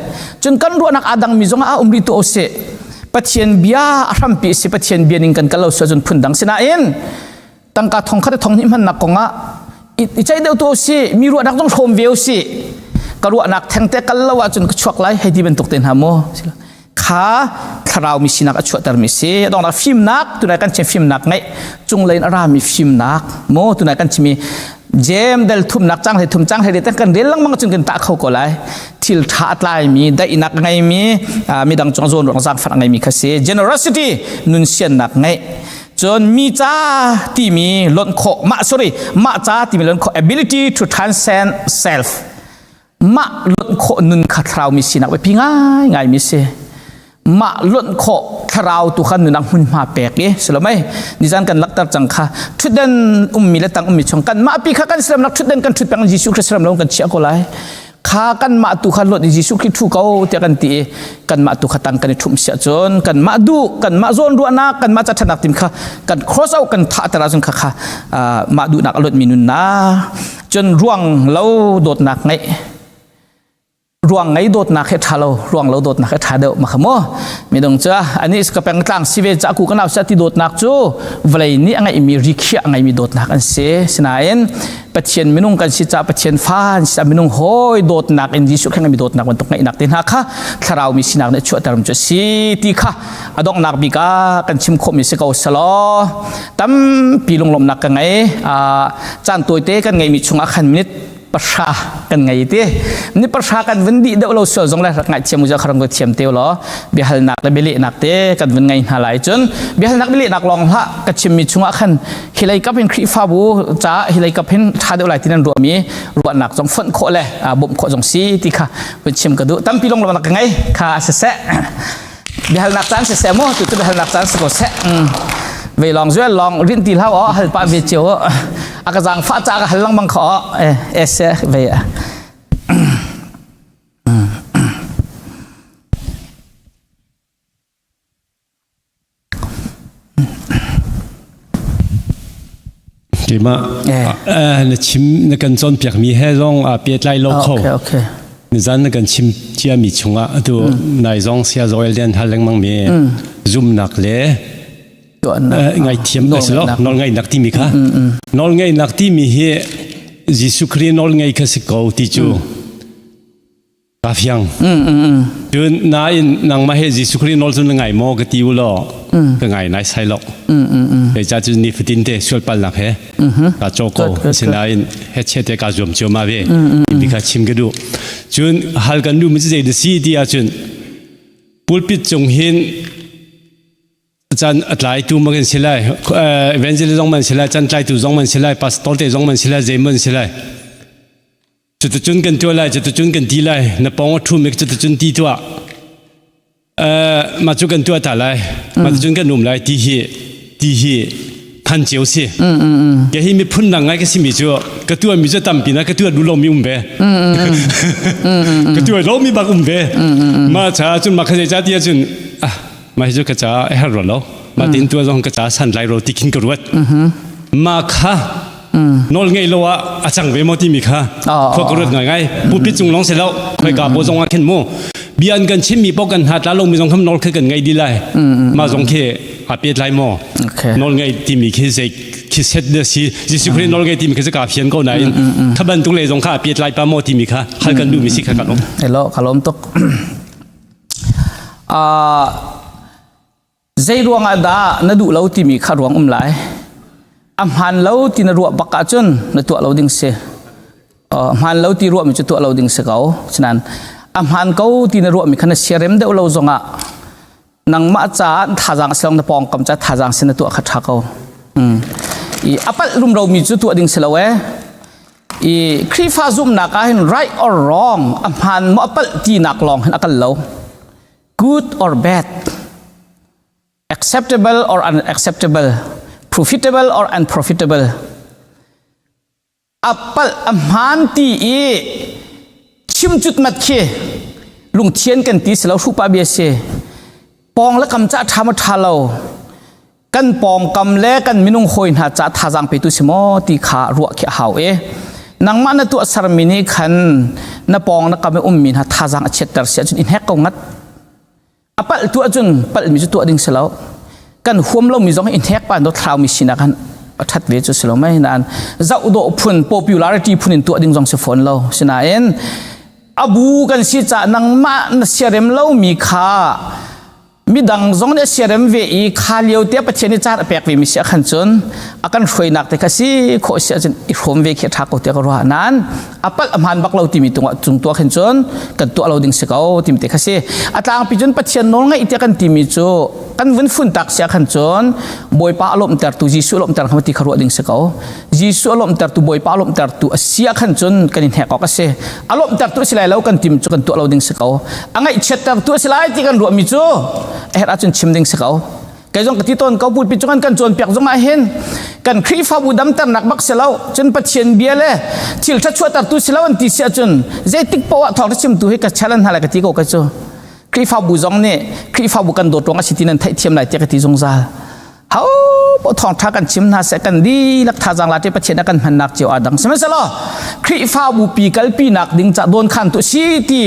cun kan ruahnak aa dang mi zong ah um rih tu o si. Pathian bia a hrampi si, Pathian bia ning kan kal lo si cun phundang. Sinain tangka thong khat thong hnih hmannak kongah i ceih deuh tu si, mi ruahnak zong hrawm ve si, ka ruahnak theng te kal lo ahcun ka chuak lai hei ti bantuk te hna maw kha thlarau mi sinak a chuahter mi si. Adongnak fimnak, tunai kan chim fimnak ngeih, cunglei in a rami fimnak maw. Tunai kan chimi jem del thumnak cang hlei thum cang hlei te kan rel lengmang cun kan tah kho ko lai. Thil tha a tlai mi, daihnak ngei mi, midang cung zawn ruang zaangfah ngei mi kha si. Generosity, nun siannak ngeih, cun mi ca timi lonh khawh, mah, sorry, mah ca timi lonh khawh, ability to transcend self. Mah lonh khawh nun kha thlarau mi sinak biapi ngai ngai mi si. Mah lonh khawh thlarau tu kha nunang hmunhma pek i silomai nizan kan lakter cang kha. Thutden ummi le tang ummi chung kan mah pi kha kan siram nak thutden kan thut peng, Jesuh Christ siram lo kan chiah ko lai kha. Kan mah tu kha lot i Jesuh Christ thu ko tiah kan ti i kan mah tu kha tang kan i ṭhumh siah cun kan mah duh, kan mah zawn ruahnak, kan mah caṭhatnak tim kha kan cross out kan thah ter ahcun kha kha mah duhnak a lot mi nunnak. Cun ruang lo dawtnak ngeih. Ruang ngei dawtnak he ṭha lo, ruang lo dawtnak he ṭha deuh ma kha mu. Midung cu ani ka pengtlang si ve ca ku ka nau sia ti dawtnak cu vawlei nih a ngeihmi rikhiah a ngeimi dawtnak an si. Sinain Pathian minung kan si ca Pathian fa an si minung hawi dawtnak in Jesuh Khrist ngeihmi dawtnak bantuk ngeihnak te hna kha thlarau mi sinak nih chuahter cu si ti kha a donghnak bik ah kan chim khawhmi si ko selaw tampi lunglawmhnak ka ngei. Caan tawite kan ngeihmi chungah khan minute 10 kan ngei ti ni 10 kan vun dih deuh lo sual zong le rak ngaihthiam u kharang ko thiam te law biahalnak le bialehnak te kan vun ngei hna lai. Cun biahalnak bialehnak lawng hlah, ka chimmi chungah khan hilei kap hin Khrihfabu ca hilei kap hin tha deuh lai ti nan ruahmi ruahnak zong fonh khawh le bawmh khawh zong si ti kha vun chim ka duh. Tampi lawng lawng ka ngei kha siseh, biahalnak caan siseh mu, tu tu biahalnak caan si ko seh. Ve long zual long rin ti hlau o hal pa ve chiu a ka zang fa cha ka hal lang bang kho e se ve. Keimah na chim na kan cawnpiak mi he zong a pehtlai lo kho. Nizan na kan chim cia mi chungah atu nai zong sia Joel den hal lengmang mi zumnak le ngaithiam si lo, nawl ngaihnak timi kha, nawl ngaihnak timi hi Jesuh Khrih nawl ngei kha si ko ti cu ka fiang. Cun nain nangmah he Jesuh Khrih nawl cu na ngai maw ka ti u law, ka ngai nai sai lo. Zeicah cun nifatin te sualpalnak he ka caw ko. Asinain hechet te ka zuam cio ma ve mi kha chim ka duh. Cun hal kan duh mi cu zei da si ti ahcun, pulpit cung hin chan a tlaitu ma kan si lai, evangelist zong man si lai, chan tlaitu zong man si lai, pastor te zong man si lai, zei man si lai, cuticun kan tuah lai, cuticun kan ti lai, na pawng a ṭhumi cuticun ti tuah, mah cu kan tuah ta lai, mah cucun kan um lai ti hi phan cio si. Ke hi miphun dang ngai ka simi cu ka tuah mi cu tampi na ka tuah duh lo mi um ve, ka tuah lo mi bak um ve. Ma cha cun ma kha zei ca ti ahcun, ah, mah hi cu ka ca a herh rua lo, mah tin tuah zong ka ca san lai ro ti khin ka ruat. Ma kha nawl ngei lo ah a cang ve maw timi kha khua ka ruat ngai ngai. Pulpit cung lawng si lo, khoika bo zong ah khin mu bia an kan chim mi paoh kan hna tla lo mi zong kham nawl kha kan ngei di lai. Ma zong khi a pet lai maw? Nawl ngei timi khi zei khi set de si? Jesuh Khrih nawl ngei timi khi ka fian ko nain kha bantuk le zong kha a pet lai pa maw timi kha hal kan duh mi si kha kan um. Hello, kalom tuk. Zei ruangah dah na duh lo timi kha ruang um lai. A hmaan lo ti na ruah bak ahcun na tuah lo ding si. Hmaan lo ti ruahmi cu tuah lo ding si ko. Sinain a hmaan ko ti na ruahmi kha na siarem deuh lo zongah nangmah caah thazaang silong na pawngkam ca thazaang sin na tuah kha ṭha ko. I a palh rumro mi cu tuah ding si lo e. I Khrihfa zumhnak ah hin right or wrong, a hmaan maw a palh tinak lawng hin a kal lo. Good or bad, acceptable or unacceptable, profitable or unprofitable, a palh a hmaan ti i chim cutmat khi lungthian kan ti si lo, hrupa bia si. Pawng le kam ca ṭha ma ṭha lo, kan pawngkam le kan minung hawi hna ca thazaang petu si maw ti kha ruah khi a hau e. Nangmah na tuah sermi nih khan na pawng na kam i ummi hna thazaang a chiatter si ahcun i hnek ko ngat. A palh tu ahcun palhmi cu tuah ding si lo. Kan huam lomi zong i hnek pa no thlaumi sinak han a that ve cu si lo mai. Nain zoh dawh phun, popularity phun in tuah ding zong si fawn lo. Sinain abu kan si ca nangmah na siarem lomi kha midang zong nih a siarem ve i kha lio te Pathian nih caan a pek ve mi si khan cun a kan hruainak te kha si khawh si ahcun i hrawm ve khi a ṭha ko tiah ka ruah. Nain a palh a hmaan bak lo timi tungah cung tuah khin cun kan tuah lo ding si ko timi te kha si. A tlangpi cun Pathian nawl ngaih tiah kan timi cu kan vun fun tak sia khan cun Bawipa a lawmhtertu, Jesuh a lawmhter kha ti kha ruah ding si ko. Jesuh a lawmhtertu, Bawipa a lawmhtertu a si ah khan cun kan i hnek awk a si. A lawmhtertu a si lai lo kan tim cu kan tuah lo ding si ko. A ngaihchiattertu a si lai ti kan ruahmi cu a herh ahcun chim ding si ko. Kei zong ka ti tawn ko, pulpit cung kan cawnpiak zong ah hin kan Khrihfabu damternak bak si lo cun Pathian bia le thil ṭha chuahtertu si lo an ti si ahcun zeitik poah ah thawngṭha chimtu hi ka challenge hna lai ka ti ko. Ka cu Khrihfabu zong nih Khrihfabu kan dawt ruang a si ti nan theihthiam lai tiah ka ti zungzal. Hau poh thawngtha kan chim hna seh kan dihlak thazaang la te Pathian a kan hmannak cio aa dang. Sihmanhsehlaw Khrihfabu pi kalpi nak ding ca dawn khan tu si ti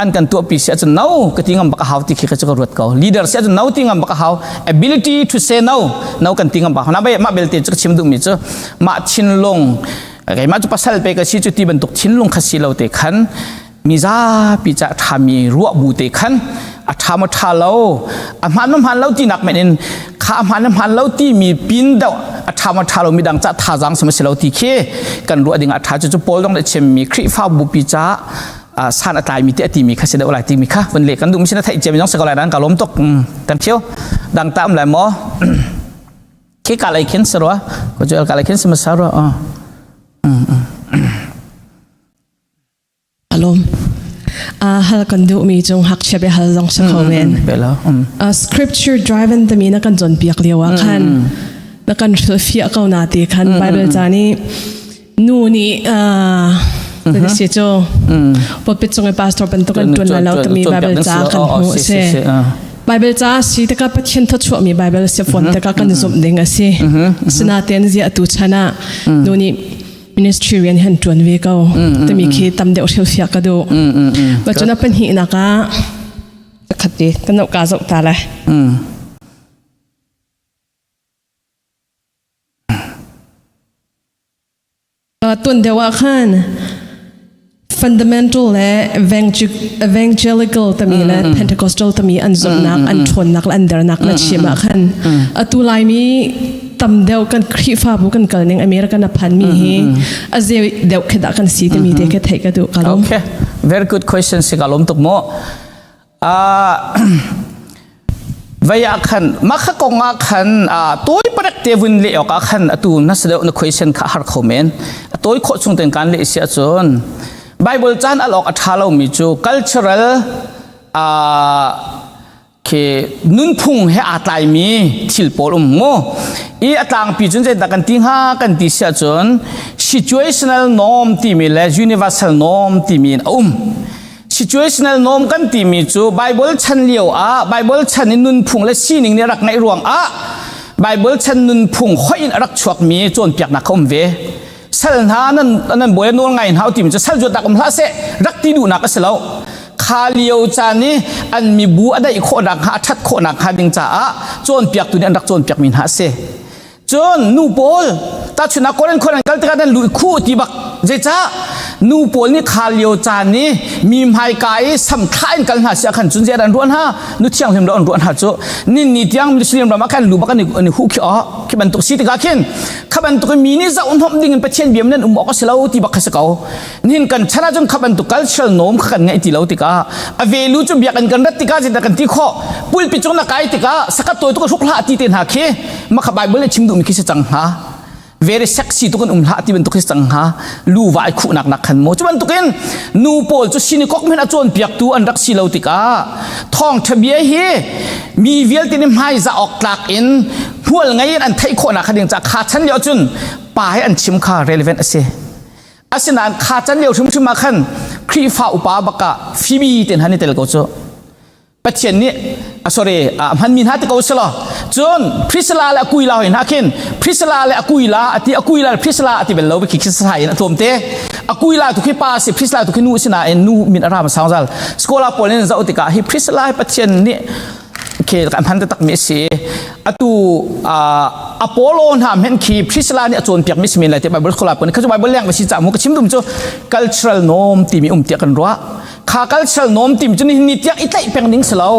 an kan tuahpi si ahcun no ka ti ngam bak a hau ti khi ka cu ka ruat ko. Leader si ahcun no ti ngam bak a hau. Ability to say no, no kan ti ngam bak. Na bai mah belte cu ka chim duhmi cu mah thinlung keimah cu pasal pe ka si cu ti bantuk thinlung kha si lo te khan mizapi ca ṭhami ruah bu te khan a ṭha maw ṭha lo a hmaan maw hmaan lo tinak men in kha a hmaan a hmaan lo timi pin deuh a ṭha maw ṭha lo midang ca thazaang si maw si lo ti khi kan ruah ding a ṭha cu cu Paul dong nih chimmi Khrihfa bupi ca san a tlaimi te a timi kha si deuh lai timi kha vun le kan duh mi sin a theih ciami zong si ko lai dan ka lawm tuk kan thiu dang ta um lai maw khi ka lei khin si rua ko cu ka lei khin si ma sa rua Alom. Hal kan duhmi cung ngakchia bia hal zong si kho men. Scripture driven timi na kan cawnpiak lio ah khan na kan hrilhfiah ko na ti khan Bible ca nih nu nih si cu pulpit cung i pastor bantuk an tuan lo timi Bible ca kan hmuh si. Bible ca si tikah Pathian thawchuahmi Bible si fawn tikah kan zumh ding a si. Sinain ziah tu chan ah nu nih ministry rian han ṭuan ve ko timi khi tam deuh hrilhfiah ka duh. Ma cun a pahnihnak ah khat ti kan ka zoh ta lai. Tuan deuh ah khan fundamental le evangelical tami le Pentecostal tami an zumhnak an ṭhawnnak le an dernak na chim ah khan atu Laimi tam deuh kan Khrihfabu kan kal ning American a phan mi hi a ze deuh khi dah kan si timi te khi theih ka duh ka lawm. Okay, very good question si ka lawm tuk mu. Vei ah khan mah kha kong ah khan tawi parek te vun leh awk ah khan atu na si deuh na question kha har kho men. A tawi khawh chung ten kan leh si ahcun Bible caan al awk a ṭha lomi cu cultural khi nunphung he aa tlaimi thil pawl um mu. I a tlangpi cun zeidah kan ti hnga kan ti si ahcun situational norm timi le universal norm timi in a um. Situational norm kan timi cu Bible chan lio ah Bible chan in nunphung le sining nih rak ngeih ruang ah Bible chan nunphung hoih in a rak chuakmi cawnpiaknak kha um ve. Sal hna nan nan bawi nawl ngai hna timi cu sal zuatnak um hlah seh rak ti duhnak a si lo. Kha lio caan i an mibu a daih khawhnak hnga a ṭhat khawhnak hnga ding caah cawnpiaktu nih an rak cawnpiakmi hna a si. Cun nu pawl tahchunhnak Korin khua nan kal tikah nan lu i khuh ti bak zeicah nu pawl nih kha lio caan i mi hmaika i sam thlah in kal hna si ah khan cun zei an ruah hna nu thianghlim lo an ruah hna cu nin ni tiang Muslim ram ah khan lu bak an i huh khi oh khi bantuk si tikah khin kha bantuk mi nih zoh hnomh ding in Pathian bia nan um awk a si lo ti bak kha si ko nihin kan chan ahcun kha bantuk cultural norm kha kan ngeih ti lo tikah a velu cu biakinn kan rat tikah zeidah kan ti khawh pulpit cung na kai tikah sakat tawi tuk hruk hlah ti te hna khi mah kha Bible nih chim duhmi khi si cang hnga very sexy tuk in um hlah ti bantuk khi si cang hnga lu vai khuhnak nak khan maw cu bantukin nu pawl cu synagogue men a cawnpiaktu an rak si lo tikah thawngṭha bia hi mi vialte nih hmaizah awk tlak in hmual ngei in an theih khawhnak kha ding ca kha chan lio cun pa he an chim kha relevant a si Asinain kha can lio hrimhrim ah khan Khrihfa upa bak ah Phoebe ten han i tel ko cu. Pathian nih sorry hmanmi hna ti ko selaw cun Priscilla le Aquila hoi hna khin Priscilla le Aquila ati Aquila le Priscilla ati bel lo khi khi sai in a tlawm te Aquila tu khi pa si Priscilla tu khi nu si nain nu min a ram sang zal scholar pawl in zoh tikah hi Priscilla hi Pathian nih khi kan hman taktak mi a si atu Apollo hna men khi Priscilla nih a cawnpiak mi si men lai te Bible scholar pun kha cu Bible leng va si ca mu ka chim dum cu cultural norm timi um tiah kan ruah kha cultural norm timi cu nihin ni tiang i tlaih peng ding si lo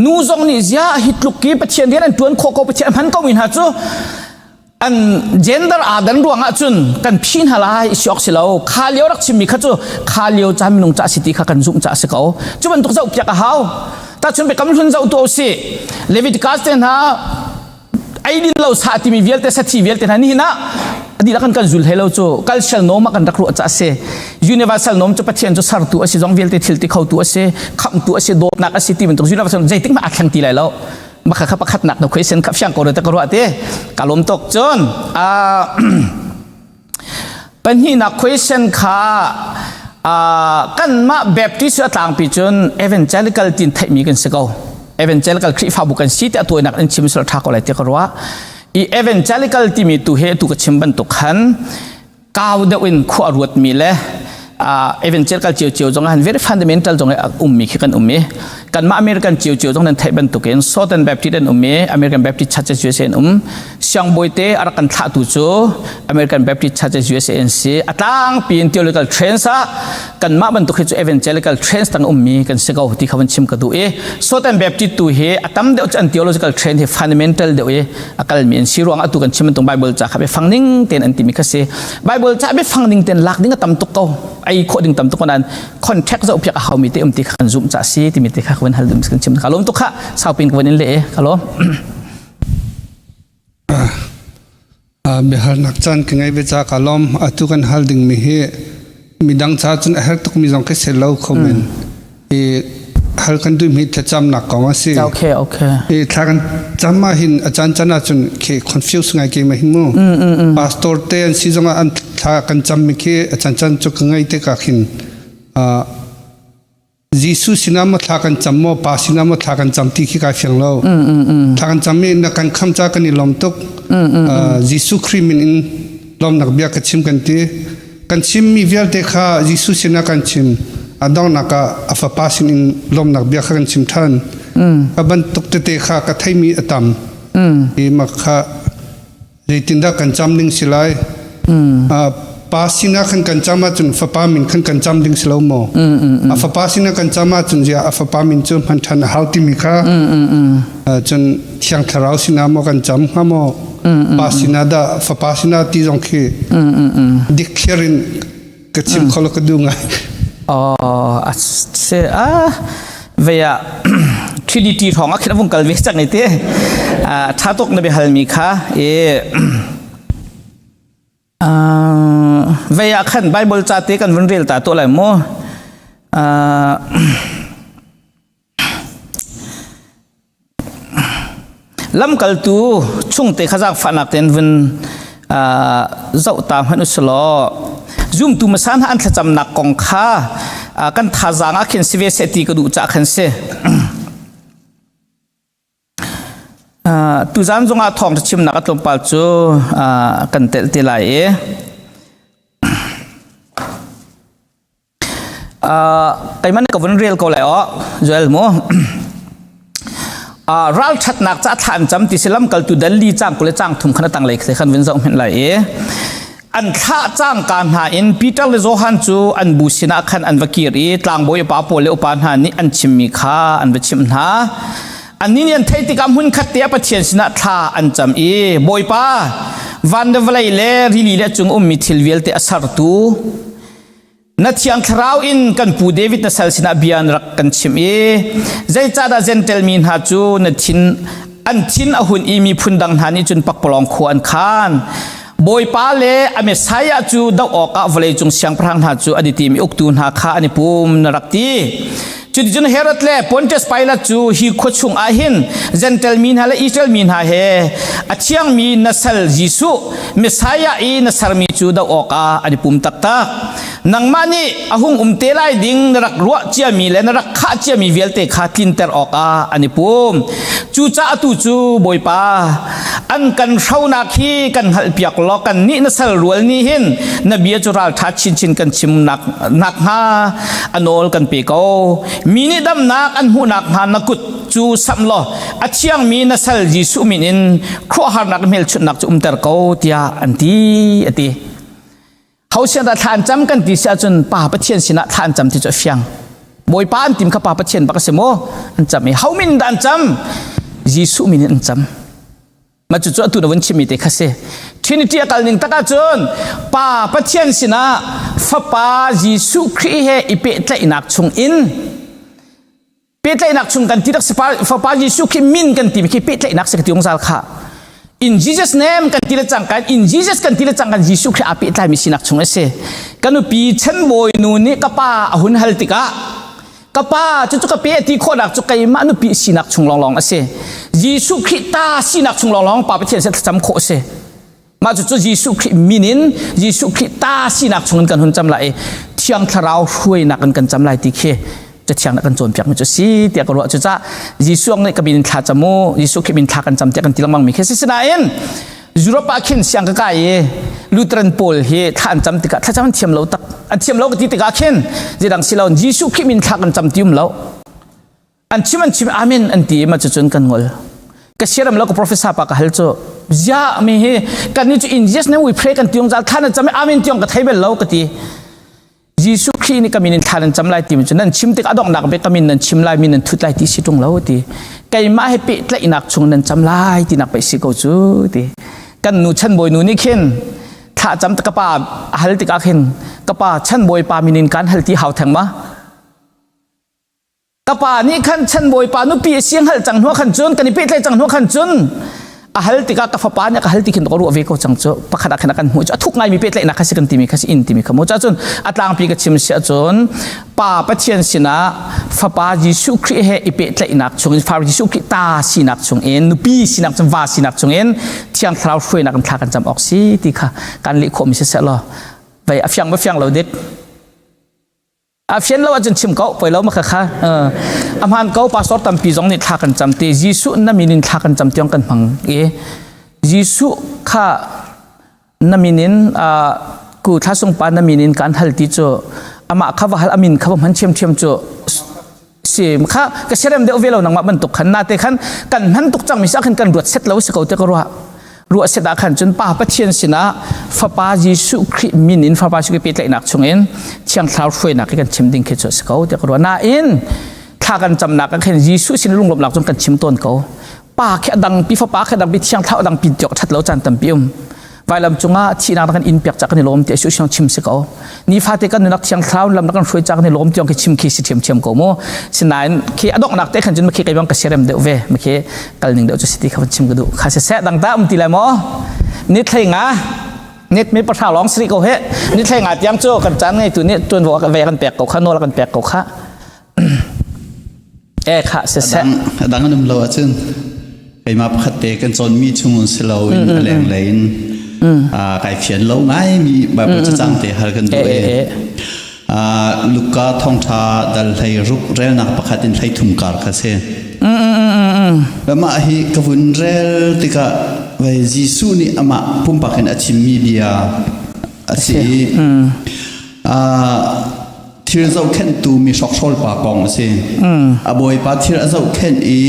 nu zong nih zia hi tluk ki Pathian rian an tuan khawh ko Pathian hman ko mi hna cu an gender aa dan ruang ah cun kan phi hna lai si awk si lo kha lio rak chimmi kha cu kha lio caan minung ca si ti kha kan zumh ca si ko cu bantuk zoh piak a hau tahchun biakam hlun zoh tu si Leviticus te hna eidin lo sa timi vialte sathi vialte hna nihin ah adih kan kan zul he lo cu cultural norm ah kan rak ruah ca si universal norm cu Pathian cu sartu a si zong vialte thil ti khotu a si khamtu a si dawtnak a si ti bantuk universal zeitik mah a thleng ti lai lo maka kha pakhatnak na question kha fiang ko te ka ruah te ka lawm tuk cun pahnihnak question kha kanmah Baptist a tlangpi cun evangelical tin theihmi kan si ko evangelical Khrihfabu kan si te a tuainak in chim sal tha ko lai te ka ruah. I evangelical timi tu he tu ka chim bantuk khan kau deuh in khua ruat mi le evangelical cio cio zong han very fundamental zong um mi khi kan um i kanmah American cio cio zong nan theih bantukin Southern Baptist an um i American Baptist Churches USA an um. Siangbawi te a rak kan thlahtu cu American Baptist Churches USA an si. A tlangpi in theological trends ah kanmah bantuk hi cu evangelical trends tang ummi kan si ko ti kha van chim ka duh i Southern Baptist tu hi a tam deuh cu an theological trend hi fundamental deuh i a kalmi an si ruang atu kan chim bantuk Bible ca kha biafang ning tein an timi kha si. Bible ca biafang ning tein lak ding a tam tuk ko, ei khawh ding tam tuk ko nain contact zoh piak a hau mi te um ti kha kan zumh ca si timi te kha ka van hal dum kan chim. Ka lawm tuk kha saupin ka van in le e ka lawm. Biahalnak caan ka ngei ve ca ka lawm. Atu kan hal ding mi hi midang ca cun a herh tuk mi zong ka si lo kho men. I hal kan duh mi thlacamnak kong a si. Okay, okay. I thla kan cam ah hin a caan caan ah cun khi confuse ngai ke ma hin mu. Pastor te an si zong ah an thla kan cam mi khi a caan caan cu ka ngei te ka khin Jesuh sinah maw thla kan cam maw Pa sinah maw thla kan cam ti khi kai fiang lo. Thla kan cam i na kan kham ca kan i lawm tuk. Jesuh Khrih min in lawmnak bia ka chim kan ti. Kan chimmi vialte kha Jesuh sinah kan chim. A donghnak ah a fapa sin in lawmnak bia kha kan chim ṭhan. A bantuk tete kha ka theimi a tam. I mah kha Zeitindah kan cam ding si lai? Pa sinah khan kan cam ahcun fapa min khan kan cam ding si lo maw? A fapa sinah kan cam ahcun ziah a fapa min cu hman ṭhan a hau timi kha cun Thiang Thlarau sinah maw kan cam hnga maw? Pa sinah dah fapa sinah ti zong khi dikthliar in ka chim kho lo ka duh ngai. Oh, a se a veya Trinity thong a khin vung kal ve chang ite tha tuk na bihal mi kha e veya khan Bible cha te kan vun rel ta to lai mo. Lamkaltu chungte kha zaangfahnak tein vun zoh ta hmanh u law zumtu hmasa hna an thlacamnak kong kha kan thazaang ah khin si ve seh ti ka duh caah khan si. Tuzaan zongah thawngṭha chimnak a tlawmpal cu kan telh te lai i Keimah nih ka vun rel ko lai aw, Joel mu. Ralṭhatnak ca thla an cam ti si lamkaltu Delhi cang kule cang thum khan a tanglei khan vun zoh hmenh lai i an thlah cangka hna in Peter le Johan cu an bu sinah khan an va kir i tlangbawi upa pawl le upa hna nih an chimmi kha an va chimh hna. Annih nih an theih tikah hmunkhat te ah Pathian sinah thla an cam i Bawipa, van le vawlei le rili le a cung ummi thil vialte a sertu Na Thiang Thlarau in kan pu David na sal sinah bia na rak kan chimh i zeicahdah Jentail mi hna cu na thin an thin a hun i miphun dang hna nih cun pakpalawng khua an khan. Bawipa le a Messiah cu doh awkah vawleicung siangpahrang hna cu an i tim i uktu hna kha an i pum na rak ti. Cuticun Herod le Pontius Pilat cu hi khua chung ah hin Jentail mi hna le Israel mi hna he a thiangmi na sal Jesuh Messiah i na sermi cu doh awkah an i pum taktak. Nangmah nih a hung um te lai ding na rak ruah ciami le na rak khah ciami vialte kha tlinter awkah an i pum. Cucaah atu cu Bawipa, an kan hronak hi kan hngalhpiak law kannih na sal rual nih hin na bia cu ralṭha chinchin kan chim nak nakhnga a nawl kan pe ko. Mi nih damnak an hmuh nakhnga na kut cu samh law a thiangmi na sal Jesuh min in khuaharnak hmelchunhnak cu umter ko tiah an ti a ti. Ho sian dah thla an cam kan ti si ahcun Pa Pathian sinah thla an cam ti cu a fiang. Bawipa an tim kha Pa Pathian bak a si maw? An cam i ho min dah an cam? Jesuh min in an cam. Ma cu cu atu na vun chimmi te kha si. Trinity a kal ning tak ahcun Pa Pathian sinah Fapa Jesuh Khrih he i pehtlaihnak chung in pehtlaihnak chung kan ti rak si Fapa Jesuh khi min kan ti khi pehtlaihnak si ka ti zungzal kha. In Jesus name kan ti le cangkan in Jesus kan ti le cangkan Jesuh Khrih aa pehtlaimi sinak chung a si. Ka nupi chanbawi nu nih ka pa a hun hal tikah ka pa cucu ka pe ti khawhnak cu keimah nupi sinak chung lawnglawng a si. Jesuh Khrih ta sinak chung lawnglawng Pa Pathian sin thlacam khawh a si. Mah cucu Jesuh Khrih min in Jesuh Khrih ta sinak chungin kan hun cam lai i Thiang Thlarau hruainak in kan cam lai ti khi. Cathiang nih kan cawnpiak mi cu si tiah ka ruah. Cucaah Jesuh nih ka min in thla cam u, Jesuh Khrih min thla kan cam tiah kan ti lengmang mi khi si. Sinain Europe ah khin siang ka kai i Lutheran pawl hi thla an cam tikah thlacam an thiam lo tak. An thiam lo ka ti tikah khin zeidang si lo Jesuh Khrih min thla kan cam ti um lo. An chim an chim amen an ti i ma cucun kan ngol. Ka siaram lo ka professor pa ka hal cu zia mi hi kan ni cu in Jesus name we pray kan tiong zal thla nan cam i amen tiong ka thei bel lo ka ti. Jesuh Khrih nih ka min in thla nan cam lai timi cu nan chim tik a donghnak bik ka min nan chim lai mi nan thut lai ti si ṭung lo ti. Keimah he pehtlaihnak chung nan cam lai tinak pei si ko cu ti. Kan nu chanbawi nu nih khin thla cam ka pa a hal tikah khin ka pa chanbawi pa min in kan hal ti hau theng ma? Ka pa nih khan chanbawipa nupi a si hngalh cang hnu khan cun kan i pehtlaih cang hnu khan cun a hal tikah ka fapa nih ka hal ti khin ka ruah ve ko cang cu. Pakhat ah khan a kan hmuh cu a thuk ngaimi pehtlaihnak kha si kan timi kha si in timi kha mu. Cun a tlangpi ka chim si ahcun Pa Pathian sinah Fapa Jesuh Khrih he i pehtlaihnak chungin Fa Jesuh Khrih ta sinak chungin nupi sinak chung va sinak chungin Thiang Thlarau hruainak in thla kan cam awk si ti kha kan leh khawhmi si seh law vei a fiang ma fiang lo dik. A fian lo ahcun chim ko, poi lo ma kha kha. A hmaan ko, pastor tampi zong nih thla kan cam ti. Jesuh na min in thla kan cam tiang kan hmang i Jesuh kha na min in ku thla sung pa na min in kan hal ti cu amah kha va hal amin kha va hman thiamthiam cu si kha ka serem deuh ve lo nangmah bantuk khan na te khan kan hman tuk cang mi sa khan kan ruat set lo si ko te ka ruah. Ruah set ah khan cun Pa Pathian sinah Fapa Jesuh Khrih min in Fapa Jesuh Khrih pehtlaihnak chungin Thiang Thlarau hruainak hi kan chim ding khi cu a si ko tiah ka ruah. Nain thla kan camnak ah khin Jesuh sin lunglawmhnak cun kan chim tawn ko. Pa khi a dangpi, Fapa khi a dangpi, Thiang Thlarau a dangpi tiawk a ṭhat lo caan tampi um. Vailam cungah thihnak kan in piak ca kan i lawm ti a siang chim si ko. Nifate kan nunak Thiang Thlarau lam na kan hruai ca kan i lawm tiang khi chim khi si ṭhiamṭhiam ko mu. Sinain khi a donghnak te khan cun khi kei bang ka siarem deuh ve. Khi kal ning deuh cu si ti kha van chim ka duh. Kha siseh dang ta um ti lai maw? Ni thlei nga nit mi pahra lawng sri ko he. Ni thlei nga tiang cu kan caan ngei tu nih tuanvo ve kan pek ko kha nawl kan pek ko kha. E kha siseh. Dang an um lo ahcun keimah pakhat te kan cawnmi chung si lo in a lenglei in kai fian lo ngai mi Bible cacang te hal kan duh e. Luka thawngṭha dal hlei ruk relnak pakhat in hlei thum kar kha si. Mah hi ka vun rel tikah vei Jesuh nih amah pumpak in a chimmi bia a si i thil zohkhenhtu mi hrokhrawl pa kong a si. A bawipa thil a zohkhenh i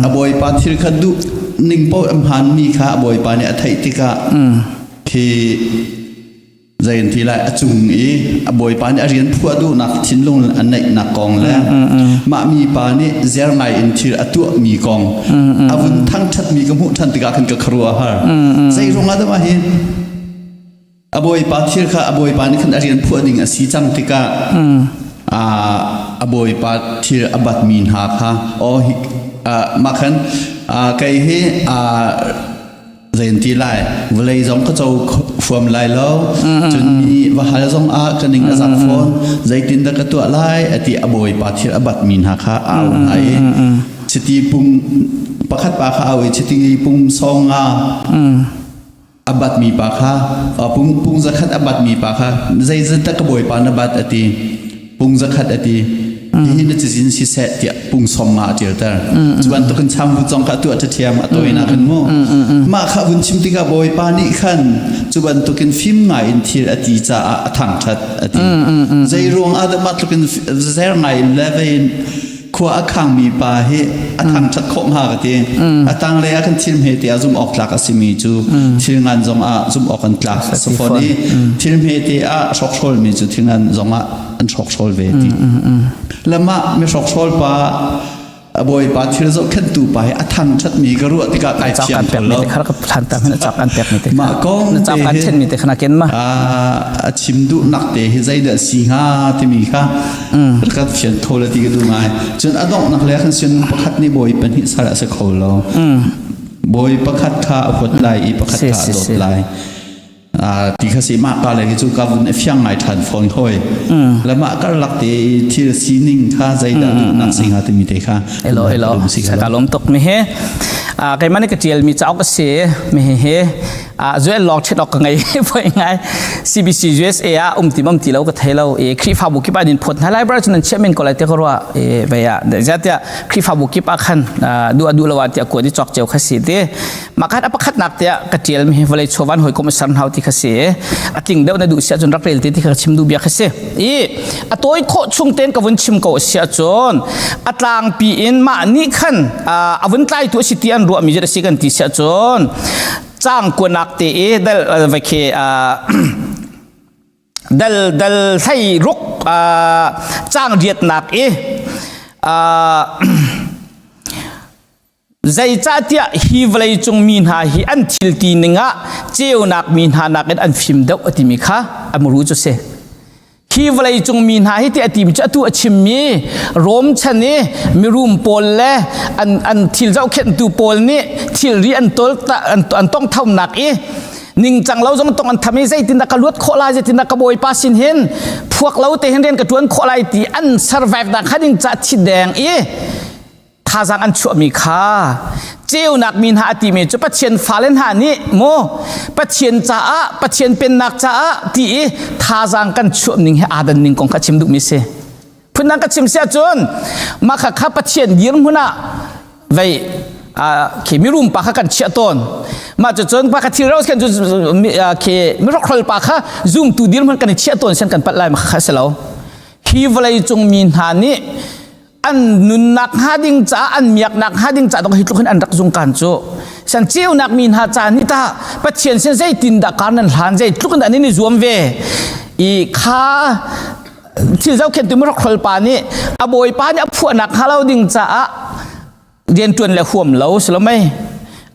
a bawipa thil kha duh ning paoh a hmaanmi kha a bawipa nih a theih tikah khi zei an ti lai a cung i a bawipa nih a rian phuah duhnak thinlung a neihnak kong le mah mi pa nih zer ngai in thil a tuahmi kong a vun thangṭhatmi ka hmuh ṭhan tikah khan ka khuaruah a har. Zei ruangah dah mah hi a bawipa thil kha a bawipa nih khan a rian phuah ding a si cang tikah a bawipa thil a batmi hna kha aw hi mah khan kei hi zei an ti lai vawlei zong ka co huam lai lo cun mi va hal zong ah ka ning a zak fawn zeitin dah ka tuah lai ati a bawipa thil a batmi hna kha a au hna i chiti pung pakhat pa kha au i chiti pung sawng nga a batmi pa kha pung pung zakhat a batmi pa kha zeizat dah ka bawipa na bat ati pung zakhat ati hihi na cazin siseh tiah pung som ma a ṭialter. Cu bantukin changvut zong kha tuah ṭhathiam a tawinak khan mu. Mah kha vun chim tikah Bawipa nih khan cu bantukin fim ngai in thil a ti caah a thangṭhat a ti. Zei ruang ah dah mah tlukin zer ngai in le vei in khua a khangmi pa hi a thangṭhat khawh hnga ka ti. A tanglei ah khan thil hmete ah zumh awk tlak a simi cu thil ngan zong ah zumh awk an tlak a si fawn i thil hmete ah hrokhrawlmi cu thil ngan zong ah an hrokhrawl ve ti. Le mah mi hrokhrawl pa a bawipa thil zohkhenhtu pa hi a thangṭhatmi ka ruah tikah kai thiam kho lo. Mah kong te hi a chim duhnak te hi zeidah si hnga timi kha kan fian kho le ti ka duh ngai. Cun a donghnak le khan sian pakhat nih bawi pahnih sal a si kho lo. Bawi pakhat kha a huat lai i pakhat kha a dawt lai. Ti kha si mah ka le hi cu ka vun fiang ngai ṭhan fawn hoi. Le mah karlak te thil sining kha zeidah duhnak si hnga timi te kha. Elo elo ka lawm tuk mi hi. Keimah nih ka ṭial mi cauk a si mi hi. Joel lawng ṭhet awk ka ngei poi ngai. CBC USA ah um ti mam ti lo ka thei lo. E Khrihfabu kip ah nin phot hna library cu nan chiah men ko lai te ka ruah. E vei ah zeitiah Khrihfabu kip ah khan duh a duh lo ah tiah kuat i cawk cio kha si te. Mah khan a pakhatnak tiah ka ṭial mi vawlei chawvan hawikom a ser hau ti kha si. A tling deuh na duh si ahcun rak rel te ti kha ka chim duh bia kha si. I a tawi khawh chung tein ka vun chim ko a si ahcun a tlangpi in mah nih khan a vun tlaitu a si ti an ruahmi cu a si kan ti si ahcun caang kuanak te i dal vai khi dal dal hlei ruk caang riatnak i Zeicahtiah hi vawleicung mi hna hi an thil ti ning ah ceunak mi hna nakin an fim deuh a timi kha a muru cu si. Hi vawleicung mi hna hi ti a timi cu atu a chimmi Rom chan i mirum pawl le an, an thil zohkhenhtu pawl nih thilri an tol an, an tonghthamnak i ningcang lo zong tong an tham i zeitindah ka luat khawh lai zeitindah ka bawipa sin hin phuak lo te hin rian ka ṭuan khawh lai ti an survive nak kha ding ca thi deng i thazaang an chuahmi kha ceunak mi hna a timi cu Pathian fale hna nih maw Pathian caah Pathian pennak caah ti i thazaang kan chuah ning he aa dan ning kong kha chim duhmi si phundang ka chim si ahcun mah kha kha Pathian dirhmun ah vei khi mirum pa kha kan chiah tawn mah cu cun pa kha thil ro khan cu khi mirokhrol pa kha zumtu dirhmun kan i chiah tawn sian kan palh lai ma kha si lo hi vawlei cung mi hna nih an nunnak hnga ding caah an miaknak hnga ding caah hi tluk hin an rak zung kan cu san ceunak mi hna ca nih ta pathian sin zeitin dah kar nan hlan zei tluk in an i zuam ve i kha thil zohkhentu mirakhol pa nih a bawipa nih a phuahnak hnga lo ding caah riantuan le huam lo si lo mei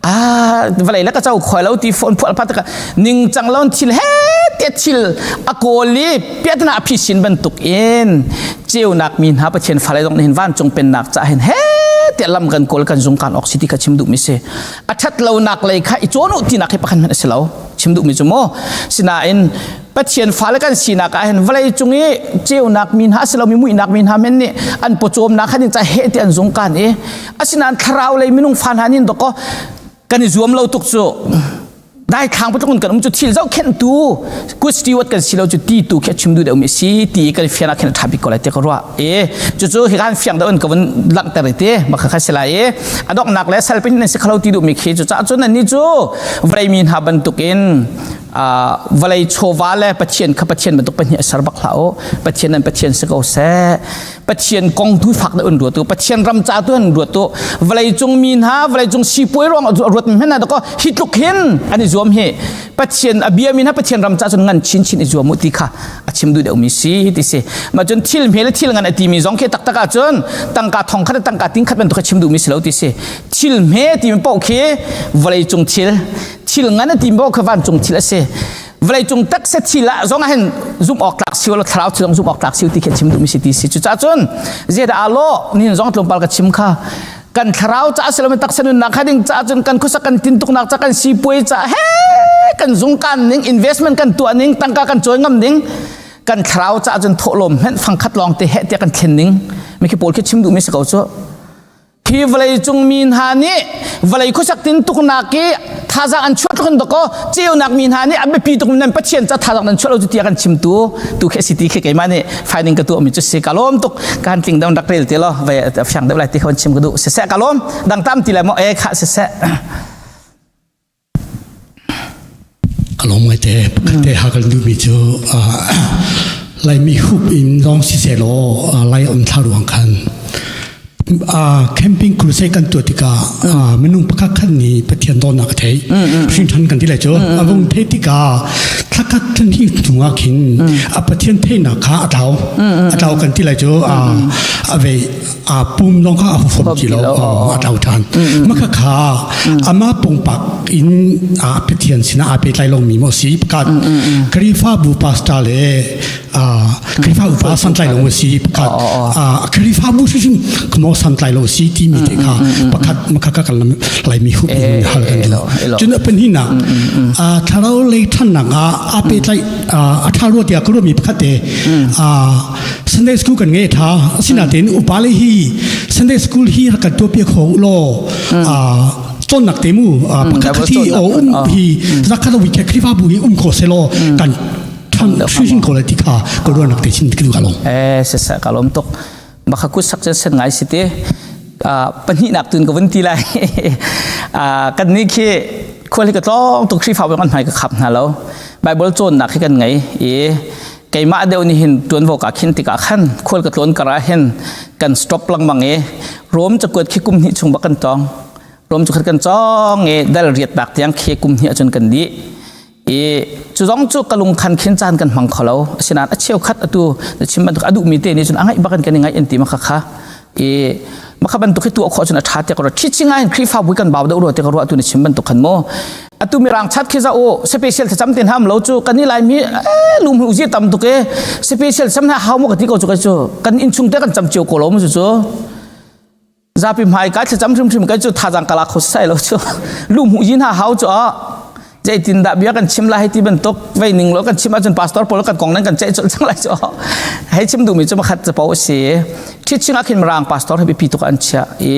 ah vawlei le ka co khoi lo ti phone phual phat ka ningcang lo thil he te thil a kawl i piatna a phi sin bantuk in ceunak mi hna pathian fale zong hin vancung pennak ca hin he te lam kan kawl kan zung kan ok si ti kha chim duh mi si a that lo nak lei kha i cawn u ti nak hi pakhat hmanh a si lo chim duh mi cu mu sinain Pathian fale kan sinak ah hin vawlei cung i ceunak mi hna asilomi muihnak mi hna men nih an pawcawmnak khan in ca he ti an zung kan i asinain thlarau lei minung fa hna nin doko kan i zuam lo tuk cu dai thlang patlung kan um cu thil zohkhenhtu good steward kan si lo cu ti tu khi chim duh deuh mi si ti kan fian ah khin tha bik ko lai te ka ruah e cucu hi kan fiang deuh in ka vun langhter te maka kha si lai e adoknak le salpin nan si khalo ti duh mi khi cu cha cun nan ni cu vawlei mi hna bantukin vawlei chawva le Pathian kha Pathian bantuk pahnih a ser bak hlah u Pathian nan Pathian si ko seh Pathian kong tu fak na un ruat u Pathian ram ca tu an ruat u vawlei cung mi hna vawlei cung sipuai ruang ruat mi hmanh ko hi tluk hin an i zuam hi Pathian a bia mi hna Pathian ram ca cun ngan chin chin i zuam u ti kha a chim duh deuh mi si ti si ma cun thil hme le thil ngan a ti mi zong khi taktak ah cun tangka thong khat tangka ting khat bantuk a chim duh mi si lo ti si thil hme ti mi paoh khi vawlei cung thil thil ngan a tim bo kha vancung thil a si vawlei cung taksa thil ah zong ah hin zumh awk tlak siu lo thlarau thil zong zumh awk tlak siu ti khi chim duhmi si ti si cucaah cun zeidah aa lawh nihin zong tlawmpal ka chim kha kan thlarau caah siloin taksa nunnak kha ding caah cun kan khuasak kan tintuknak ca kan sipuai ca he kan zung kan ning investment kan tuah ning tangka kan cawi ngam ning kan thlarau caah cun thawhlawm hmenh fangkhat lawng te he tiah kan thlen ning mi khi pawl khi chim duhmi si ko cu Hi vawlei cung mi hna nih vawlei khuasak tin tuknak i thazaang an chuah tluk in dakaw ceunak mi hna nih a biapi tuk nan Pathian ca thazaang nan chuah lo cu tiah kan chim tu tu khi si ti khi keimah nih finding ka tuah mi cu si ka lawm tuk kan tling dang rak rel ti lo ve fiang deuh lai ti kha chim ka duh siseh ka lawm dang tam ti lai maw e kha siseh Ka lawm ngaite pakhat te ha kan duhmi cu Laimi hup in zong siseh law Lai um thla ruang khan camping crusade kan tuah tikah minung pakhat khat nih Pathian dawtnak a thei hrinṭhan kan ti lai cu a vung thei tikah thlakhat than hi hnu ah khin a Pathian theihnak kha a tlau a tlau kan ti lai cu a vei a pum zong kha a fom ti lo a tlau ṭhan maka kha ama pumpak in a Pathian sinah aa pehtlai lomi maw si pakhat Khrihfabu pastor le Khrihfa upa santlai lo si pakhat Khrihfabu hrimhrim kamo santlai lo si timi te kha pakhat maka ka kan laimi hup in hal kan duh cun a pahnihnak thlarau lei ṭhannak ah aa pehtlai a ṭha rua tiah ka ruahmi pakhat te Sunday school kan ngei tha asinain upa le hi Sunday school hi rak kan tuahpiak kho law. cawnnak te mu pakhat khat hi o um hi zakhat week Khrihfabu hi um kho selaw kan thang hrin ko lai ti kha ka ruahnak te chin ka lom. Eh se sa ka lom tuk. Baka ku sak chen sen ngai si te pahnihnak tun ka vun ti lai. Kan ni khi khual hi ka tlong tuk Khrihfabu kan hmai ka khap hna lo. Bible cawnnak hi kan ngei i keimah deuh nih hin tuanvo ka khin tikah khan khual ka tlawn kar ah hin kan stop lengmang i Rom cakuat khi kum hnih chung bak kan tong. Rom cakuat kan cong i dal riat nak tiang khi kum hnih ahcun kan dih. I cu zong cu ka lung khan khin caan kan hmang kho lo. Asinain a cheukhat atu na chim bantuk a duhmi te nih cun a ngaih bak in kan i ngaih an ti ma kha kha. I maka bantuk hi tuah khawh cun a ṭha te ka ruah. Ṭhi ngai in Khrihfabu kan bau deuh rua te ka ruah tu na chim bantuk khan mu. Atu mirang chat khi za u special thlacam tin ham lo cu kan i lai mi lum hu zi tam tuk e special sam na hau mo ka ti ko chu ka chu kan in chung te kan cham chiu ko lo mu chu chu zapi hmai ka thlacam hrim hrim ka chu thazang kala kho sai lo chu lum hu yin ha hau chu a zeitin dah bia kan chim lai ti bantuk vei ning lo kan chim ahcun pastor pawl kan kong nan kan ceih colh cang lai cu hei chim duhmi cu pakhat capo a si teaching ah khin mirang pastor hi biapi tuk an chia i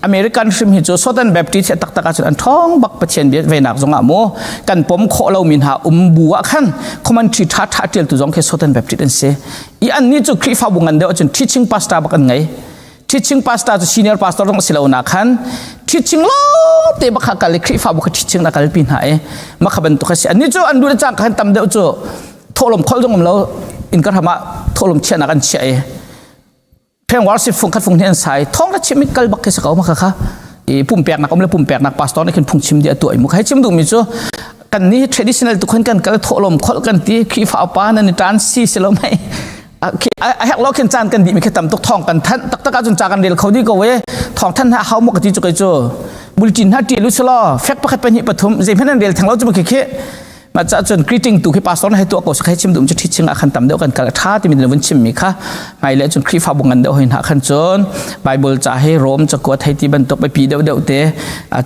American hrim hi cu Southern Baptist hi taktak ahcun an ṭhawng bak Pathian bia veinak zong ah mu kan pom khawh lo mi hna um bu ah khan commentary ṭha ṭha ṭial tu zong khi Southern Baptist an si i an nih cu Khrihfabu ngan deuh ahcun teaching pastor bak an ngei teaching pastor cu senior pastor zong si lo na khan teaching lo te bakha kal i Khrihfabu kha teaching na kalpi hna i makha bantuk a si ani cu an duh le cang khan tam deuh cu thawhlawm khol zong um lo in ka ram ah thawhlawm chiahnak an chiah i pheng worship fung khat fung hi an sai thong la chim kal bak khi sa ko makha kha i pumpeknak um le pumpeknak pastor nih khin phung chim di a tuah i mu khai chim duh mi cu kan ni traditional tu khon kan kal thawhlawm khol kan ti Khrihfa pa nan i tan si si lo mai a hek lo khin caan kan dih mi khi tam tuk thong kan thanh taktak ahcun ca kan rel kho dih ko e thong than ha hau mo ka ti chu kai chu bulletin ha ti lu selo fek pakhat pahnih pathum zei hmanh an rel thang lo chu khi khi ma cha chun greeting tu khi pastor na he tu ko khai chim dum chu thi ching a khan tam deuh kan kal tha ti min vun chim mi kha mai le chun khrifa bu ngan deuh hin ha khan chun bible cha he rom cha ko thai ti bantuk pi deuh deuh te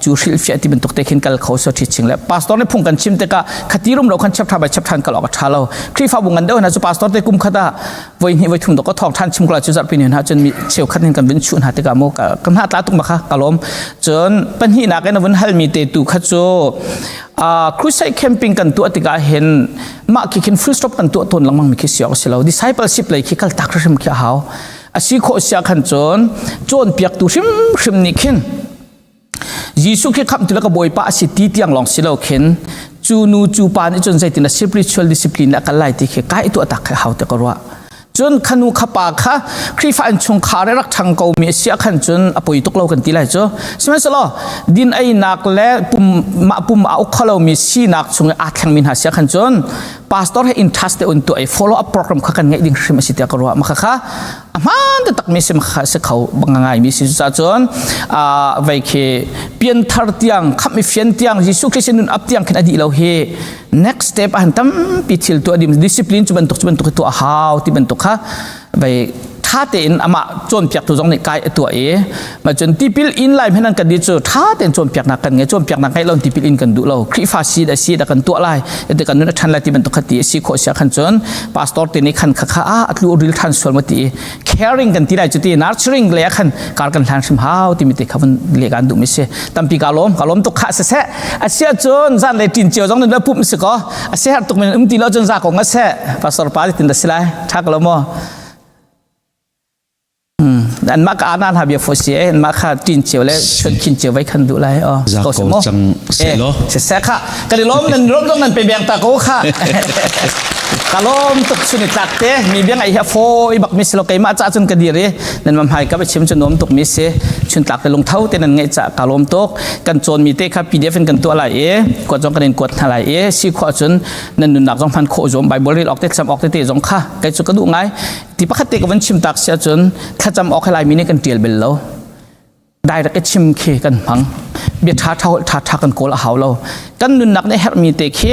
chu hril fia ti bantuk te khin kal kho so thi ching le pastor ne phung kan chim te ka khati rum lo khan chap tha bai chap than kal ok tha lo Khrihfabu ngan deuh hna cu pastor te kum khat ah voi hnih voi thum dok thawng than chim kula chu zarhpi ni hna cun mi cheukhat hin kan vun chuh hna tikah mu ka hna tla tuk ma kha ka lawm cun pahnih nak in vun hal mi te tu kha cu crusade camping kan tuah tikah hin mah khi khin full stop kan tuah tawn lengmang mi khi siok si lo discipleship lei khi kal tak hrim khi a hau asi khawh sia khan cun cawnpiak tu hrim hrim nih khin Jesuh khi khamh ti le ka bawipa a si ti tiang lawng si lo khin cu nu cu pa nih cun zeitin a spiritual discipline a kal lai ti khi kai tuah tak khi hau te ka ruah. Cun khanu khapa kha Khrihfa in chungkhar rak ṭhang ko mi a si ah khan cun a poi tuk lo kan ti lai cu. Sihmanhsehlaw din einak le pum mah pum a uk kho lomi sinak chung i aa thlengmi hna si ah khan cun pastor he interest te un tuah i follow up program kha kan ngeih ding hrim a si tiah ka ruah. Mah kha a hmaan taktak mi sim kha si kho ngai mi si cucaah cun vei khi pianthar tiang khamh i fian tiang Jesuh Christ nun ap tiang khin a dih lo hi next step ah tampi thil tuah dim discipline cu bantuk cu bantuk tuah hau ti bantuk kha vei tha tein amah cawnpiaktu zong nih kai a tuah i ma cun tipil in lai hmenan kan di cu tha tein cawnpiaknak kan ngei cawnpiaknak ngeih lo tipil in kan duh lo Khrihfa si da si da kan tuah lai te kan nun a ṭhan lai ti bantuk kha ti a si khawh sia khan cun pastor te nih khan kha kha a atlu ril ṭhan sual ma ti caring kan ti lai cu ti nurturing le khan kar kan hlan hrim hau ti mi te kha vun le kan duh mi si tampi ka lawm ka lawm tuk kha se se asia cun zan le tin cio zong nan pum si ko a se har tuk men um ti lo cun za ko nga se pastor pa tin da silai tha ka lo mo an mah ka anan ha bia fo si an mah kha tin cio le chun khin cio vai khan duh lai o za ko cang se lo se se kha ka lom nan lom dong nan pe beng ta ko kha ka lom tuk chun i tlak te mi biang ai ha foi bak mi silo keima cha chun ka dir i nan mam hai ka chim chu nom tuk mi si chun tlak te lung tho te nan ngai cha ka lom tuk kan chon mi te kha PDF in kan tua lai e ko jong kan in kuat hna lai e si kho chun nan nunnak zong hman kho zom bible rel ok te cham ok te te zong kha kai chu ka du ngai ti pakhat te ka van chim tak si ahcun thlacam awk lai mi nih kan tial bel lo direct chim khi kan hmang bia tha tha holh tha tha kan kawl a hau lo kan nunnak nih herh mi te khi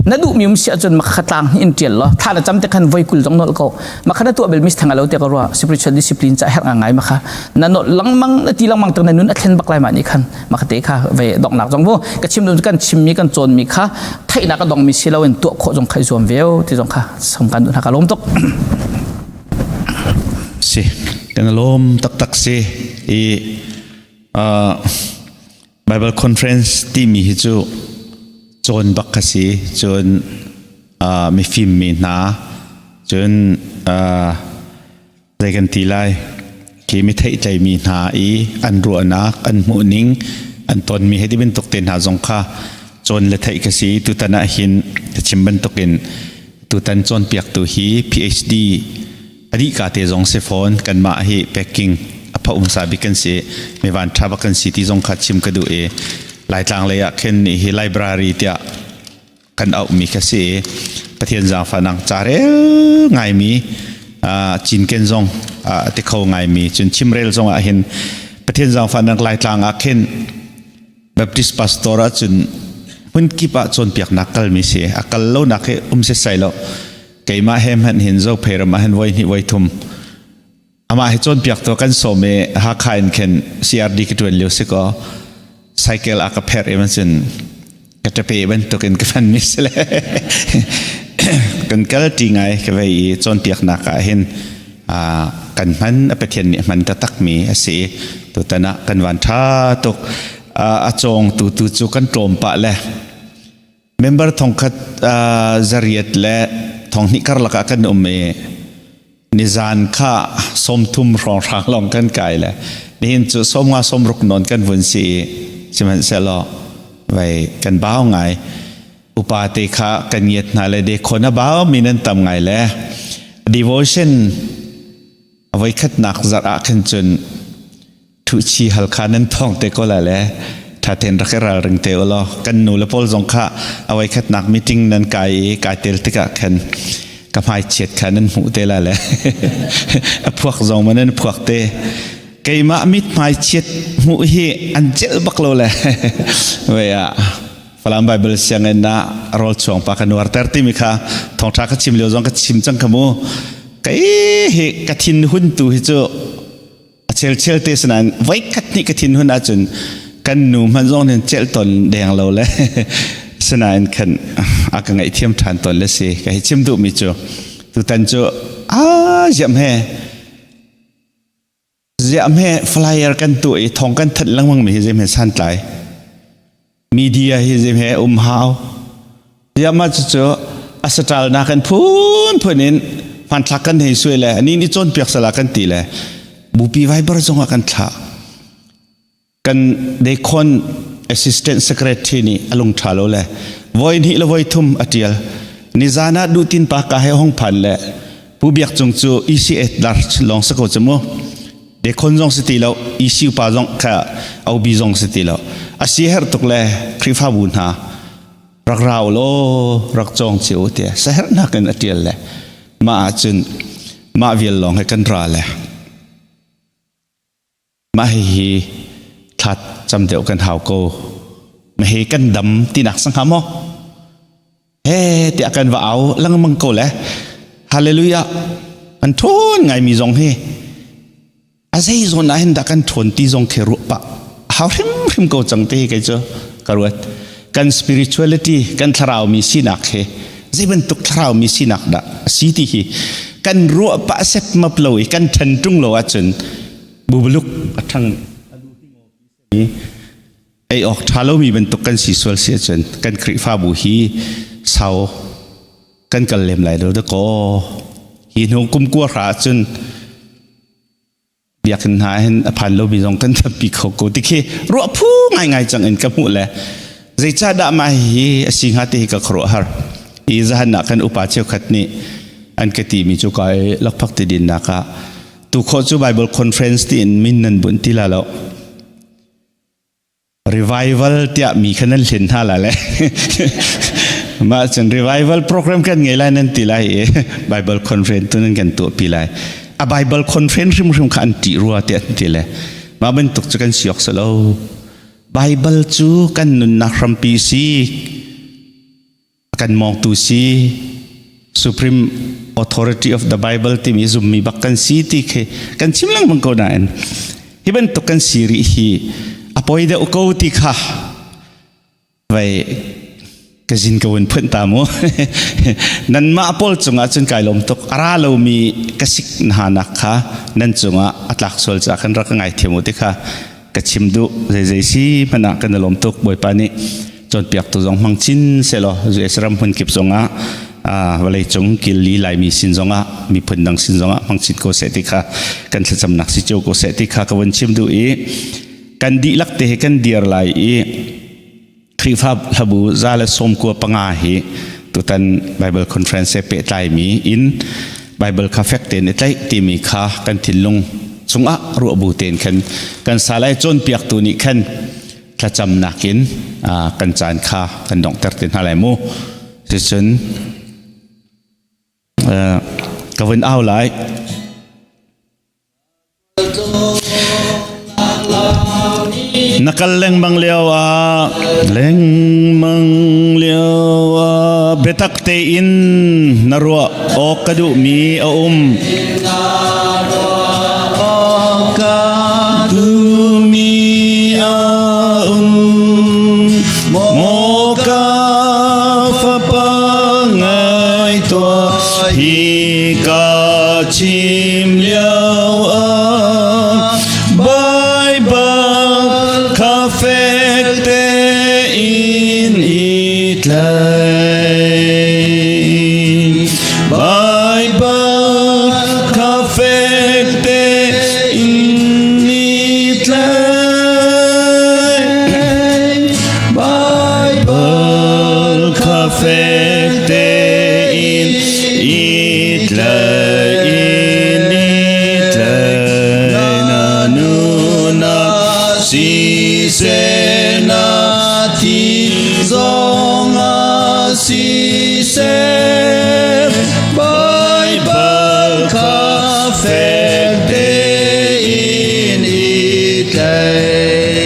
na duh mi um si ahcun makha tlang hi in tial lo tha na cam te khan voi kul zong nol ko makha na tuah bel mis thang lo te ka ruwa spiritual discipline cha herh ngai makha na nol langmang na ti langmang tak na nun a thlen bak lai ma ni khan makha te kha ve dok nak zong bu ka chim dun kan chim mi kan cawn mi kha theihnak a dong mi si lo in tuah khawh zong khai zuam veo ti zong kha som kan dun ha ka lawm tuk si kan lawm taktak si i. Bible conference timi hi cu cawn bak ka si. Cun mifim mi hna cun zei kan ti lai khi mi theihtlei mi hna i an ruahnak an hmuhning an tonmi hei ti bantuk te hna zong kha cawn le theih ka si. Tutan ah hin ka chim bantukin tutan cawnpiaktu hi PhD a dih ka te zong si fawn. Kanmah hi packing a pha umsa bik kan si, mi van tha bak kan si ti zong kha chim ka duh i Laitlang lei ah khin hi library tiah kan auhmi kha si i Pathian zaangfahnak ca rel ngaimi, cinken zong a ti kho ngaimi, cun chimrel zong ah hin Pathian zaangfahnak Laitlang ah khin Baptist pastor ah cun hmun kip ah cawnpiaknak kalmi si. A kal lonak hi um setsai lo. Keimah he hmanh hin Zophei ram ah hin voi hnih voi thum amah hi cawnpiak tu kan sawm i Hakha in khin CRD ka ṭuan lio si kaw cycle a ka pherh i cun ka ṭape bantukin ka fan mi si le kan kal ṭi ngai ka vei i cawnpiaknak ah hin kan hman a Pathian nih hman taktak mi a si. Tutan ah kan van ṭha tuk. A cawng tu tu cu kan tlawm pah le member thongkhat zariat le 2,000 karlak ah kan um i nizan kha 30 hrawnghrang lawng kan kai le nihin cu 50 60 nawn kan vun si i sihmanhsehlaw vai kan bau ngai. Upa te kha kan ngiat hna le dekhon a bau mi nan tam ngai le devotion voikhatnak zarh ah khan cun thuchi halkha nan thong te ko la le thaten rak i ralring te ulaw kan nu le pawl zong kha a voikhatnak meeting nan kai i kai tel tikah khan ka hmai chiat kha nan hmuh te la le a phuak zong ma nan phuak te. Keimah mit hmai chiat hmuh hi an celh bak lo le wei ah Falam Bible sianginn ah rawl chuang pa ka nuarter timi kha thawngṭha ka chim lio zong ka chim cang kha mu. Kei hi ka thin hun tu hi cu a chelchel te sinain voikhat nih ka thin hun ahcun kan nu hmanh zong nih celh ton deng lo le sinain khan a ka ngaihthiam ṭhan ton le si. Ka hi chim duhmi cu tutan cu a ziam he ziam he flyer kan tuah i thong kan thanh lengmang mi hi zem he santlai media hi zem he um hau ziam ah cucu a saṭal na kan phun phun in hmanthlak kan hei suai le ni ni cawnpiak sala kan ti le bupi Viber zong ah kan thlah. Kan dekhon assistant secretary nih a lung ṭha lo le voi hnih le voi thum a ṭial. Nizan ah duhtin pa ka he hong phan le Pu Biak Cung cu ECA dar lawng si ko cu mu. Dekhon zong si ti lo, EC upa zong kha OB zong si ti lo. A si herh tuk le Khrihfabu hna rak rau law rak cawng cio tiah saherhnak in a ṭial le mah ahcun mah vial lawng he kan ra le mah hihi thla cam deuh kan hau ko. Mah hi kan dam tinak sang hnga maw? He tiah kan va au lengmang ko le hallelujah an ṭhawn ngaimi zong hi a zei zawn ah hin dah kan ṭhawn ti zong khi ruah pah hau hrimhrim ko cang te hi kei cu ka ruat. Kan spirituality, kan thlarau mi sinak hi zei bantuk thlarau mi sinak dah a si ti hi kan ruah pah set map lo i kan ṭhen ṭung lo ahcun bubuluk a ṭhang ei awk ṭha lomi bantuk kan si sual si ahcun kan Khrihfabu hi sau kan kal lem lai lo dakaw. Hi hnu kum kua hra ahcun biakinn hna hin a phan lomi zong kan tampi kho ko ti khi ruah phu ngaingai cang in ka hmuh le zeicahdah mah hi a si hnga ti hi ka khuaruahhar i zahan ah kan upa cheukhat nih an ka timi cu ka i lakphak ti dinnak ah tu khawh cu Bible conference tiin min nan bunh ti la lo, revival tiah mi kha nan hlen hna la le mah cun revival program kan ngei lai nan ti lai i Bible conference tu nan kan tuah pi lai. A Bible conference hrimhrim kha an ṭih rua tiah an ti le mah bantuk cu kan siok si lo. Bible cu kan nunnak hrampi si, kan mawngtu si, supreme authority of the Bible timi zummi bak kan si ti khi kan chim lengmang ko nain hi bantuk kan si rih hi a poi deuh ko ti kha vai ka zin ka vun phunh ta mu. Nanmah pawl cungah cun kai lawm tuk. A ra lomi ka sik hna nak kha nan cungah a tlak sual caah khan rak ka ngaithiam u ti kha. ka chim duh. Zeizei si hmanh ah kan i lawm tuk. Bawipa nih cawnpiaktu zong hmang chin sehlaw US ram hmun kip zongah vawlei cung kil li Laimi sin zongah miphun dang sin zongah hmang chin ko seh ti kha kan thlacamnak si cio ko seh ti kha ka vun chim duh i kan dihlak te hi kan dir lai i Khrihfa hlabu 195 hi tutan Bible Conference he pehtlaimi in Bible kha fek tein i tlaih timi kha kan thinlung chungah ruah bu tein khan kan sa lai. Cawnpiaktu nih khan thlacamnak in kan caan kha kan donghter te hna lai mu. Cucun ka vun au lai. Na kal lengmang lio ah, lengmang lio ah, biatak tein na ruah awk ka duhmi a um. Ka duhmi a um. Maw ka fapa ngai tuah hi ka chim lio ah Baibal kha fek tein i tlaih. Baibal kha fek tein i tlaih. Baibal kha fek tein i tlaih i tlaih na nunnak siseh na thi zongah siseh Baibal kha fek tein i tlaih.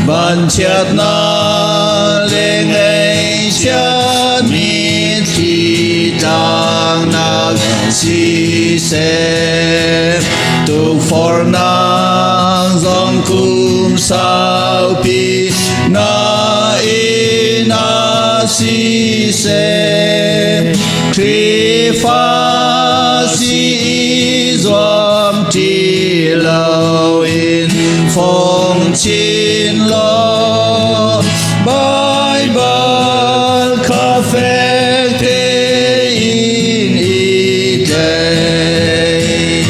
Vanchiatnak le ngaihchiat mitthli tlangnak siseh tukforhnak zong kum saupi na in ah siseh Khrihfa si i zuam ti loin fong chin law Baibal kha fek tein i tlaih.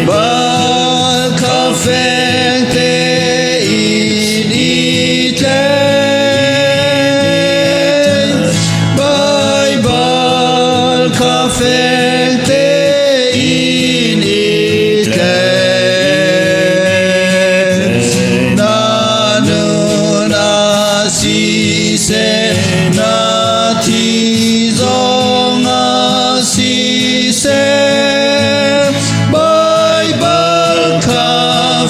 Baibal kha fek tein i tlaih. Baibal kha fek tein i tlaih. Na nun ah siseh, na thi zong ah siseh, Baibal kha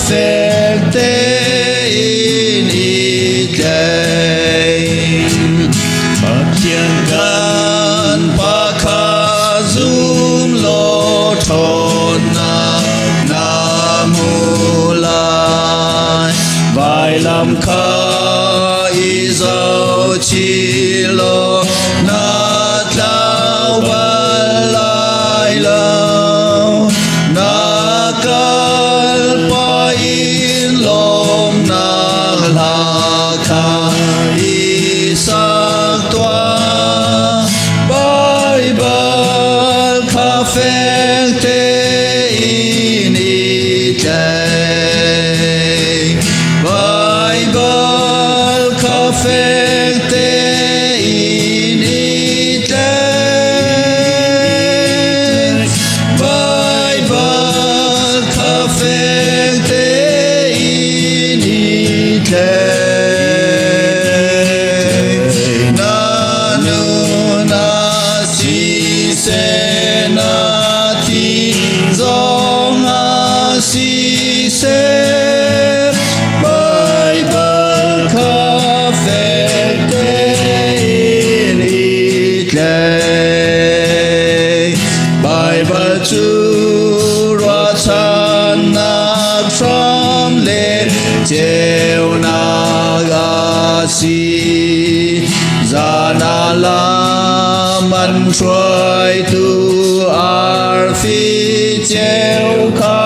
fek tein i tlaih. Pathian kan Pa kha zum law ṭhawnnak na hmu lai. Vailam kha i zohchih law na tlau bal lai lo. Na kal pah in lawmnak hla kha i sak tuah. Baibal kha fek tein i tlaih. Baibal kha fek tein i tlaih. Baibal kha fek tein i tlaih. Na nun ah siseh, na thi zong ah siseh, Baibal kha fek tein i tlaih. Baibal cu ruahchannak hram le ceunak a si. Zan ah lam an hruaitu arfi ceu kha.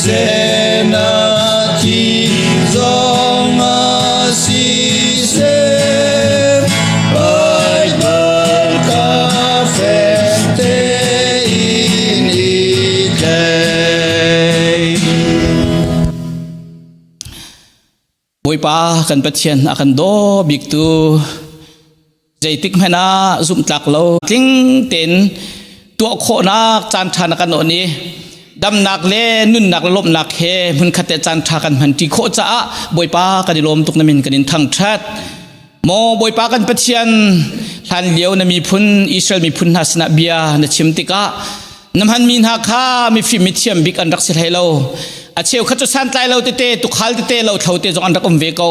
siseh na thi zongah siseh Bible ka fek tein i tlai. Bawipa kan Pathian a kan daw biktu zeitik hmanh ah zumhtlak lo tling tein tuah khawhnak caan ṭha na kan on i damnak le nunnak le lawmhnak he hmunkhat te caan ṭha kan hman ṭi khawh caah Bawipa kan i lawm tuk na min kan in thangṭhat. Maw Bawipa kan Pathian hlan lio na miphun Israel miphun hna sinah bia na chim tikah na hmanmi hna kha mifim mithiam bik an rak si hlei lo. A cheukhat cu santlai lo tete tukhal tete lo thlo te zong an rak um ve ko.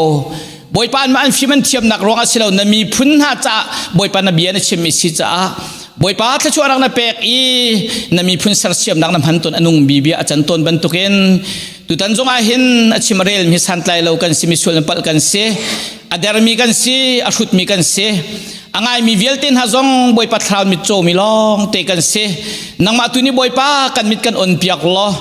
Bawipa an mah an fim an thiamnak ruang ah si lo na miphun hna caah Bawipa na bia na chimmi si caah Bawipa thluachuahnak na pek i na miphun sersiamnak na hman tawn a nungmi bia a can tawn bantukin tutan zong ah hin a chim a relmi santlai lo kan si misual na palh kan si a dermi kan si a hrutmi kan si a ngaimi vialte hna zong Bawipa thlarau mit cawmi lawng te kan si nangmah tu nih Bawipa kan mit kan on piak law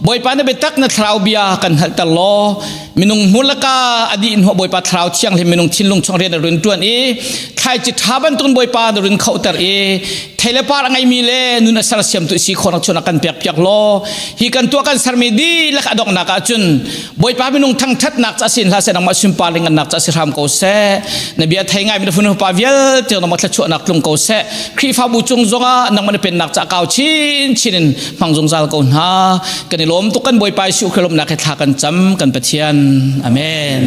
Bawipa na biatak na thlarau bia kan hngalhter law minung hmurlaka a dih hnuah Bawipa thlarau thianghlim minung thinlung chung rian a run ṭuan i thlaici ṭha bantukin Bawipa na run khohter i thei le par a ngeimi le nun a sersiamtu si khawhnak chun a kan pek piak law hi kan tuah kan sermi dihlak a donghnak ah cun Bawipa minung thangṭhatnak ca sin hlah seh nangmah sunpar le ngannak ca si hram ko seh na bia thei ngai mi na fanu pa vialte nangmah thluachuahnak tlung ko seh Khrihfabu cung zongah nangmah na pennak ca kau chin chin in hmang zungzal ko hna kan i lawm tuk kan Bawipa Jesuh Khrih lawmhnak he thla kan cam kan Pathian amen.